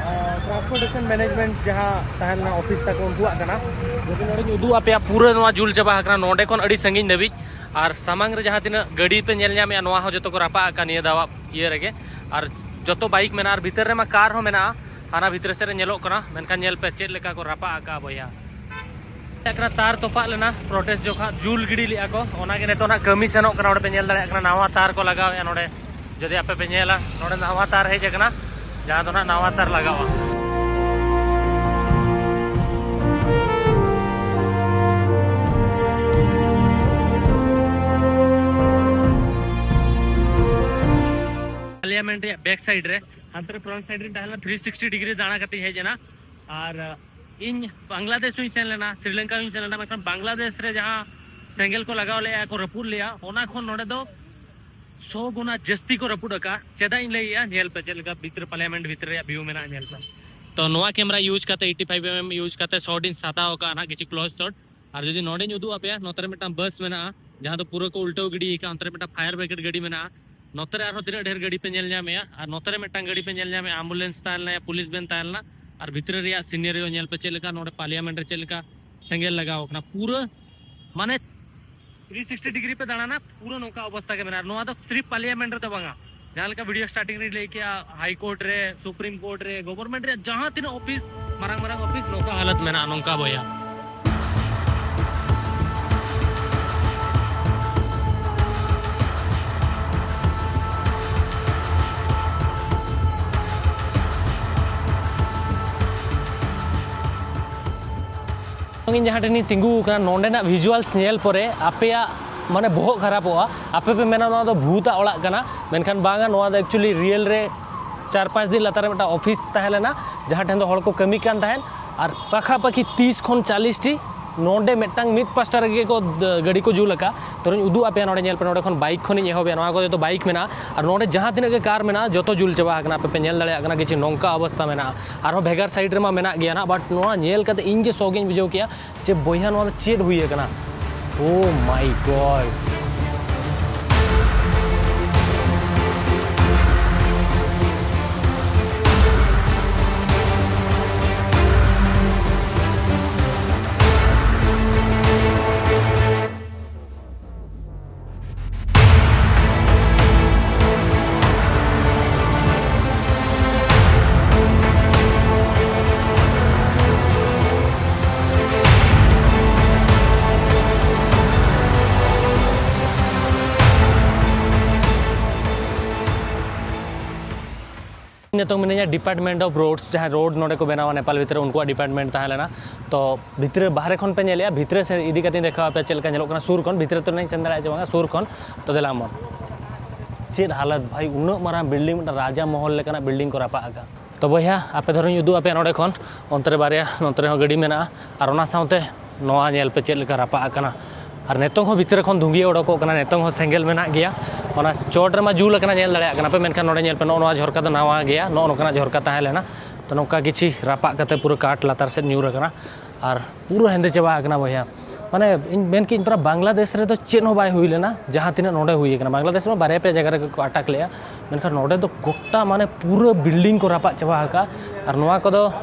ᱟ, ᱴᱨᱟᱱᱥᱯᱳᱨᱴᱮᱥᱚᱱ ᱢᱮᱱᱮᱡᱽᱢᱮᱱᱴ, ᱡᱟᱦᱟᱸ ᱛᱟᱦᱮᱸ ᱞᱮᱱᱟ ᱚᱯᱷᱤᱥ ᱛᱟᱠᱚ, ᱩᱱᱠᱩᱣᱟᱜ ᱠᱟᱱᱟ᱾ ᱡᱩᱫᱤ ᱱᱚᱰᱮᱧ ᱩᱫᱩᱜ ᱟᱯᱮᱭᱟ, ᱯᱩᱨᱟᱹ ᱱᱚᱣᱟ ᱡᱩᱞ ᱪᱟᱵᱟ ᱟᱠᱟᱱᱟ, ᱱᱚᱰᱮ ᱠᱷᱚᱱ ᱟᱹᱰᱤ ᱥᱟᱺᱜᱤᱧ ᱫᱷᱟᱹᱵᱤᱡ᱾ ᱟᱨ ᱥᱟᱢᱟᱝ ᱨᱮ ᱡᱟᱦᱟᱸ ᱛᱤᱱᱟᱹᱜ ᱜᱟᱹᱰᱤ ᱯᱮ ᱧᱮᱞ ᱧᱟᱢᱮᱜᱼᱟ, ᱱᱚᱣᱟ ᱦᱚᱸ ᱡᱚᱛᱚ ᱠᱚ ᱨᱟᱯᱟᱜ ᱟᱠᱟᱫ ᱱᱤᱭᱟᱹ ᱫᱟᱣᱟᱜ ᱤᱭᱟᱹ ᱨᱮᱜᱮ᱾ ᱟᱨ ᱡᱚᱛᱚ ᱵᱟᱭᱤᱠ ᱢᱮᱱᱟᱜᱼᱟ, ᱟᱨ ᱵᱷᱤᱛᱟᱹᱨ ᱨᱮᱢᱟ ᱠᱟᱨ ᱦᱚᱸ ᱢᱮᱱᱟᱜᱼᱟ᱾ ᱦᱟᱱᱟ ᱵᱷᱤᱛᱨᱤ ᱥᱮᱫ ᱨᱮ ᱧᱮᱞᱚᱜ ᱠᱟᱱᱟ, ᱢᱮᱱᱠᱷᱟᱱ ᱧᱮᱞ ᱯᱮ ᱪᱮᱫ ᱞᱮᱠᱟ ᱠᱚ ᱨᱟᱯᱟᱜ ᱟᱠᱟᱫᱼᱟ ᱵᱚᱭᱦᱟ᱾ ᱪᱮᱫ ᱠᱟᱱᱟ, ᱛᱟᱨ ᱛᱚᱯᱟᱜ ᱞᱮᱱᱟ ᱯᱨᱚᱴᱮᱥᱴ ᱡᱚᱠᱷᱟ, ᱡᱩᱞ ᱜᱤᱰᱤ ᱞᱮᱫᱼᱟ ᱠᱚ, ᱚᱱᱟᱜᱮ ᱱᱤᱛᱚᱜ ᱱᱟᱜ ᱠᱟᱹᱢᱤ ᱥᱮᱱᱚᱜ ᱠᱟᱱᱟ᱾ ᱚᱸᱰᱮ ᱯᱮ ᱧᱮᱞ ᱫᱟᱲᱮᱭᱟᱜ ᱠᱟᱱᱟ, ᱱᱟᱣᱟ ᱛᱟᱨ ᱠᱚ ᱞᱟᱜᱟᱣᱮᱫᱼᱟ ᱱᱚᱸᱰᱮ᱾ ᱡᱩᱫᱤ ᱟᱯᱮ ᱯᱮ ᱧᱮᱞᱟ, ᱱᱚᱸᱰᱮ ᱱᱟᱣᱟ ᱛᱟᱨ ᱦᱮᱡ ᱟᱠᱟᱱᱟ, ᱡᱟᱦᱟᱸ ᱫᱚ ᱱᱟᱜ ᱱᱟᱣᱟ ᱛᱟᱨ ᱞᱟᱜᱟᱣᱟ᱾ ᱯᱟᱨᱞᱤᱭᱟᱢᱮᱱᱴ ᱨᱮᱭᱟᱜ ᱵᱮᱠ ᱥᱟᱭᱤᱰ ᱨᱮ, ᱦᱟᱱᱛᱮ ᱨᱮ ᱯᱷᱨᱚᱱᱴ ᱥᱟᱭᱤᱰ ᱨᱤᱧ ᱛᱟᱦᱮᱸ ᱞᱮᱱᱟ, ᱛᱷᱨᱤ ᱥᱤᱠᱥᱴᱤ ᱰᱤᱜᱽᱨᱤ ᱫᱟᱬᱟ ᱠᱟᱛᱮᱧ ᱦᱮᱡ ᱮᱱᱟ᱾ ᱟᱨ ᱤᱧ ᱵᱟᱝᱞᱟᱫᱮᱥ ᱦᱚᱸᱧ ᱥᱮᱱ ᱞᱮᱱᱟ, ᱥᱨᱤᱞᱚᱝᱠᱟ ᱦᱚᱸᱧ ᱥᱮᱱ ᱞᱮᱱᱟ, ᱢᱮᱱᱠᱷᱟᱱ ᱵᱟᱝᱞᱟᱫᱮᱥ ᱨᱮ ᱡᱟᱦᱟᱸ ᱥᱮᱸᱜᱮᱞ ᱠᱚ ᱞᱟᱜᱟᱣ ᱞᱮᱫᱼᱟ, ᱠᱚ ᱨᱟᱹᱯᱩᱫ ᱞᱮᱫᱼᱟ, ᱚᱱᱟ ᱠᱷᱚᱱ ᱱᱚᱰᱮ ᱫᱚ ᱥᱚ ᱜᱩᱱᱟ ᱡᱟᱹᱥᱛᱤ ᱠᱚ ᱨᱟᱹᱯᱩᱫ ᱟᱠᱟᱫᱼᱟ᱾ ᱪᱮᱫᱟᱜ ᱤᱧ ᱞᱟᱹᱭᱮᱫᱼᱟ, ᱧᱮᱞ ᱯᱮ ᱪᱮᱫ ᱞᱮᱠᱟ ᱵᱷᱤᱛᱨᱤ, ᱯᱟᱨᱞᱤᱭᱟᱢᱮᱱᱴ ᱵᱷᱤᱛᱨᱤ ᱨᱮᱭᱟᱜ ᱵᱷᱤᱭᱩ ᱢᱮᱱᱟᱜᱼᱟ, ᱧᱮᱞ ᱯᱮ᱾ ᱛᱚ ᱱᱚᱣᱟ ᱠᱮᱢᱮᱨᱟ ᱤᱭᱩᱡᱽ ᱠᱟᱛᱮ, ᱮᱭᱤᱴᱤ ᱯᱷᱟᱭᱤᱵᱷ ᱮᱢ ᱮᱢ ᱤᱭᱩᱡᱽ ᱠᱟᱛᱮ ᱥᱚᱴ ᱤᱧ ᱥᱟᱫᱟ ᱟᱠᱟᱫᱼᱟ ᱱᱟᱦᱟᱜ, ᱠᱤᱪᱷᱩ ᱠᱞᱳᱡᱽ ᱥᱚᱴ᱾ ᱟᱨ ᱡᱩᱫᱤ ᱱᱚᱰᱮᱧ ᱩᱫᱩᱜ ᱟᱯᱮᱭᱟ, ᱱᱚᱛᱮ ᱨᱮ ᱢᱤᱫᱴᱟᱝ ᱵᱟᱥ ᱢᱮᱱᱟᱜᱼᱟ, ᱡᱟᱦᱟᱸ ᱫᱚ ᱯᱩᱨᱟᱹ ᱠᱚ ᱩᱞᱴᱟᱹᱣ ᱜᱤᱰᱤ ᱟᱠᱟᱫᱼᱟ᱾ ᱚᱱᱛᱮ ᱨᱮ ᱢᱤᱫᱴᱟᱝ ᱯᱷᱟᱭᱟᱨ ᱵᱨᱤᱜᱮᱰ ᱜᱟᱹᱰᱤ ᱢᱮᱱᱟᱜᱼᱟ᱾ ᱱᱚᱛᱮ ᱨᱮ ᱟᱨᱦᱚᱸ ᱛᱤᱱᱟᱹᱜ ᱰᱷᱮᱨ ᱜᱟᱹᱰᱤ ᱯᱮ ᱧᱮᱞ ᱧᱟᱢᱮᱜᱼᱟ, ᱟᱨ ᱱᱚᱛᱮ ᱨᱮ ᱢᱤᱫᱴᱟᱝ ᱜᱟᱹᱰᱤ ᱯᱮ ᱧᱮᱞ ᱧᱟᱢᱮᱜᱼᱟ, ᱟᱢᱵᱩᱞᱮᱱᱥ ᱛᱟᱦᱮᱸ ᱞᱮᱱᱟ, ᱯᱩᱞᱤᱥ ᱵᱷᱮᱱ ᱛᱟᱦᱮᱸ ᱞᱮᱱᱟ᱾ ᱟᱨ ᱵᱷᱤᱛᱨᱤ ᱨᱮᱭᱟᱜ ᱥᱤᱱᱮᱨᱤᱭᱳ ᱧᱮᱞ ᱯᱮ, ᱪᱮᱫ ᱞᱮᱠᱟ ᱱᱚᱰᱮ ᱯᱟᱨᱞᱤᱭᱟᱢᱮᱱᱴ ᱨᱮ ᱪᱮᱫ ᱞᱮᱠᱟ ᱥᱮᱸᱜᱮᱞ ᱞᱟᱜᱟᱣ ᱠᱟᱱᱟ᱾ ᱯᱩᱨᱟᱹ ᱢᱟᱱᱮ ᱛᱷᱨᱤ ᱥᱤᱠᱥᱴᱤ ᱰᱤᱜᱽᱨᱤ ᱯᱮ ᱫᱟᱬᱟᱱᱟ, ᱯᱩᱨᱟᱹ ᱱᱚᱝᱠᱟ ᱚᱵᱚᱥᱛᱟ ᱜᱮ ᱢᱮᱱᱟᱜᱼᱟ᱾ ᱟᱨ ᱱᱚᱣᱟ ᱫᱚ ᱥᱤᱨᱤᱯ ᱯᱟᱨᱞᱤᱭᱟᱢᱮᱱᱴ ᱨᱮᱫᱚ ᱵᱟᱝᱟ, ᱡᱟᱦᱟᱸ ᱞᱮᱠᱟ ᱵᱷᱤᱰᱤᱭᱳ ᱥᱴᱟᱨᱴᱤᱝ ᱨᱮᱧ ᱞᱟᱹᱭ ᱠᱮᱜᱼᱟ, ᱦᱟᱭ ᱠᱳᱨᱴ ᱨᱮ, ᱥᱩᱯᱨᱤᱢ ᱠᱳᱨᱴ ᱨᱮ, ᱜᱚᱵᱷᱚᱨᱱᱢᱮᱱᱴ ᱨᱮᱭᱟᱜ ᱡᱟᱦᱟᱸ ᱛᱤᱱᱟᱹᱜ ᱚᱯᱷᱤᱥ, ᱢᱟᱨᱟᱝ ᱢᱟᱨᱟᱝ ᱚᱯᱷᱤᱥ, ᱱᱚᱝᱠᱟ ᱦᱟᱞᱚᱛ ᱢᱮᱱᱟᱜᱼᱟ, ᱱᱚᱝᱠᱟ ᱵᱚᱭᱦᱟ᱾ ᱤᱧ ᱡᱟᱦᱟᱸ ᱴᱷᱮᱱᱤᱧ ᱛᱤᱸᱜᱩ ᱟᱠᱟᱱᱟ, ᱱᱚᱸᱰᱮᱱᱟᱜ ᱵᱷᱤᱡᱩᱣᱟᱞᱥ ᱧᱮᱞ ᱯᱚᱨᱮ ᱟᱯᱮᱭᱟᱜ ᱢᱟᱱᱮ ᱵᱚᱦᱚᱜ ᱠᱷᱟᱨᱟᱯᱚᱜᱼᱟ᱾ ᱟᱯᱮ ᱯᱮ ᱢᱮᱱᱟ ᱱᱚᱣᱟ ᱫᱚ ᱵᱷᱩᱛᱟᱜ ᱚᱲᱟᱜ ᱠᱟᱱᱟ, ᱢᱮᱱᱠᱷᱟᱱ ᱵᱟᱝᱟ, ᱱᱚᱣᱟ ᱫᱚ ᱮᱠᱪᱩᱭᱮᱞᱤ ᱨᱤᱭᱮᱞ ᱨᱮ ᱪᱟᱨ ᱯᱟᱸᱪ ᱫᱤᱱ ᱞᱟᱛᱟᱨ ᱨᱮ ᱢᱤᱫᱴᱟᱝ ᱚᱯᱷᱤᱥ ᱛᱟᱦᱮᱸ ᱞᱮᱱᱟ, ᱡᱟᱦᱟᱸ ᱴᱷᱮᱱ ᱫᱚ ᱦᱚᱲ ᱠᱚ ᱠᱟᱹᱢᱤ ᱠᱟᱱ ᱛᱟᱦᱮᱸᱫ᱾ ᱟᱨ ᱯᱟᱠᱷᱟ ᱯᱟᱠᱷᱤ ᱛᱤᱥ ᱠᱷᱚᱱ ᱪᱟᱞᱤᱥ ᱴᱤ ᱱᱚᱸᱰᱮ ᱢᱤᱫᱴᱟᱝ ᱢᱤᱫ ᱯᱟᱥᱴᱟ ᱨᱮᱜᱮ ᱠᱚ ᱫ-, ᱜᱟᱹᱰᱤ ᱠᱚ ᱡᱩᱞ ᱟᱠᱟᱫ᱾ ᱛᱚᱨᱚᱧ ᱩᱫᱩᱜ ᱟᱯᱮᱭᱟ ᱱᱚᱸᱰᱮ, ᱧᱮᱞ ᱯᱮ, ᱱᱚᱸᱰᱮ ᱠᱷᱚᱱ ᱵᱟᱭᱤᱠ ᱠᱷᱚᱱᱤᱧ ᱮᱦᱚᱵᱮᱜᱼᱟ᱾ ᱱᱚᱣᱟ ᱠᱚ ᱡᱚᱛᱚ ᱵᱟᱭᱤᱠ ᱢᱮᱱᱟᱜᱼᱟ᱾ ᱟᱨ ᱱᱚᱸᱰᱮ ᱡᱟᱦᱟᱸ ᱛᱤᱱᱟᱹᱜ ᱜᱮ ᱠᱟᱨ ᱢᱮᱱᱟᱜᱼᱟ, ᱡᱚᱛᱚ ᱡᱩᱞ ᱪᱟᱵᱟ ᱟᱠᱟᱱᱟ᱾ ᱟᱯᱮ ᱯᱮ ᱧᱮᱞ ᱫᱟᱲᱮᱭᱟᱜ ᱠᱟᱱᱟ, ᱠᱤᱪᱷᱩ ᱱᱚᱝᱠᱟ ᱚᱵᱚᱥᱛᱟ ᱢᱮᱱᱟᱜᱼᱟ᱾ ᱟᱨᱦᱚᱸ ᱵᱷᱮᱜᱟᱨ ᱥᱟᱭᱤᱰ ᱨᱮᱢᱟ ᱢᱮᱱᱟᱜ ᱜᱮᱭᱟ ᱱᱟᱦᱟᱜ, but ᱱᱚᱣᱟ ᱧᱮᱞ ᱠᱟᱛᱮ ᱤᱧ ᱜᱮ ᱥᱚᱠ ᱤᱧ ᱵᱩᱡᱷᱟᱹᱣ ᱠᱮᱜᱼᱟ ᱡᱮ, ᱵᱚᱭᱦᱟ, ᱱᱚᱣᱟ ᱫᱚ ᱪᱮᱫ ᱦᱩᱭ ᱟᱠᱟᱱᱟ? Oh my God! ᱱᱤᱛᱚᱝ ᱢᱤᱱᱟᱹᱧᱟ Department of Roads, ᱡᱟᱦᱟᱸ ᱨᱳᱰ ᱱᱚᱰᱮ ᱠᱚ ᱵᱮᱱᱟᱣᱟ ᱱᱮᱯᱟᱞ ᱵᱷᱤᱛᱨᱤ ᱨᱮ, ᱩᱱᱠᱩᱣᱟᱜ ᱰᱤᱯᱟᱨᱴᱢᱮᱱᱴ ᱛᱟᱦᱮᱸ ᱞᱮᱱᱟ᱾ ᱛᱚ ᱵᱷᱤᱛᱨᱤ ᱵᱟᱦᱨᱮ ᱠᱷᱚᱱ ᱯᱮ ᱧᱮᱞᱮᱜᱼᱟ, ᱵᱷᱤᱛᱨᱤ ᱥᱮᱫ ᱤᱫᱤ ᱠᱟᱛᱮᱧ ᱫᱮᱠᱷᱟᱣ ᱟᱯᱮᱭᱟ ᱪᱮᱫ ᱞᱮᱠᱟ ᱧᱮᱞᱚᱜ ᱠᱟᱱᱟ ᱥᱩᱨ ᱠᱷᱚᱱ, ᱵᱷᱤᱛᱨᱤ ᱛᱮ ᱤᱧ ᱥᱮᱱ ᱫᱟᱲᱮᱭᱟᱜᱼᱟ ᱪᱮ ᱵᱟᱝᱟ, ᱥᱩᱨ ᱠᱷᱚᱱ᱾ ᱛᱚ ᱫᱮᱞᱟ ᱢᱚᱱ, ᱪᱮᱫ ᱦᱟᱞᱚᱛ ᱵᱷᱟᱭ, ᱩᱱᱟᱹᱜ ᱢᱟᱨᱟᱝ ᱵᱤᱞᱰᱤᱝ, ᱢᱤᱫᱴᱟᱝ ᱨᱟᱡᱟ ᱢᱚᱦᱚᱞ ᱞᱮᱠᱟᱱᱟᱜ ᱵᱤᱞᱰᱤᱝ ᱠᱚ ᱨᱟᱯᱟᱜ ᱟᱠᱟᱫ᱾ ᱛᱚ ᱵᱚᱭᱦᱟ, ᱟᱯᱮ ᱫᱷᱚᱨᱚᱧ ᱩᱫᱩᱜ ᱟᱯᱮᱭᱟ ᱱᱚᱰᱮ ᱠᱷᱚᱱ, ᱚᱱᱛᱮ ᱨᱮ ᱵᱟᱨᱭᱟ, ᱱᱚᱛᱮ ᱨᱮᱦᱚᱸ ᱜᱟᱹᱰᱤ ᱢᱮᱱᱟᱜᱼᱟ, ᱟᱨ ᱚᱱᱟ ᱥᱟᱶᱛᱮ ᱱᱚᱣᱟ ᱧᱮᱞ ᱯᱮ ᱪᱮᱫ ᱞᱮᱠᱟ ᱨᱟᱯᱟᱜ ᱟᱠᱟᱱᱟ᱾ ᱟᱨ ᱱᱤᱛᱚᱝ ᱦᱚᱸ ᱵᱷᱤᱛᱨᱤ ᱠᱷᱚᱱ ᱫᱷᱩᱸᱜᱤ ᱚᱰᱚᱠᱚᱜ ᱠᱟᱱᱟ, ᱱᱤᱛᱚᱝ ᱦᱚᱸ ᱥᱮᱸᱜᱮᱞ ᱢᱮᱱᱟᱜ ᱜᱮᱭᱟ᱾ ᱚᱱᱟ ᱪᱚᱴ ᱨᱮᱢᱟ ᱡᱩᱞ ᱟᱠᱟᱱᱟ, ᱧᱮᱞ ᱫᱟᱲᱮᱭᱟᱜ ᱠᱟᱱᱟ ᱯᱮ, ᱢᱮᱱᱠᱷᱟᱱ ᱱᱚᱰᱮ ᱧᱮᱞ ᱯᱮ, ᱱᱚᱜᱼᱚ ᱱᱚᱣᱟ ᱡᱷᱚᱨᱠᱟ ᱫᱚ ᱱᱟᱣᱟ ᱜᱮᱭᱟ, ᱱᱚᱜᱼᱚ ᱱᱚᱝᱠᱟᱱᱟᱜ ᱡᱷᱚᱨᱠᱟ ᱛᱟᱦᱮᱸ ᱞᱮᱱᱟ᱾ ᱛᱚ ᱱᱚᱝᱠᱟ ᱠᱤᱪᱷᱤ ᱨᱟᱯᱟᱜ ᱠᱟᱛᱮ ᱯᱩᱨᱟᱹ ᱠᱟᱴ ᱞᱟᱛᱟᱨ ᱥᱮᱫ ᱧᱩᱨ ᱟᱠᱟᱱᱟ ᱟᱨ ᱯᱩᱨᱟᱹ ᱦᱮᱸᱫᱮ ᱪᱟᱵᱟ ᱟᱠᱟᱱᱟ ᱵᱚᱭᱦᱟ᱾ ᱢᱟᱱᱮ ᱤᱧ ᱢᱮᱱ ᱠᱮᱫ ᱯᱩᱨᱟᱹ ᱵᱟᱝᱞᱟᱫᱮᱥ ᱨᱮᱫᱚ ᱪᱮᱫ ᱦᱚᱸ ᱵᱟᱭ ᱦᱩᱭ ᱞᱮᱱᱟ, ᱡᱟᱦᱟᱸ ᱛᱤᱱᱟᱹᱜ ᱱᱚᱰᱮ ᱦᱩᱭ ᱟᱠᱟᱱᱟ᱾ ᱵᱟᱝᱞᱟᱫᱮᱥ ᱨᱮᱢᱟ ᱵᱟᱨᱭᱟ ᱯᱮᱭᱟ ᱡᱟᱭᱜᱟ ᱨᱮᱜᱮ ᱠᱚ ᱟᱴᱟᱠ ᱞᱮᱜᱼᱟ, ᱢᱮᱱᱠᱷᱟᱱ ᱱᱚᱰᱮ ᱫᱚ ᱜᱚᱴᱟ ᱢᱟᱱᱮ ᱯᱩᱨᱟᱹ ᱵᱤᱞᱰᱤᱝ ᱠᱚ ᱨᱟᱯᱟᱜ ᱪᱟᱵᱟ ᱟᱠᱟᱫᱼᱟ᱾ ᱟᱨ ᱱᱚᱣᱟ ᱠᱚᱫᱚ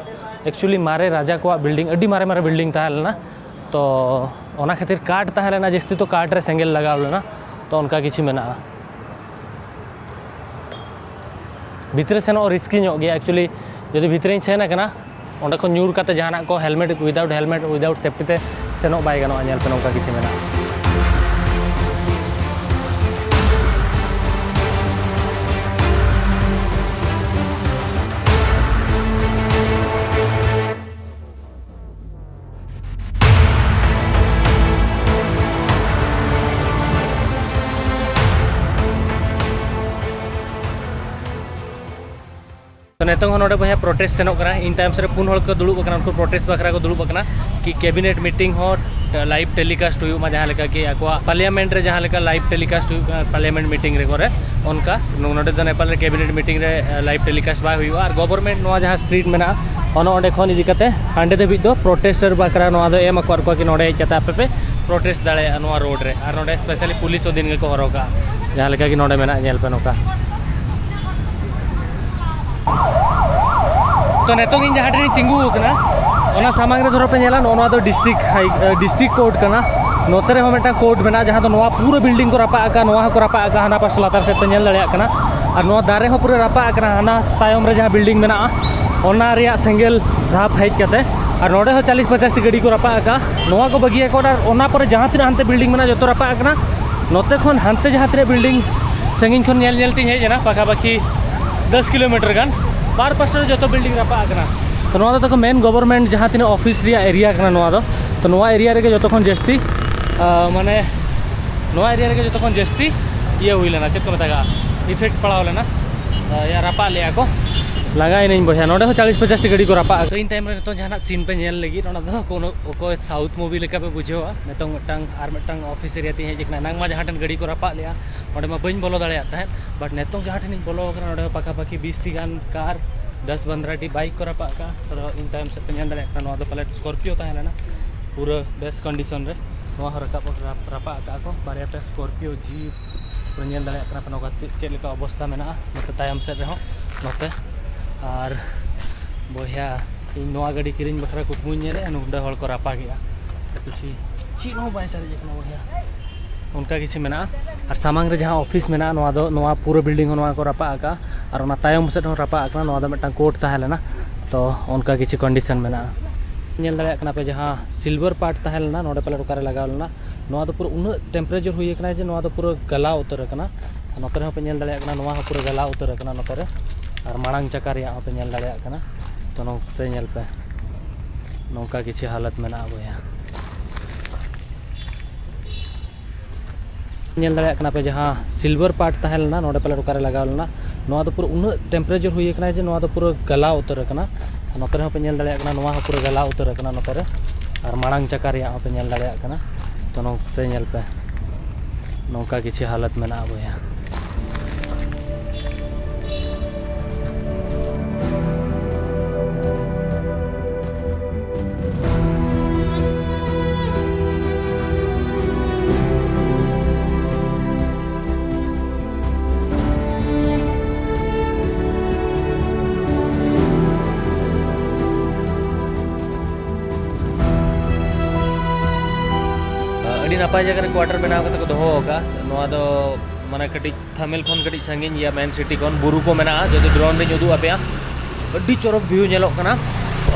ᱮᱠᱪᱩᱭᱮᱞᱤ ᱢᱟᱨᱮ ᱨᱟᱡᱟ ᱠᱚᱣᱟᱜ ᱵᱤᱞᱰᱤᱝ, ᱟᱹᱰᱤ ᱢᱟᱨᱮ ᱢᱟᱨᱮ ᱵᱤᱞᱰᱤᱝ ᱛᱟᱦᱮᱸ ᱞᱮᱱᱟ᱾ ᱛᱚ ᱚᱱᱟ ᱠᱷᱟᱹᱛᱤᱨ ᱠᱟᱴ ᱛᱟᱦᱮᱸ ᱞᱮᱱᱟ ᱡᱟᱹᱥᱛᱤ, ᱛᱚ ᱠᱟᱴ ᱨᱮ ᱥᱮᱸᱜᱮᱞ ᱞᱟᱜᱟᱣ ᱞᱮᱱᱟ᱾ ᱛᱚ ᱚᱱᱠᱟ ᱠᱤᱪᱷᱩ ᱢᱮᱱᱟᱜᱼᱟ᱾ ᱵᱷᱤᱛᱨᱤ ᱥᱮᱱᱚᱜ ᱨᱤᱥᱠᱤ ᱧᱚᱜ ᱜᱮᱭᱟ ᱮᱠᱪᱩᱭᱮᱞᱤ᱾ ᱡᱩᱫᱤ ᱵᱷᱤᱛᱨᱤᱧ ᱥᱮᱱ ᱟᱠᱟᱱᱟ, ᱚᱸᱰᱮ ᱠᱷᱚᱱ ᱧᱩᱨ ᱠᱟᱛᱮ ᱡᱟᱦᱟᱱᱟᱜ ᱠᱚ, helmet, without helmet, without safety ᱛᱮ ᱥᱮᱱᱚᱜ ᱵᱟᱭ ᱜᱟᱱᱚᱜᱼᱟ᱾ ᱧᱮᱞ ᱯᱮ, ᱱᱚᱝᱠᱟ ᱠᱤᱪᱷᱩ ᱢᱮᱱᱟᱜᱼᱟ᱾ ᱛᱚ ᱱᱤᱛᱚᱝ ᱦᱚᱸ ᱱᱚᱰᱮ ᱵᱚᱭᱦᱟ ᱯᱨᱚᱴᱮᱥᱴ ᱥᱮᱱᱚᱜ ᱠᱟᱱᱟ᱾ ᱤᱧ ᱛᱟᱭᱚᱢ ᱥᱮᱫ ᱨᱮ ᱯᱩᱱ ᱦᱚᱲ ᱠᱚ ᱫᱩᱲᱩᱵ ᱟᱠᱟᱱᱟ, ᱩᱱᱠᱩ ᱯᱨᱚᱴᱮᱥᱴ ᱵᱟᱠᱷᱨᱟ ᱠᱚ ᱫᱩᱲᱩᱵ ᱟᱠᱟᱱᱟ ᱠᱤ ᱠᱮᱵᱤᱱᱮᱴ ᱢᱤᱴᱤᱝ ᱦᱚᱸ ᱞᱟᱭᱤᱵᱷ ᱴᱮᱞᱤᱠᱟᱥᱴ ᱦᱩᱭᱩᱜ ᱢᱟ, ᱡᱟᱦᱟᱸ ᱞᱮᱠᱟ ᱠᱤ ᱟᱠᱚᱣᱟᱜ ᱯᱟᱨᱞᱤᱭᱟᱢᱮᱱᱴ ᱨᱮ ᱡᱟᱦᱟᱸ ᱞᱮᱠᱟ ᱞᱟᱭᱤᱵᱷ ᱴᱮᱞᱤᱠᱟᱥᱴ ᱦᱩᱭᱩᱜ ᱠᱟᱱᱟ ᱯᱟᱨᱞᱤᱭᱟᱢᱮᱱᱴ ᱢᱤᱴᱤᱝ ᱨᱮ ᱠᱚᱨᱮ, ᱚᱱᱠᱟ ᱱᱚᱰᱮ ᱫᱚ ᱱᱮᱯᱟᱞ ᱨᱮ ᱠᱮᱵᱤᱱᱮᱴ ᱢᱤᱴᱤᱝ ᱨᱮ ᱞᱟᱭᱤᱵᱷ ᱴᱮᱞᱤᱠᱟᱥᱴ ᱵᱟᱭ ᱦᱩᱭᱩᱜᱼᱟ᱾ ᱟᱨ ᱜᱚᱵᱷᱚᱨᱱᱢᱮᱱᱴ ᱱᱚᱣᱟ ᱡᱟᱦᱟᱸ ᱥᱴᱨᱤᱴ ᱢᱮᱱᱟᱜᱼᱟ, ᱚᱱᱟ ᱚᱸᱰᱮ ᱠᱷᱚᱱ ᱤᱫᱤ ᱠᱟᱛᱮ ᱦᱟᱸᱰᱮ ᱫᱷᱟᱹᱵᱤᱡ ᱫᱚ ᱯᱨᱚᱴᱮᱥᱴᱟᱨ ᱵᱟᱠᱷᱨᱟ ᱱᱚᱣᱟ ᱫᱚ ᱮᱢ ᱟᱠᱟᱫ ᱠᱚᱣᱟ ᱠᱤ ᱱᱚᱰᱮ ᱦᱮᱡ ᱠᱟᱛᱮ ᱟᱯᱮ ᱯᱮ ᱯᱨᱚᱴᱮᱥᱴ ᱫᱟᱲᱮᱭᱟᱜᱼᱟ ᱱᱚᱣᱟ ᱨᱳᱰ ᱨᱮ᱾ ᱟᱨ ᱱᱚᱰᱮ ᱥᱯᱮᱥᱟᱞᱤ ᱯᱩᱞᱤᱥ ᱦᱚᱸ ᱫᱤᱱ ᱜᱮᱠᱚ ᱦᱚᱨᱚᱜᱟ, ᱡᱟᱦᱟᱸ ᱞᱮᱠᱟ ᱜᱮ ᱱᱚᱰᱮ ᱢᱮᱱᱟᱜᱼᱟ, ᱧᱮᱞ ᱯᱮ ᱱᱚᱝᱠᱟ᱾ ᱛᱚ ᱱᱤᱛᱚᱜ ᱤᱧ ᱡᱟᱦᱟᱸ ᱴᱷᱮᱱ ᱤᱧ ᱛᱤᱸᱜᱩ ᱟᱠᱟᱱᱟ, ᱚᱱᱟ ᱥᱟᱢᱟᱝ ᱨᱮ ᱫᱷᱚᱨᱚ ᱯᱮ ᱧᱮᱞᱟ, ᱱᱚᱜᱼᱚ ᱱᱚᱣᱟ ᱫᱚ ᱰᱤᱥᱴᱨᱤᱠᱴ ᱦᱟᱭ, ᱰᱤᱥᱴᱨᱤᱠᱴ ᱠᱳᱨᱴ ᱠᱟᱱᱟ᱾ ᱱᱚᱛᱮ ᱨᱮᱦᱚᱸ ᱢᱤᱫᱴᱟᱝ ᱠᱳᱨᱴ ᱢᱮᱱᱟᱜᱼᱟ, ᱡᱟᱦᱟᱸ ᱫᱚ ᱱᱚᱣᱟ ᱯᱩᱨᱟᱹ ᱵᱤᱞᱰᱤᱝ ᱠᱚ ᱨᱟᱯᱟᱜ ᱟᱠᱟᱫ, ᱱᱚᱣᱟ ᱦᱚᱸᱠᱚ ᱨᱟᱯᱟᱜ ᱟᱠᱟᱫ, ᱦᱟᱱᱟ ᱯᱟᱥᱴᱟ ᱞᱟᱛᱟᱨ ᱥᱮᱫ ᱯᱮ ᱧᱮᱞ ᱫᱟᱲᱮᱭᱟᱜ ᱠᱟᱱᱟ᱾ ᱟᱨ ᱱᱚᱣᱟ ᱫᱟᱨᱮ ᱦᱚᱸ ᱯᱩᱨᱟᱹ ᱨᱟᱯᱟᱜ ᱟᱠᱟᱱᱟ, ᱦᱟᱱᱟ ᱛᱟᱭᱚᱢ ᱨᱮ ᱡᱟᱦᱟᱸ ᱵᱤᱞᱰᱤᱝ ᱢᱮᱱᱟᱜᱼᱟ, ᱚᱱᱟ ᱨᱮᱭᱟᱜ ᱥᱮᱸᱜᱮᱞ ᱫᱷᱟᱯ ᱦᱮᱡ ᱠᱟᱛᱮ᱾ ᱟᱨ ᱱᱚᱰᱮ ᱦᱚᱸ ᱪᱟᱞᱤᱥ ᱯᱚᱪᱟᱥ ᱴᱤ ᱜᱟᱹᱰᱤ ᱠᱚ ᱨᱟᱯᱟᱜ ᱟᱠᱟᱫ, ᱱᱚᱣᱟ ᱠᱚ ᱵᱟᱹᱜᱤᱭᱟᱠᱚ᱾ ᱟᱨ ᱚᱱᱟ ᱯᱚᱨᱮ ᱡᱟᱦᱟᱸ ᱛᱤᱱᱟᱹᱜ ᱦᱟᱱᱛᱮ ᱵᱤᱞᱰᱤᱝ ᱢᱮᱱᱟᱜᱼᱟ, ᱡᱚᱛᱚ ᱨᱟᱯᱟᱜ ᱟᱠᱟᱱᱟ᱾ ᱱᱚᱛᱮ ᱠᱷᱚᱱ ᱦᱟᱱᱛᱮ ᱡᱟᱦᱟᱸ ᱛᱤᱱᱟᱹᱜ ᱵᱤᱞᱰᱤᱝ ᱥᱟᱺᱜᱤᱧ ᱠᱷᱚᱱ ᱧᱮᱞ ᱧᱮᱞ ᱛᱤᱧ ᱦᱮᱡ ᱮᱱᱟ, ᱯᱟᱠᱟᱯᱟᱠᱤ ᱫᱚᱥ ᱠᱤᱞᱳᱢᱤᱴᱟᱨ ᱜᱟᱱ᱾ ᱵᱟᱨ ᱯᱟᱥᱴᱟ ᱨᱮ ᱡᱚᱛᱚ ᱵᱤᱞᱰᱤᱝ ᱨᱟᱯᱟᱜ ᱟᱠᱟᱱᱟ᱾ ᱛᱚ ᱱᱚᱣᱟ ᱫᱚ ᱛᱟᱠᱚ ᱢᱮᱱ ᱜᱚᱵᱷᱚᱨᱱᱢᱮᱱᱴ ᱡᱟᱦᱟᱸ ᱛᱤᱱᱟᱹᱜ ᱚᱯᱷᱤᱥ ᱨᱮᱭᱟᱜ ᱮᱨᱤᱭᱟ ᱠᱟᱱᱟ ᱱᱚᱣᱟ ᱫᱚ᱾ ᱛᱚ ᱱᱚᱣᱟ ᱮᱨᱤᱭᱟ ᱨᱮᱜᱮ ᱡᱚᱛᱚ ᱠᱷᱚᱱ ᱡᱟᱹᱥᱛᱤ, ᱟᱸ, ᱢᱟᱱᱮ ᱱᱚᱣᱟ ᱮᱨᱤᱭᱟ ᱨᱮᱜᱮ ᱡᱚᱛᱚ ᱠᱷᱚᱱ ᱡᱟᱹᱥᱛᱤ ᱤᱭᱟᱹ ᱦᱩᱭ ᱞᱮᱱᱟ, ᱪᱮᱫ ᱠᱚ ᱢᱮᱛᱟᱜᱼᱟ, ᱤᱯᱷᱮᱠᱴ ᱯᱟᱲᱟᱣ ᱞᱮᱱᱟ᱾ ᱟᱸ, ᱭᱟ, ᱨᱟᱯᱟᱜ ᱞᱮᱜᱼᱟ ᱠᱚ᱾ ᱞᱟᱸᱜᱟᱭᱮᱱᱟᱹᱧ ᱵᱚᱭᱦᱟ, ᱱᱚᱰᱮ ᱦᱚᱸ ᱪᱟᱞᱤᱥ ᱯᱚᱪᱟᱥ ᱴᱤ ᱜᱟᱹᱰᱤ ᱠᱚ ᱨᱟᱯᱟᱜ ᱟᱠᱟᱫᱟ᱾ ᱛᱚ ᱤᱧ ᱴᱟᱭᱤᱢ ᱨᱮ ᱱᱤᱛᱚᱝ ᱡᱟᱦᱟᱱᱟᱜ ᱥᱤᱱ ᱯᱮ ᱧᱮᱞ ᱞᱟᱹᱜᱤᱫ, ᱚᱱᱟ ᱫᱚ ᱠᱳᱱᱳ ᱚᱠᱚᱭ ᱥᱟᱣᱩᱛᱷ ᱢᱩᱵᱷᱤ ᱞᱮᱠᱟ ᱯᱮ ᱵᱩᱡᱷᱟᱹᱣᱟ᱾ ᱱᱤᱛᱚᱝ ᱢᱤᱫᱴᱟᱝ ᱟᱨ ᱢᱤᱫᱴᱟᱝ ᱚᱯᱷᱤᱥ ᱮᱨᱤᱭᱟ ᱛᱮᱧ ᱦᱮᱡ ᱟᱠᱟᱱᱟ᱾ ᱮᱱᱟᱝ ᱢᱟ ᱡᱟᱦᱟᱸ ᱴᱷᱮᱱ ᱜᱟᱹᱰᱤ ᱠᱚ ᱨᱟᱯᱟᱜ ᱞᱮᱜᱼᱟ, ᱚᱸᱰᱮ ᱢᱟ ᱵᱟᱹᱧ ᱵᱚᱞᱚ ᱫᱟᱲᱮᱭᱟᱜ ᱛᱟᱦᱮᱸᱫ, ᱵᱟᱴ ᱱᱤᱛᱚᱝ ᱡᱟᱦᱟᱸ ᱴᱷᱮᱱᱤᱧ ᱵᱚᱞᱚ ᱟᱠᱟᱱᱟ, ᱱᱚᱰᱮ ᱦᱚᱸ ᱯᱟᱠᱟᱯᱟᱠᱤ ᱵᱤᱥ ᱴᱤ ᱜᱟᱱ ᱠᱟᱨ, ᱫᱚᱥ ᱯᱚᱱᱫᱽᱨᱚ ᱴᱤ ᱵᱟᱭᱤᱠ ᱠᱚ ᱨᱟᱯᱟᱜ ᱟᱠᱟᱫᱼᱟ᱾ ᱛᱚ ᱤᱧ ᱛᱟᱭᱚᱢ ᱥᱮᱫ ᱯᱮ ᱧᱮᱞ ᱫᱟᱲᱮᱭᱟᱜ ᱠᱟᱱᱟ, ᱱᱚᱣᱟ ᱫᱚ ᱯᱟᱞᱮᱫ ᱥᱠᱚᱨᱯᱤᱭᱳ ᱛᱟᱦᱮᱸ ᱞᱮᱱᱟ, ᱯᱩᱨᱟᱹ ᱵᱮᱥ ᱠᱚᱱᱰᱤᱥᱚᱱ ᱨᱮ᱾ ᱱᱚᱣᱟ ᱦᱚᱸ ᱨᱟᱠᱟᱵ, ᱨᱟᱯ-, ᱨᱟᱯᱟᱜ ᱟᱠᱟᱫᱼᱟ ᱠᱚ᱾ ᱵᱟᱨᱭᱟ ᱯᱮᱭᱟ ᱥᱠᱚᱨᱯᱤᱭᱳ, ᱡᱤᱯ, ᱯᱩᱨᱟᱹ ᱧᱮᱞ ᱫᱟᱲᱮᱭᱟᱜ ᱠᱟᱱᱟ ᱯᱮ ᱱᱚᱝᱠᱟ ᱪᱮᱫ, ᱪᱮᱫ ᱞᱮᱠᱟ ᱚᱵᱚᱥᱛᱟ ᱢᱮᱱᱟᱜᱼᱟ ᱱᱚᱛᱮ ᱛᱟᱭᱚᱢ ᱥᱮᱫ ᱨᱮᱦᱚᱸ ᱱᱚᱛᱮ᱾ ᱟᱨ ᱵᱚᱭᱦᱟ, ᱤᱧ ᱱᱚᱣᱟ ᱜᱟᱹᱰᱤ ᱠᱤᱨᱤᱧ ᱵᱟᱠᱷᱨᱟ ᱠᱩᱠᱢᱩᱧ ᱧᱮᱞᱮᱫᱼᱟ, ᱱᱚᱰᱮ ᱦᱚᱲ ᱠᱚ ᱨᱟᱯᱟᱜᱮᱜᱼᱟ᱾ ᱠᱩᱥᱤ ᱪᱮᱫ ᱦᱚᱸ ᱵᱟᱭ ᱥᱟᱨᱮᱡ ᱟᱠᱟᱱᱟ ᱵᱚᱭᱦᱟ᱾ ᱚᱱᱠᱟ ᱠᱤᱪᱷᱩ ᱢᱮᱱᱟᱜᱼᱟ᱾ ᱟᱨ ᱥᱟᱢᱟᱝ ᱨᱮ ᱡᱟᱦᱟᱸ ᱚᱯᱷᱤᱥ ᱢᱮᱱᱟᱜᱼᱟ, ᱱᱚᱣᱟ ᱫᱚ, ᱱᱚᱣᱟ ᱯᱩᱨᱟᱹ ᱵᱤᱞᱰᱤᱝ ᱦᱚᱸ ᱱᱚᱣᱟ ᱠᱚ ᱨᱟᱯᱟᱜ ᱟᱠᱟᱫᱼᱟ᱾ ᱟᱨ ᱚᱱᱟ ᱛᱟᱭᱚᱢ ᱥᱮᱫ ᱦᱚᱸ ᱨᱟᱯᱟᱜ ᱟᱠᱟᱱᱟ᱾ ᱱᱚᱣᱟ ᱫᱚ ᱢᱤᱫᱴᱟᱝ ᱠᱳᱨᱴ ᱛᱟᱦᱮᱸ ᱞᱮᱱᱟ, ᱛᱚ ᱚᱱᱠᱟ ᱠᱤᱪᱷᱩ ᱠᱚᱱᱰᱤᱥᱚᱱ ᱢᱮᱱᱟᱜᱼᱟ᱾ ᱧᱮᱞ ᱫᱟᱲᱮᱭᱟᱜ ᱠᱟᱱᱟ ᱯᱮ, ᱡᱟᱦᱟᱸ ᱥᱤᱞᱵᱷᱟᱨ ᱯᱟᱨᱴ ᱛᱟᱦᱮᱸ ᱞᱮᱱᱟ, ᱱᱚᱰᱮ ᱯᱟᱞᱮ ᱚᱠᱟᱨᱮ ᱞᱟᱜᱟᱣ ᱞᱮᱱᱟ᱾ ᱱᱚᱣᱟ ᱫᱚ ᱯᱩᱨᱟᱹ ᱩᱱᱟᱹᱜ ᱴᱮᱢᱯᱟᱨᱮᱪᱟᱨ ᱦᱩᱭ ᱟᱠᱟᱱᱟ ᱡᱮ ᱱᱚᱣᱟ ᱫᱚ ᱯᱩᱨᱟᱹ ᱜᱟᱞᱟᱣ ᱩᱛᱟᱹᱨ ᱟᱠᱟᱱᱟ᱾ ᱱᱚᱛᱮ ᱨᱮᱦᱚᱸ ᱯᱮ ᱧᱮᱞ ᱫᱟᱲᱮᱭᱟᱜ ᱠᱟᱱᱟ, ᱱᱚᱣᱟ ᱦᱚᱸ ᱯᱩᱨᱟᱹ ᱜᱟᱞᱟᱣ ᱩᱛᱟᱹᱨ ᱟᱠᱟᱱᱟ ᱱᱚᱛᱮ ᱨᱮ᱾ ᱟᱨ ᱢᱟᱲᱟᱝ ᱪᱟᱠᱟ ᱨᱮᱭᱟᱜ ᱦᱚᱸ ᱯᱮ ᱧᱮᱞ ᱫᱟᱲᱮᱭᱟᱜ ᱠᱟᱱᱟ᱾ ᱛᱚ ᱱᱚᱛᱮ ᱧᱮᱞ ᱯᱮ, ᱱᱚᱝᱠᱟ ᱠᱤᱪᱷᱩ ᱦᱟᱞᱚᱛ ᱢᱮᱱᱟᱜᱼᱟ ᱵᱚᱭᱦᱟ᱾ ᱧᱮᱞ ᱫᱟᱲᱮᱭᱟᱜ ᱠᱟᱱᱟ ᱯᱮ, ᱡᱟᱦᱟᱸ ᱥᱤᱞᱵᱷᱟᱨ ᱯᱟᱨᱴ ᱛᱟᱦᱮᱸ ᱞᱮᱱᱟ, ᱱᱚᱰᱮ ᱯᱟᱞᱮ ᱚᱠᱟᱨᱮ ᱞᱟᱜᱟᱣ ᱞᱮᱱᱟ᱾ ᱱᱚᱣᱟ ᱫᱚ ᱯᱩᱨᱟᱹ ᱩᱱᱟᱹᱜ ᱴᱮᱢᱯᱟᱨᱮᱪᱟᱨ ᱦᱩᱭ ᱟᱠᱟᱱᱟ ᱡᱮ ᱱᱚᱣᱟ ᱫᱚ ᱯᱩᱨᱟᱹ ᱜᱟᱞᱟᱣ ᱩᱛᱟᱹᱨ ᱟᱠᱟᱱᱟ᱾ ᱱᱚᱛᱮ ᱨᱮᱦᱚᱸ ᱯᱮ ᱧᱮᱞ ᱫᱟᱲᱮᱭᱟᱜ ᱠᱟᱱᱟ, ᱱᱚᱣᱟ ᱦᱚᱸ ᱯᱩᱨᱟᱹ ᱜᱟᱞᱟᱣ ᱩᱛᱟᱹᱨ ᱟᱠᱟᱱᱟ ᱱᱚᱛᱮ ᱨᱮ᱾ ᱟᱨ ᱢᱟᱲᱟᱝ ᱪᱟᱠᱟ ᱨᱮᱭᱟᱜ ᱦᱚᱸ ᱯᱮ ᱧᱮᱞ ᱫᱟᱲᱮᱭᱟᱜ ᱠᱟᱱᱟ᱾ ᱛᱚ ᱱᱚᱛᱮ ᱧᱮᱞ ᱯᱮ, ᱱᱚᱝᱠᱟ ᱠᱤᱪᱷᱩ ᱦᱟᱞᱚᱛ ᱢᱮᱱᱟᱜᱼᱟ ᱵᱚᱭᱦᱟ᱾ ᱟᱹᱰᱤ ᱱᱟᱯᱟᱭ ᱡᱟᱭᱜᱟ ᱨᱮ ᱠᱣᱟᱴᱟᱨ ᱵᱮᱱᱟᱣ ᱠᱟᱛᱮ ᱠᱚ ᱫᱚᱦᱚ ᱟᱠᱟᱫᱼᱟ᱾ ᱱᱚᱣᱟ ᱫᱚ ᱢᱟᱱᱮ ᱠᱟᱹᱴᱤᱡ ᱛᱷᱟᱢᱮᱞ ᱠᱷᱚᱱ ᱠᱟᱹᱴᱤᱡ ᱥᱟᱺᱜᱤᱧ ᱜᱮᱭᱟ, ᱢᱮᱱ ᱥᱤᱴᱤ ᱠᱷᱚᱱ᱾ ᱵᱩᱨᱩ ᱠᱚ ᱢᱮᱱᱟᱜᱼᱟ, ᱡᱩᱫᱤ ᱰᱨᱳᱱ ᱨᱤᱧ ᱩᱫᱩᱜ ᱟᱯᱮᱭᱟ, ᱟᱹᱰᱤ ᱪᱚᱨᱚᱠ ᱵᱷᱤᱭᱩ ᱧᱮᱞᱚᱜ ᱠᱟᱱᱟ᱾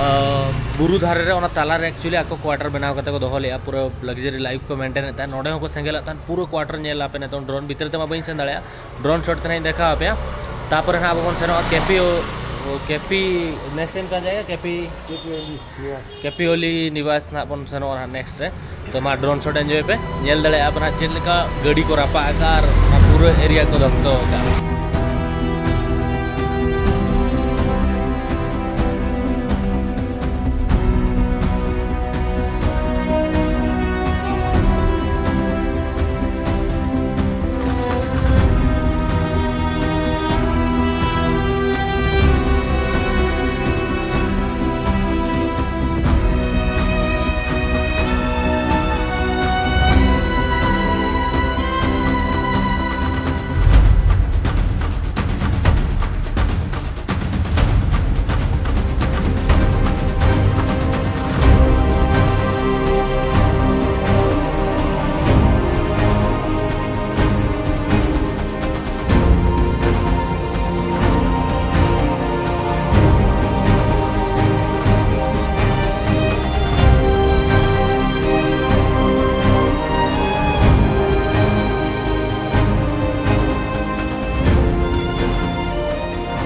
ᱟᱸ, ᱵᱩᱨᱩ ᱫᱷᱟᱨᱮ ᱨᱮ, ᱚᱱᱟ ᱛᱟᱞᱟ ᱨᱮ actually ᱟᱠᱚ ᱠᱣᱟᱴᱟᱨ ᱵᱮᱱᱟᱣ ᱠᱟᱛᱮ ᱠᱚ ᱫᱚᱦᱚ ᱞᱮᱫᱼᱟ, ᱯᱩᱨᱟᱹ ᱞᱟᱠᱡᱟᱨᱤ ᱞᱟᱭᱤᱯᱷ ᱠᱚ ᱢᱮᱱᱴᱮᱱ ᱮᱫ ᱛᱟᱦᱮᱸᱫ᱾ ᱱᱚᱰᱮ ᱦᱚᱸᱠᱚ ᱥᱮᱸᱜᱮᱞᱟᱜ ᱛᱟᱦᱮᱸᱫ, ᱯᱩᱨᱟᱹ ᱠᱣᱟᱴᱟᱨ ᱧᱮᱞ ᱟᱯᱮ ᱱᱤᱛᱚᱝ᱾ ᱰᱨᱳᱱ ᱵᱷᱤᱛᱤᱨ ᱛᱮᱢᱟ ᱵᱟᱹᱧ ᱥᱮᱱ ᱫᱟᱲᱮᱭᱟᱜᱼᱟ, ᱰᱨᱳᱱ ᱥᱚᱴ ᱛᱮ ᱱᱟᱦᱟᱜ ᱤᱧ ᱫᱮᱠᱷᱟᱣ ᱟᱯᱮᱭᱟ᱾ ᱛᱟᱯᱚᱨᱮ ᱱᱟᱦᱟᱜ ᱟᱵᱚ ᱵᱚᱱ ᱥᱮᱱᱚᱜᱼᱟ ᱠᱮᱯᱤ ᱳ, ᱛᱚ ᱠᱮᱯᱤ, ᱱᱮᱠᱥᱴ ᱴᱟᱭᱤᱢ ᱠᱟ ᱡᱟᱭᱜᱟ ᱠᱮᱯᱤ, ᱠᱮᱯᱤ ᱚᱞᱤ ᱱᱤᱵᱟᱥ᱾ ᱠᱮᱯᱤ ᱚᱞᱤ ᱱᱤᱵᱟᱥ ᱱᱟᱦᱟᱜ ᱵᱚᱱ ᱥᱮᱱᱚᱜᱼᱟ ᱱᱟᱦᱟᱜ ᱱᱮᱠᱥᱴ ᱨᱮ᱾ ᱛᱚ ᱢᱟ ᱰᱨᱳᱱ ᱥᱚᱴ ᱮᱱᱡᱚᱭ ᱯᱮ, ᱧᱮᱞ ᱫᱟᱲᱮᱭᱟᱜᱼᱟ ᱯᱮ ᱱᱟᱦᱟᱜ ᱪᱮᱫ ᱞᱮᱠᱟ ᱜᱟᱹᱰᱤ ᱠᱚ ᱨᱟᱯᱟᱜ ᱟᱠᱟᱫᱼᱟ ᱟᱨ ᱚᱱᱟ ᱯᱩᱨᱟᱹ ᱮᱨᱤᱭᱟ ᱠᱚ ᱫᱷᱚᱝᱥᱚ ᱟᱠᱟᱫᱼᱟ᱾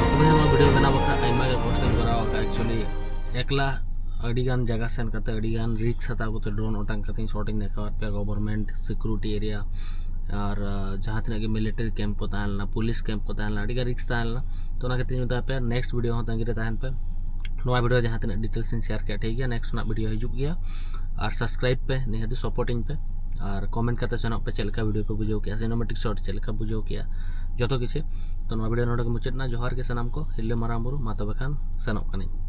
ᱛᱚᱵᱮ ᱱᱚᱣᱟ ᱵᱷᱤᱰᱤᱭᱳ ᱵᱮᱱᱟᱣ ᱵᱟᱠᱷᱨᱟ ᱟᱭᱢᱟ ᱜᱮ ᱠᱚᱥᱴᱚᱧ ᱠᱚᱨᱟᱣ ᱟᱠᱟᱫᱼᱟ᱾ ᱮᱠᱪᱩᱭᱮᱞᱤ ᱮᱠᱞᱟ ᱟᱹᱰᱤᱜᱟᱱ ᱡᱟᱭᱜᱟ ᱥᱮᱱ ᱠᱟᱛᱮ ᱟᱹᱰᱤᱜᱟᱱ ᱨᱤᱠᱥ ᱦᱟᱛᱟᱣ ᱠᱟᱛᱮ ᱰᱨᱳᱱ ᱚᱴᱟᱝ ᱠᱟᱛᱮᱧ ᱥᱚᱴ ᱤᱧ ᱫᱮᱠᱷᱟᱣᱟᱫ ᱯᱮᱭᱟ ᱜᱚᱵᱷᱚᱨᱱᱢᱮᱱᱴ ᱥᱤᱠᱩᱨᱤᱴᱤ ᱮᱨᱤᱭᱟ ᱟᱨ ᱟᱸ, ᱡᱟᱦᱟᱸ ᱛᱤᱱᱟᱹᱜ ᱜᱮ ᱢᱤᱞᱤᱴᱟᱨᱤ ᱠᱮᱢᱯ ᱠᱚ ᱛᱟᱦᱮᱸ ᱞᱮᱱᱟ, ᱯᱩᱞᱤᱥ ᱠᱮᱢᱯ ᱠᱚ ᱛᱟᱦᱮᱸ ᱞᱮᱱᱟ, ᱟᱹᱰᱤᱜᱟᱱ ᱨᱤᱠᱥ ᱛᱟᱦᱮᱸ ᱞᱮᱱᱟ᱾ ᱛᱚ ᱚᱱᱟ ᱠᱷᱟᱹᱛᱤᱨ ᱤᱧ ᱢᱮᱛᱟ ᱯᱮᱭᱟ ᱱᱮᱠᱥᱴ ᱵᱷᱤᱰᱤᱭᱳ ᱦᱚᱸ ᱛᱟᱺᱜᱤ ᱨᱮ ᱛᱟᱦᱮᱱ ᱯᱮ᱾ ᱱᱚᱣᱟ ᱵᱷᱤᱰᱤᱭᱳ ᱡᱟᱦᱟᱸ ᱛᱤᱱᱟᱹᱜ ᱰᱤᱴᱮᱞᱥ ᱤᱧ ᱥᱮᱭᱟᱨ ᱠᱮᱫ ᱴᱷᱤᱠ ᱜᱮᱭᱟ, ᱱᱮᱠᱥᱴ ᱨᱮᱱᱟᱜ ᱵᱷᱤᱰᱤᱭᱳ ᱦᱤᱡᱩᱜ ᱜᱮᱭᱟ᱾ ᱟᱨ ᱥᱟᱵᱥᱠᱨᱟᱭᱤᱵ ᱯᱮ, ᱱᱤᱦᱟᱹᱛ ᱥᱟᱯᱳᱨᱴ ᱤᱧ ᱯᱮ᱾ ᱟᱨ ᱠᱚᱢᱮᱱᱴ ᱠᱟᱛᱮ ᱥᱮᱱᱚᱜ ᱯᱮ ᱪᱮᱫ ᱞᱮᱠᱟ ᱵᱷᱤᱰᱤᱭᱳ ᱯᱮ ᱵᱩᱡᱷᱟᱹᱣ ᱠᱮᱜᱼᱟ, ᱥᱤᱱᱮᱢᱮᱴᱤᱠ ᱥᱚᱴ ᱪᱮᱫ ᱞᱮᱠᱟ ᱵᱩᱡᱷᱟᱹᱣ ᱠᱮᱜᱼᱟ, ᱡᱚᱛᱚ ᱠᱤᱪᱷᱩ᱾ ᱛᱚ ᱱᱚᱣᱟ ᱵᱷᱤᱰᱤᱭᱳ ᱱᱚᱰᱮ ᱜᱮ ᱢᱩᱪᱟᱹᱫ ᱮᱱᱟ᱾ ᱡᱚᱦᱟᱨ ᱜᱮ ᱥᱟᱱᱟᱢ ᱠᱚ, ᱦᱤᱨᱞᱟᱹ ᱢᱟᱨᱟᱝ ᱵᱩᱨᱩ, ᱢᱟ ᱛᱚᱵᱮ ᱠᱷᱟᱱ ᱥᱮᱱᱚᱜ ᱠᱟᱹᱱᱟᱹᱧ᱾